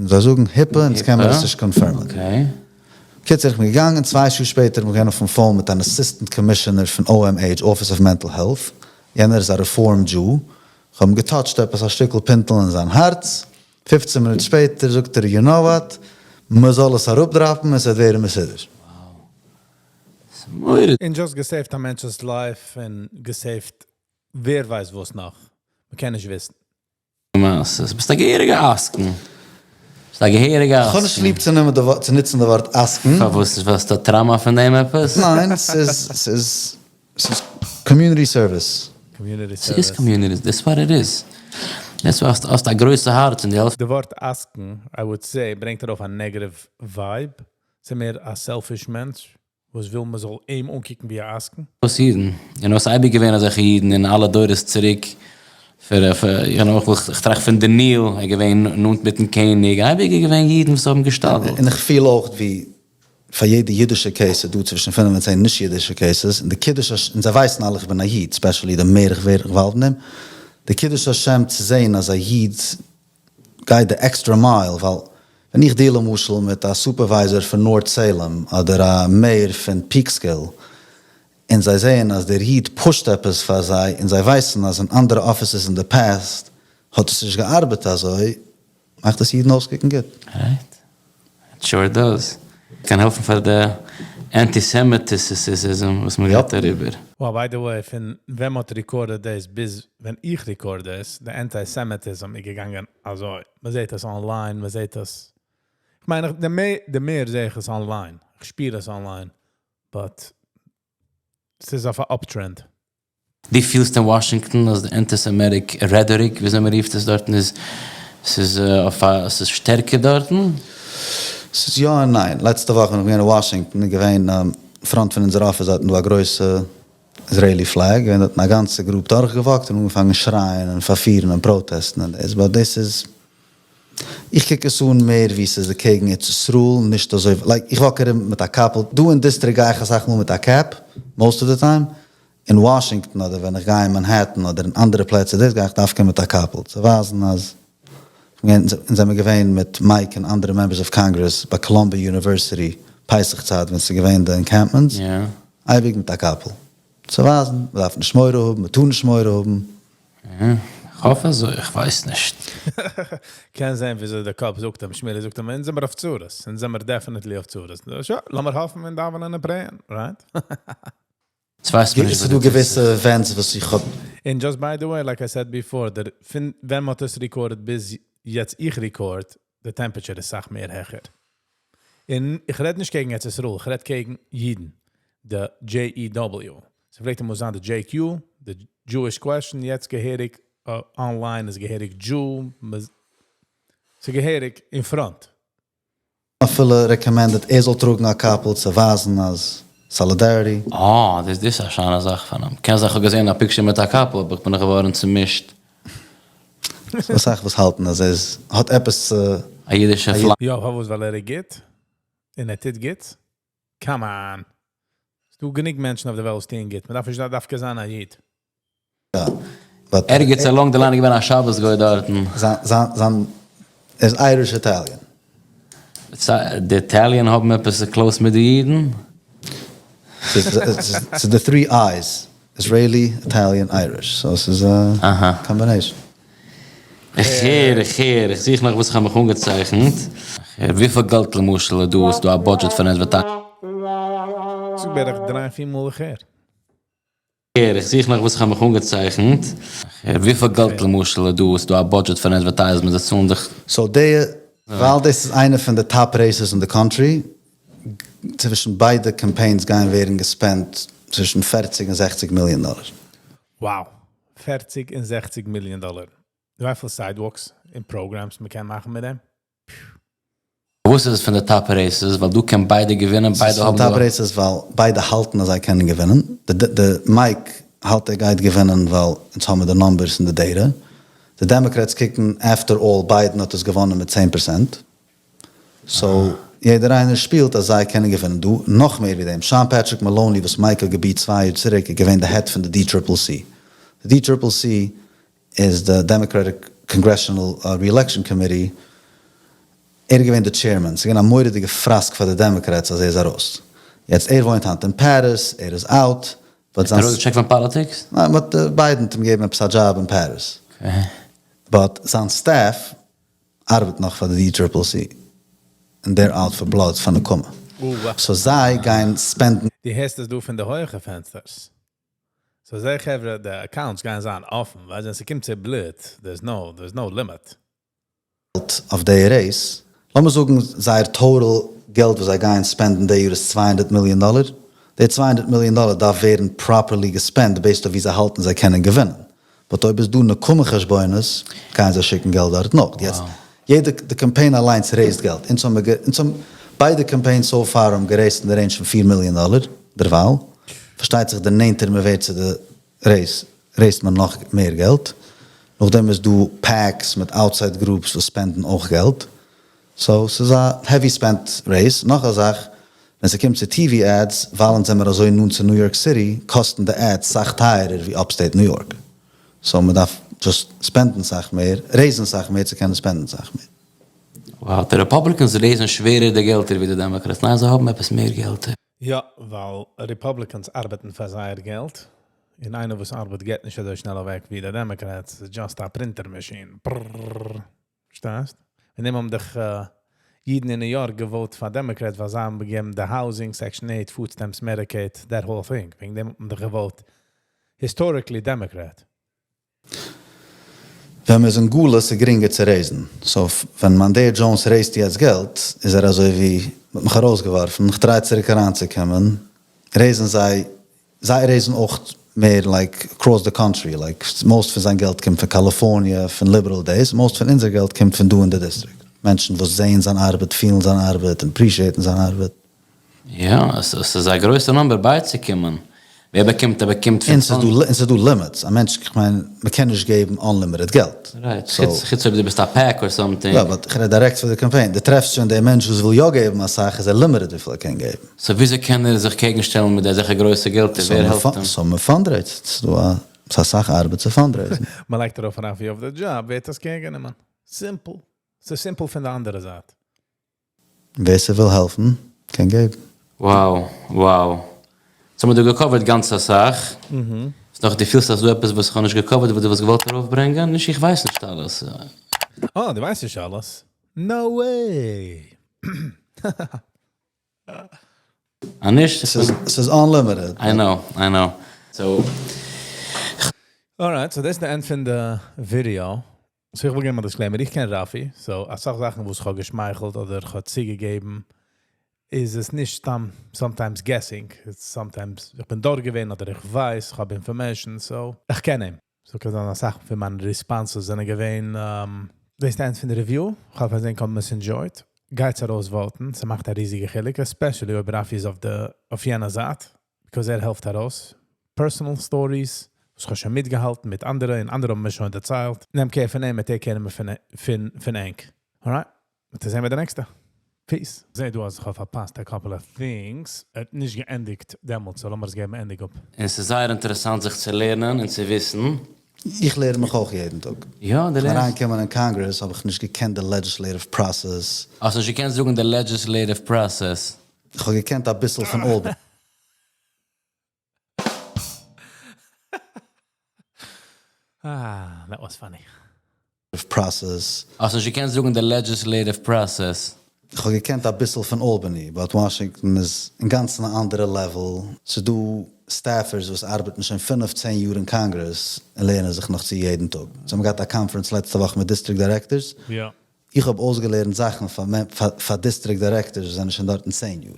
זיי זאגן HIPAA און עס קען מען עס נישט confirm ען. Okay. קיצור, איך בין געגאנגען, 2 שעה שפעטער בין איך געווען אויפן phone מיט אן assistant commissioner פון OMH, Office of Mental Health. יענער איז א Reform Jew. איך האב אים גע touch ט עפעס א שטיקל פינטל אין זיין הארץ. 15 מינוט שפעטער זאגט ער, you know what, מען זאל עס אראפ drop ן, עס וועט ווערן מסודר. Wow. און just גע save ט א מענטש'ס life און גע save ט ווער ווייסט וואס נאך. מען קען נישט וויסן. מעשה. ביסט א געהעריגע עסקן. ביסט א געהעריגע איך האב נישט ליב צו נוצן די ווארט עסקן. פארוואס איז וואס, די trauma פון דעם עפעס? ניין, ס'איז community service. Community ס'איז service. community, that's what it is. דאס האסט א גרויסע הארץ אין די העלפט. די ווארט עסקן, I would say, ברענגט ארויף א negative vibe. ס'איז מער א selfish מענטש, וואס וויל מען זאל אים אנקוקן ווי א עסקן. וואס אידן? און וואס אייביג געווען אזעלכע אידן אין אלע דורות צוריק. פאר, איך טראכט פון דניאל, ער געווען נאנט מיטן קעניג, אייביג געווען אידן וואס האבן געשתדלט. און איך פיל אויך ווי פאר יעדע אידישע case איז דא צווישן 5 און 10 נישט אידישע cases, און די קידוש השם, און זיי ווייסן אלע איך בין א איד, especially די מער איך ווער involved אין דעם, די קידוש השם צו זען אז א איד גייט די extra mile, ווייל ווען איך deal למשל מיט א supervisor פון North Salem אדער א mayor פון Peekskill, און זיי זעען אז דער איד push ט עפעס פאר זיי, און זיי ווייסן אז אין אנדערע offices אין די past האט עס נישט געארבעט אזוי, מאכט עס אידן אויסקוקן גוט. Right. It sure does. קען העלפן פאר די antisemitism וואס מען גייט אריבער. Well, by the way, פון ווען מ'האט recorded דאס ביז ווען איך record דאס, די antisemitism איז געגאנגען אזוי. מען זעט עס online, מען זעט עס. איך מיין, די מער זע איך עס online. איך שפיר עס online. But עס איז אויף א uptrend. דו פילסט אין Washington אז די antisemitic rhetoric, ווי אזוי מען רופט עס דארטן, איז ס'איז אויף א ס'איז שטערקער דארטן? ס'איז יא און ניין. לעצטע וואך ווען איך בין געווען אין Washington איז געווען front פון אונזער אפיס דארטן דא א גרויסע Israeli flag, געווען דארטן א גאנצע group דורכגעוואקט און אנגעפאנגען שרייען און פארפירן און פראטעסטן און דאס, but דאס איז, איך קוק עס אן מער ווי ס'איז אקעגן ארץ ישראל, נישט אזוי, like איך walk ארום מיט א קאפל, דא אין דיסטריקט גיי איך אסאך מאל מיט א cap, most of the time, אין Washington אדער ווען איך גיי אין Manhattan אדער אין אנדערע פלעצער דאס גיי איך דווקא מיט א קאפל, צו ווייזן אז אונז זעמיר געווען מיט Mike און אנדערע members of Congress ביי Columbia University פסח צייט ווען ס'איז געווען די encampments, אייביג מיט א קאפל. צו ווייזן מ'דארף נישט מורא האבן, מ'טאר נישט מורא האבן. איך האף אזוי, איך ווייס נישט. קען זען וויאזוי דער קאפ זאגט אים, שמילי זאגט אים, אונז זעמיר אויף צרות, אונז זעמיר definitely אויף צרות. שוין, לאמיר האפן און דאווענען און pray ען, right? יעצט ווייסט מען נישט ס'איז דא געוויסע events וואס איך האב. And just by the way, like I said before, דער פון ווען מ'האט עס recorded ביז יעצט איך record, די temperature איז סאך מער העכער. און איך רעד נישט קעגן ארץ ישראל, איך רעד קעגן אידן, די JEW. ס'פלעגט אמאל זיין די JQ, די Jewish question, יעצט געהעריג online איז געהעריג Jew, ס'איז געהעריג אין front. אפילו recommended ער זאל טראגן א קאפל צו ווייזן אז solidarity. אה, דאס איז א שיינע זאך פון אים. קען זיין איך האב געזען א picture מיט א קאפל אבער איך בין נאך געווארן צומישט. ס'דא אסאך וואס האלטן אז ער האט עפעס א אידישע פלאג. יא, פארוואס? ווייל ער איז גוט? און ער טוט גוט? Come on. ס'דא גענוג מענטשן אויף די וועלט וואס טוען גוט. מ'דארף נישט דווקא זיין א איד. But ערגעץ along the line איז געווען א שבת גוי דארטן. זיין ער איז Irish Italian. די Italian האבן עפעס close מיט די אידן? ס'איז די three I's, Israeli, Italian, Irish, so ס'איז א combination. איך הער, איך הער, איך זוך נאך וואס איך האב מיך אנגעצייכנט. וויפיל געלט למשל איז דא, איז דא א budget פאר advertising? זאג בערך דריי פיר מאל איך הער. הער, איך זוך נאך וואס איך האב מיך אנגעצייכנט. וויפיל געלט למשל איז דא, איז דא א budget פאר advertisement, זיי צאלן דיך. So די, ווייל דאס איז איינע פון די top races אין די country, צווישן ביידע campaigns גייען ווערן גע spend ט צווישן 40 און 60 מיליאן דאלער. Wow! 40 און 60 מיליאן דאלער. וויפיל sidewalks און programs מען קען מאכן מיט דעם? וואס איז עס פון די top races? ווייל דא קען ביידע געווינען, ביידע האבן ס'איז פון top races ווייל ביידע האלטן אז זיי קענען געווינען. די Mike האלט ער גייט געווינען ווייל אונז האבן די numbers און די data. די Democrats קוקן after all Biden האט עס געוואנען מיט 10%. So יעדער איינער שפילט אז זיי קענען געווינען דא. נאך מער ווי דעם, Sean Patrick Maloney וואס Mike האט גע beat 2 יאר צוריק איז געווען די head פון די D-Triple-C. די D-Triple-C איז די Democratic Congressional Re-Election Committee, ער איז געווען די chairman, ס'איז געווען א מורא'דיגע פראסק פאר די Democrats אז ער איז ארויס. יעצט ער וואוינט היינט אין Paris, ער איז out, but זיין. ער האט ארויסגעטשעקט פון politics? ניין, but Biden האט אים געגעבן עפעס א דזשאב אין Paris. But זיין staff ארבעט נאך פאר די D-Triple-C, און they're out for blood פאר נקמה. So זיי גייען spend ן. דו הערסט עס דא פון די הויכע פענסטערס. So זיי חברה, די accounts גייען זיין אפן, ווייל ווען ס'קומט צו בלוט, there's no limit. אויף די race, לאמיר זאגן זייער total געלט וואס זיי גייען spend ן די יאר איז 200 מיליאן דאלער, די 200 מיליאן דאלער דארף ווערן properly גע spend based אויף ווי זיי האלטן זיי קענען געווינען. But אויב איז דא נקמה חשבונות, גייען זיי שיקן געלט דארט נאך. יעצט, יעדע, די קאמפיין אליינס raise ט געלט. אונז האבן ביידע campaigns so far האבן גע raise ט אין די range פון 4 מיליאן דאלער, דערווייל. פארשטייט זיך די נענטער מען ווערט צו די race, raise ט מען נאך מער געלט. נאכדעם איז דא PACs מיט outside groups וואס spend ן אויך געלט. So ס'איז א heavy spend race. נאך א זאך, ווען ס'קומט צו TV ads, ווייל אונז זעמיר אזוי נאנט צו New York City, קאסטן די ads סאך טייערער ווי upstate New York. So מ'דארף just spend ן סאך מער, raise ן סאך מער צו קענען spend ן סאך מער. Wow, די Republicans raise ן שווערער די געלטער ווי די Democrats. ניין, זיי האבן עפעס מער געלטער. יא, ווייל Republicans ארבעטן פאר זייער געלט, און איינער וואס ארבעט גייט נישט אזוי שנעל אוועק ווי די Democrats, ס'איז just א printer machine. פארשטייסט? און דעם האבן דיך. אידן אין New York גע vote פאר Democrat, ווייל זיי האבן געגעבן the housing, Section 8, food stamps, Medicaid, that whole thing. וועגן דעם האט מען דאך גע vote historically Democrat. ווען מ'איז אין גלות איז גרינגער צו raise ן. So ווען Mondaire Jones raise ט יעצט געלט איז ער אזוי ווי מ'האט מיך ארויסגעווארפן, איך try צוריק אריינצוקומען, raise ן זיי, זיי raise ן אויך מער like across the country, like most פון זיין געלט קומט פון קאליפארניע, פון liberal days, most פון אונזער געלט קומט פון דא אין די דיסטריקט. מענטשן וואס זעען זיין ארבעט, פילן זיין ארבעט, און appreciate ן זיין ארבעט. יא, עס איז א גרויסע number בייצוקומען. ווער באקומט, ער באקומט פון און ס'איז דא limits, א מענטש, איך מיין, מ'קען נישט געבן unlimited געלט. Right, חוץ אויב דו ביסט א PAC or something. יא, but איך רעד direct פאר די קאמפיין, דו טרעפסט שוין דער מענטש וואס וויל יא געבן אסאך, איז ער limited וויפיל ער קען געבן. So וויאזוי קען ער זיך קעגנשטעלן מיט די אזעלכע גרויסע געלטער, ווער העלפט אים? So מ'fundraise ט, ס'איז דא א סאך ארבעט צו fundraise ן. מ'לייגט ארויף אן אפי' אויף די דזשאב, ווערט עס קעגנגענומען. Simple. ס'איז simple פון די אנדערע זייט. ווער ס'וויל העלפן, קען געבן. Wow, wow. So האבן מיר דא גע cover ט גאנץ אסאך. איז נאך, דו פילסט אז דא עפעס וואס איך האב נישט גע cover ט וואס דו וואלסט געוואלט ארויפברענגען? נישט איך ווייס נישט אלעס. אה, דו ווייסט נישט אלעס? No way! אה נישט? ס'איז unlimited. I know, I know. So. Alright, so דאס איז די end פון די video. So איך וויל געבן א disclaimer, איך קען Rafi, so אסאך זאכן וואס איך האב געשמייכלט אדער איך האב צוגעגעבן, איז עס נישט סתם sometimes guessing, it's sometimes איך בין דארט געווען אדער איך ווייס, איך האב information, so איך קען אים. So קען זיין אסאך פון מיינע responses זענען געווען, דאס איז די end פון די review, איך האף אז ענק האבן עס enjoy ט. גייטס ארויס vote ן, ס'מאכט א ריזיגע חילוק, especially אויב Rafi איז אויף די, אויף יענע זייט, because ער העלפט ארויס. Personal stories, וואס איך האב שוין מיטגעהאלטן מיט אנדערע און אנדערע האבן מיר שוין דערציילט. נעם care פון אים, מיט take care פון ענק. Alright, מיר זעהן ביי די נעקסטע. Peace. זעה דא אז איך האב פארפאסט a couple of things. ער האט נישט געענדיגט דעמאלטס, so לאמיר עס געבן ענדיג אפ. און ס'איז זייער אינטערעסאנט זיך צו לערנען און צו וויסן. איך לערן מיך אויך יעדן טאג. יא, דו איך בין לערנסט. אריינגעקומען אין קאנגרעס האב איך נישט געקענט די legislative process. האסט נישט געקענט זאגן די legislative process? איך האב געקענט אביסל פון Albany. אה, that was funny. Process. האסט נישט געקענט זאגן די legislative process? איך האב געקענט אביסל פון Albany, but Washington איז אינגאנצן א אנדערע level. ס'איז דא staffers וואס ארבעטן שוין פינף צען יאר אין קאנגרעס און לערנען זיך נאך צו יעדן טאג. זיי האבן געהאט א conference לעצטע וואך מיט district directors. איך האב אויסגעלערנט זאכן פאר district directors וואס זענען שוין דארטן 10 יאר.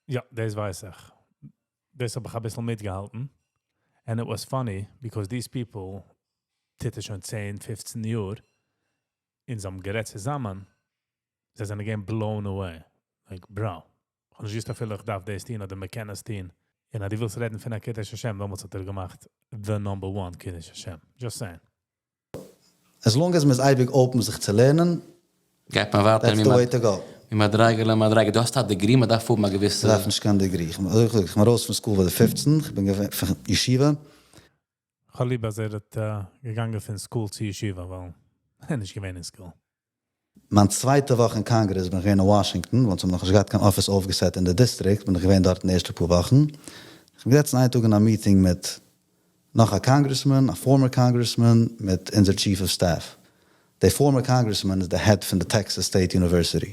יא, דאס ווייס איך. דאס האב איך אביסל מיטגעהאלטן. And it was funny, because these people טוט עס שוין 10, 15 יאר, און זיי האבן גערעדט צוזאמען, זיי זענען געווען blown away. Like, bro, איך האב נישט געוואוסט אפילו איך דארף דאס טון אדער מען קען עס טון. און אז דו ווילסט רעדן פון א קידוש השם, דעמאלטס האט ער געמאכט the number one קידוש השם. Just saying. As long as מען איז אייביג open זיך צו לערנען, גייט מען ווייטער that's the way to go. ממדרגה למדרגה. דו האסט א degree, מען דארף האבן א געוויסע... איך דארף נישט קיין degree. איך בין ארויס פון school ביי די 15, איך בין געווען פון ישיבה. איך האב ליב אז ער האט געגאנגען פון school צו ישיבה, ווייל ער איז נישט געווען אין school. מיין צווייטע וואך אין קאנגרעס בין איך געווען אין וואשינגטאן, ווייל זיי האבן נאכנישט געהאט קיין אפיס אויפגע set אין די דיסטריקט, בין איך געווען דארט אין די ערשטע פאר וואכן. איך בין געזעצן איין טאג אין א meeting מיט נאך א congressman, א former congressman, מיט אונזער chief of staff. דער former congressman איז די head פון די Texas State University.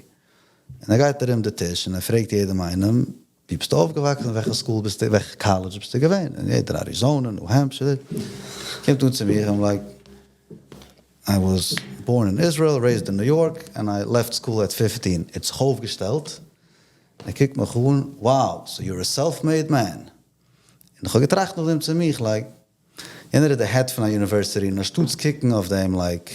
און ער גייט ארום די טיש און ער פרעגט יעדעם איינעם, ווי ביסטו אויפגעוואקסן, וועלכע school ביסטו, וועלכע college ביסטו געווען? און יעדער, Arizona, New Hampshire. קומט אן צו מיר, I'm like, I was born in Israel, raised in New York, and I left school at 15. ער האט זיך אויפגעשטעלט. ער קוקט מיך אן, wow, so you're a self-made man. און איך האב געטראכט נאכדעם צו מיך, like, יענער איז דער head פון א university, און אנשטאט קוקן אויף דעם, like,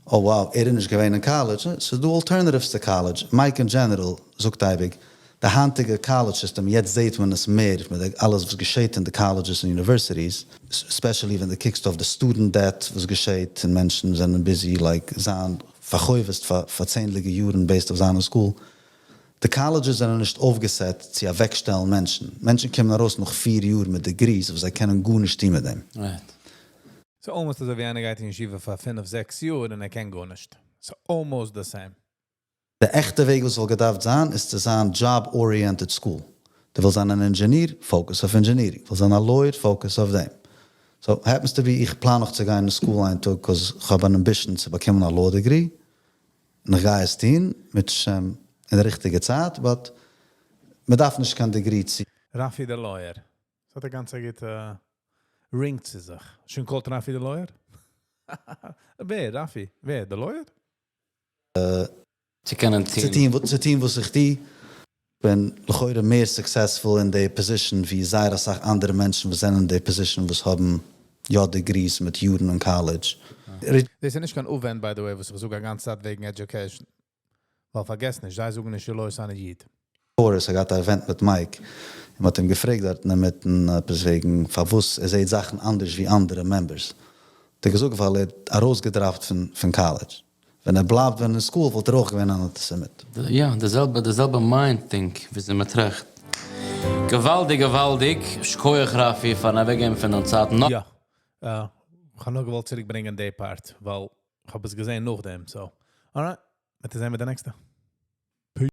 oh wow, ער איז נישט געווען אין college, ס'איז דא alternatives to college. Mike in general זאגט אייביג, די היינטיגע college system, יעצט זעט מען עס מער, מיט אלעס וואס געשעט אין די colleges און universities, especially ווען דו קוקסט אויף די student debt וואס געשעט, און מענטשן זענען busy, like, זיין פארחובות'ט פאר צענדליגע יארן based אויף זיינע school. די colleges זענען נישט אויפגע set צו אוועקשטעלן מענטשן. מענטשן קומען ארויס נאך 4 יאר מיט degrees, וואס זיי קענען גארנישט טון מיט דעם. So almost אזוי ווי איינער גייט אין ישיבה פאר 5, 6 יאר און ער קען גארנישט. So almost the same. די עכטע וועג וואס וואלט געדארפט זיין, איז צו זיין job-oriented school. דו ווילסט זיין אן engineer, focus אויף engineering. ווילסט זיין א lawyer, focus אויף דעם. So, happens to be, איך plan נאך צו גיין אין school איין טאג, because איך האב אן ambition צו באקומען א law degree. און איך גיי עס טון, מיט אין די ריכטיגע צייט, but מען דארף נישט קיין degree צו Rafi the Lawyer. עס האט א גאנץ גוטע ring צו זיך. שוין called Rafi the Lawyer? ווער? Rafi? ווער? The Lawyer? צו קענען צו טון. טון, צו טון וואס איך טו. בין לכאורה מער successful אין די position ווי זייער א סאך אנדערע מענטשן וואס זענען אין די position וואס האבן יא degrees מיט יארן אין college. דאס איז נישט קיין אווענט, by the way, וואס איך זאג א גאנצע צייט וועגן education. ווייל פארגעס נישט, זיי זאגן נישט, שלא עשני איד. Torres, ער האט א event מיט Mike. און מ'האט אים געפרעגט דארט אינמיטן עפעס וועגן, פארוואס ער זעט זאכן אנדערש ווי אנדערע members. האט ער געזאגט, ווייל ער האט ארויסגעדראפט פון college. ווען ער בלייבט ווען אין school, וואלט ער אויך געווען אן אנטיסעמיט. יא, די זעלבע mind think, ווי זיי מ'טראכט. געוואלדיג, געוואלדיג. שכוח, Rafi, פארן אוועקגעבן פון דיין צייט. נאך יא. איך האב נאר געוואלט צוריקברענגען די part, ווייל איך האב עס געזען נאכדעם, so. Alright, מיר זעען מיט די נעקסטע.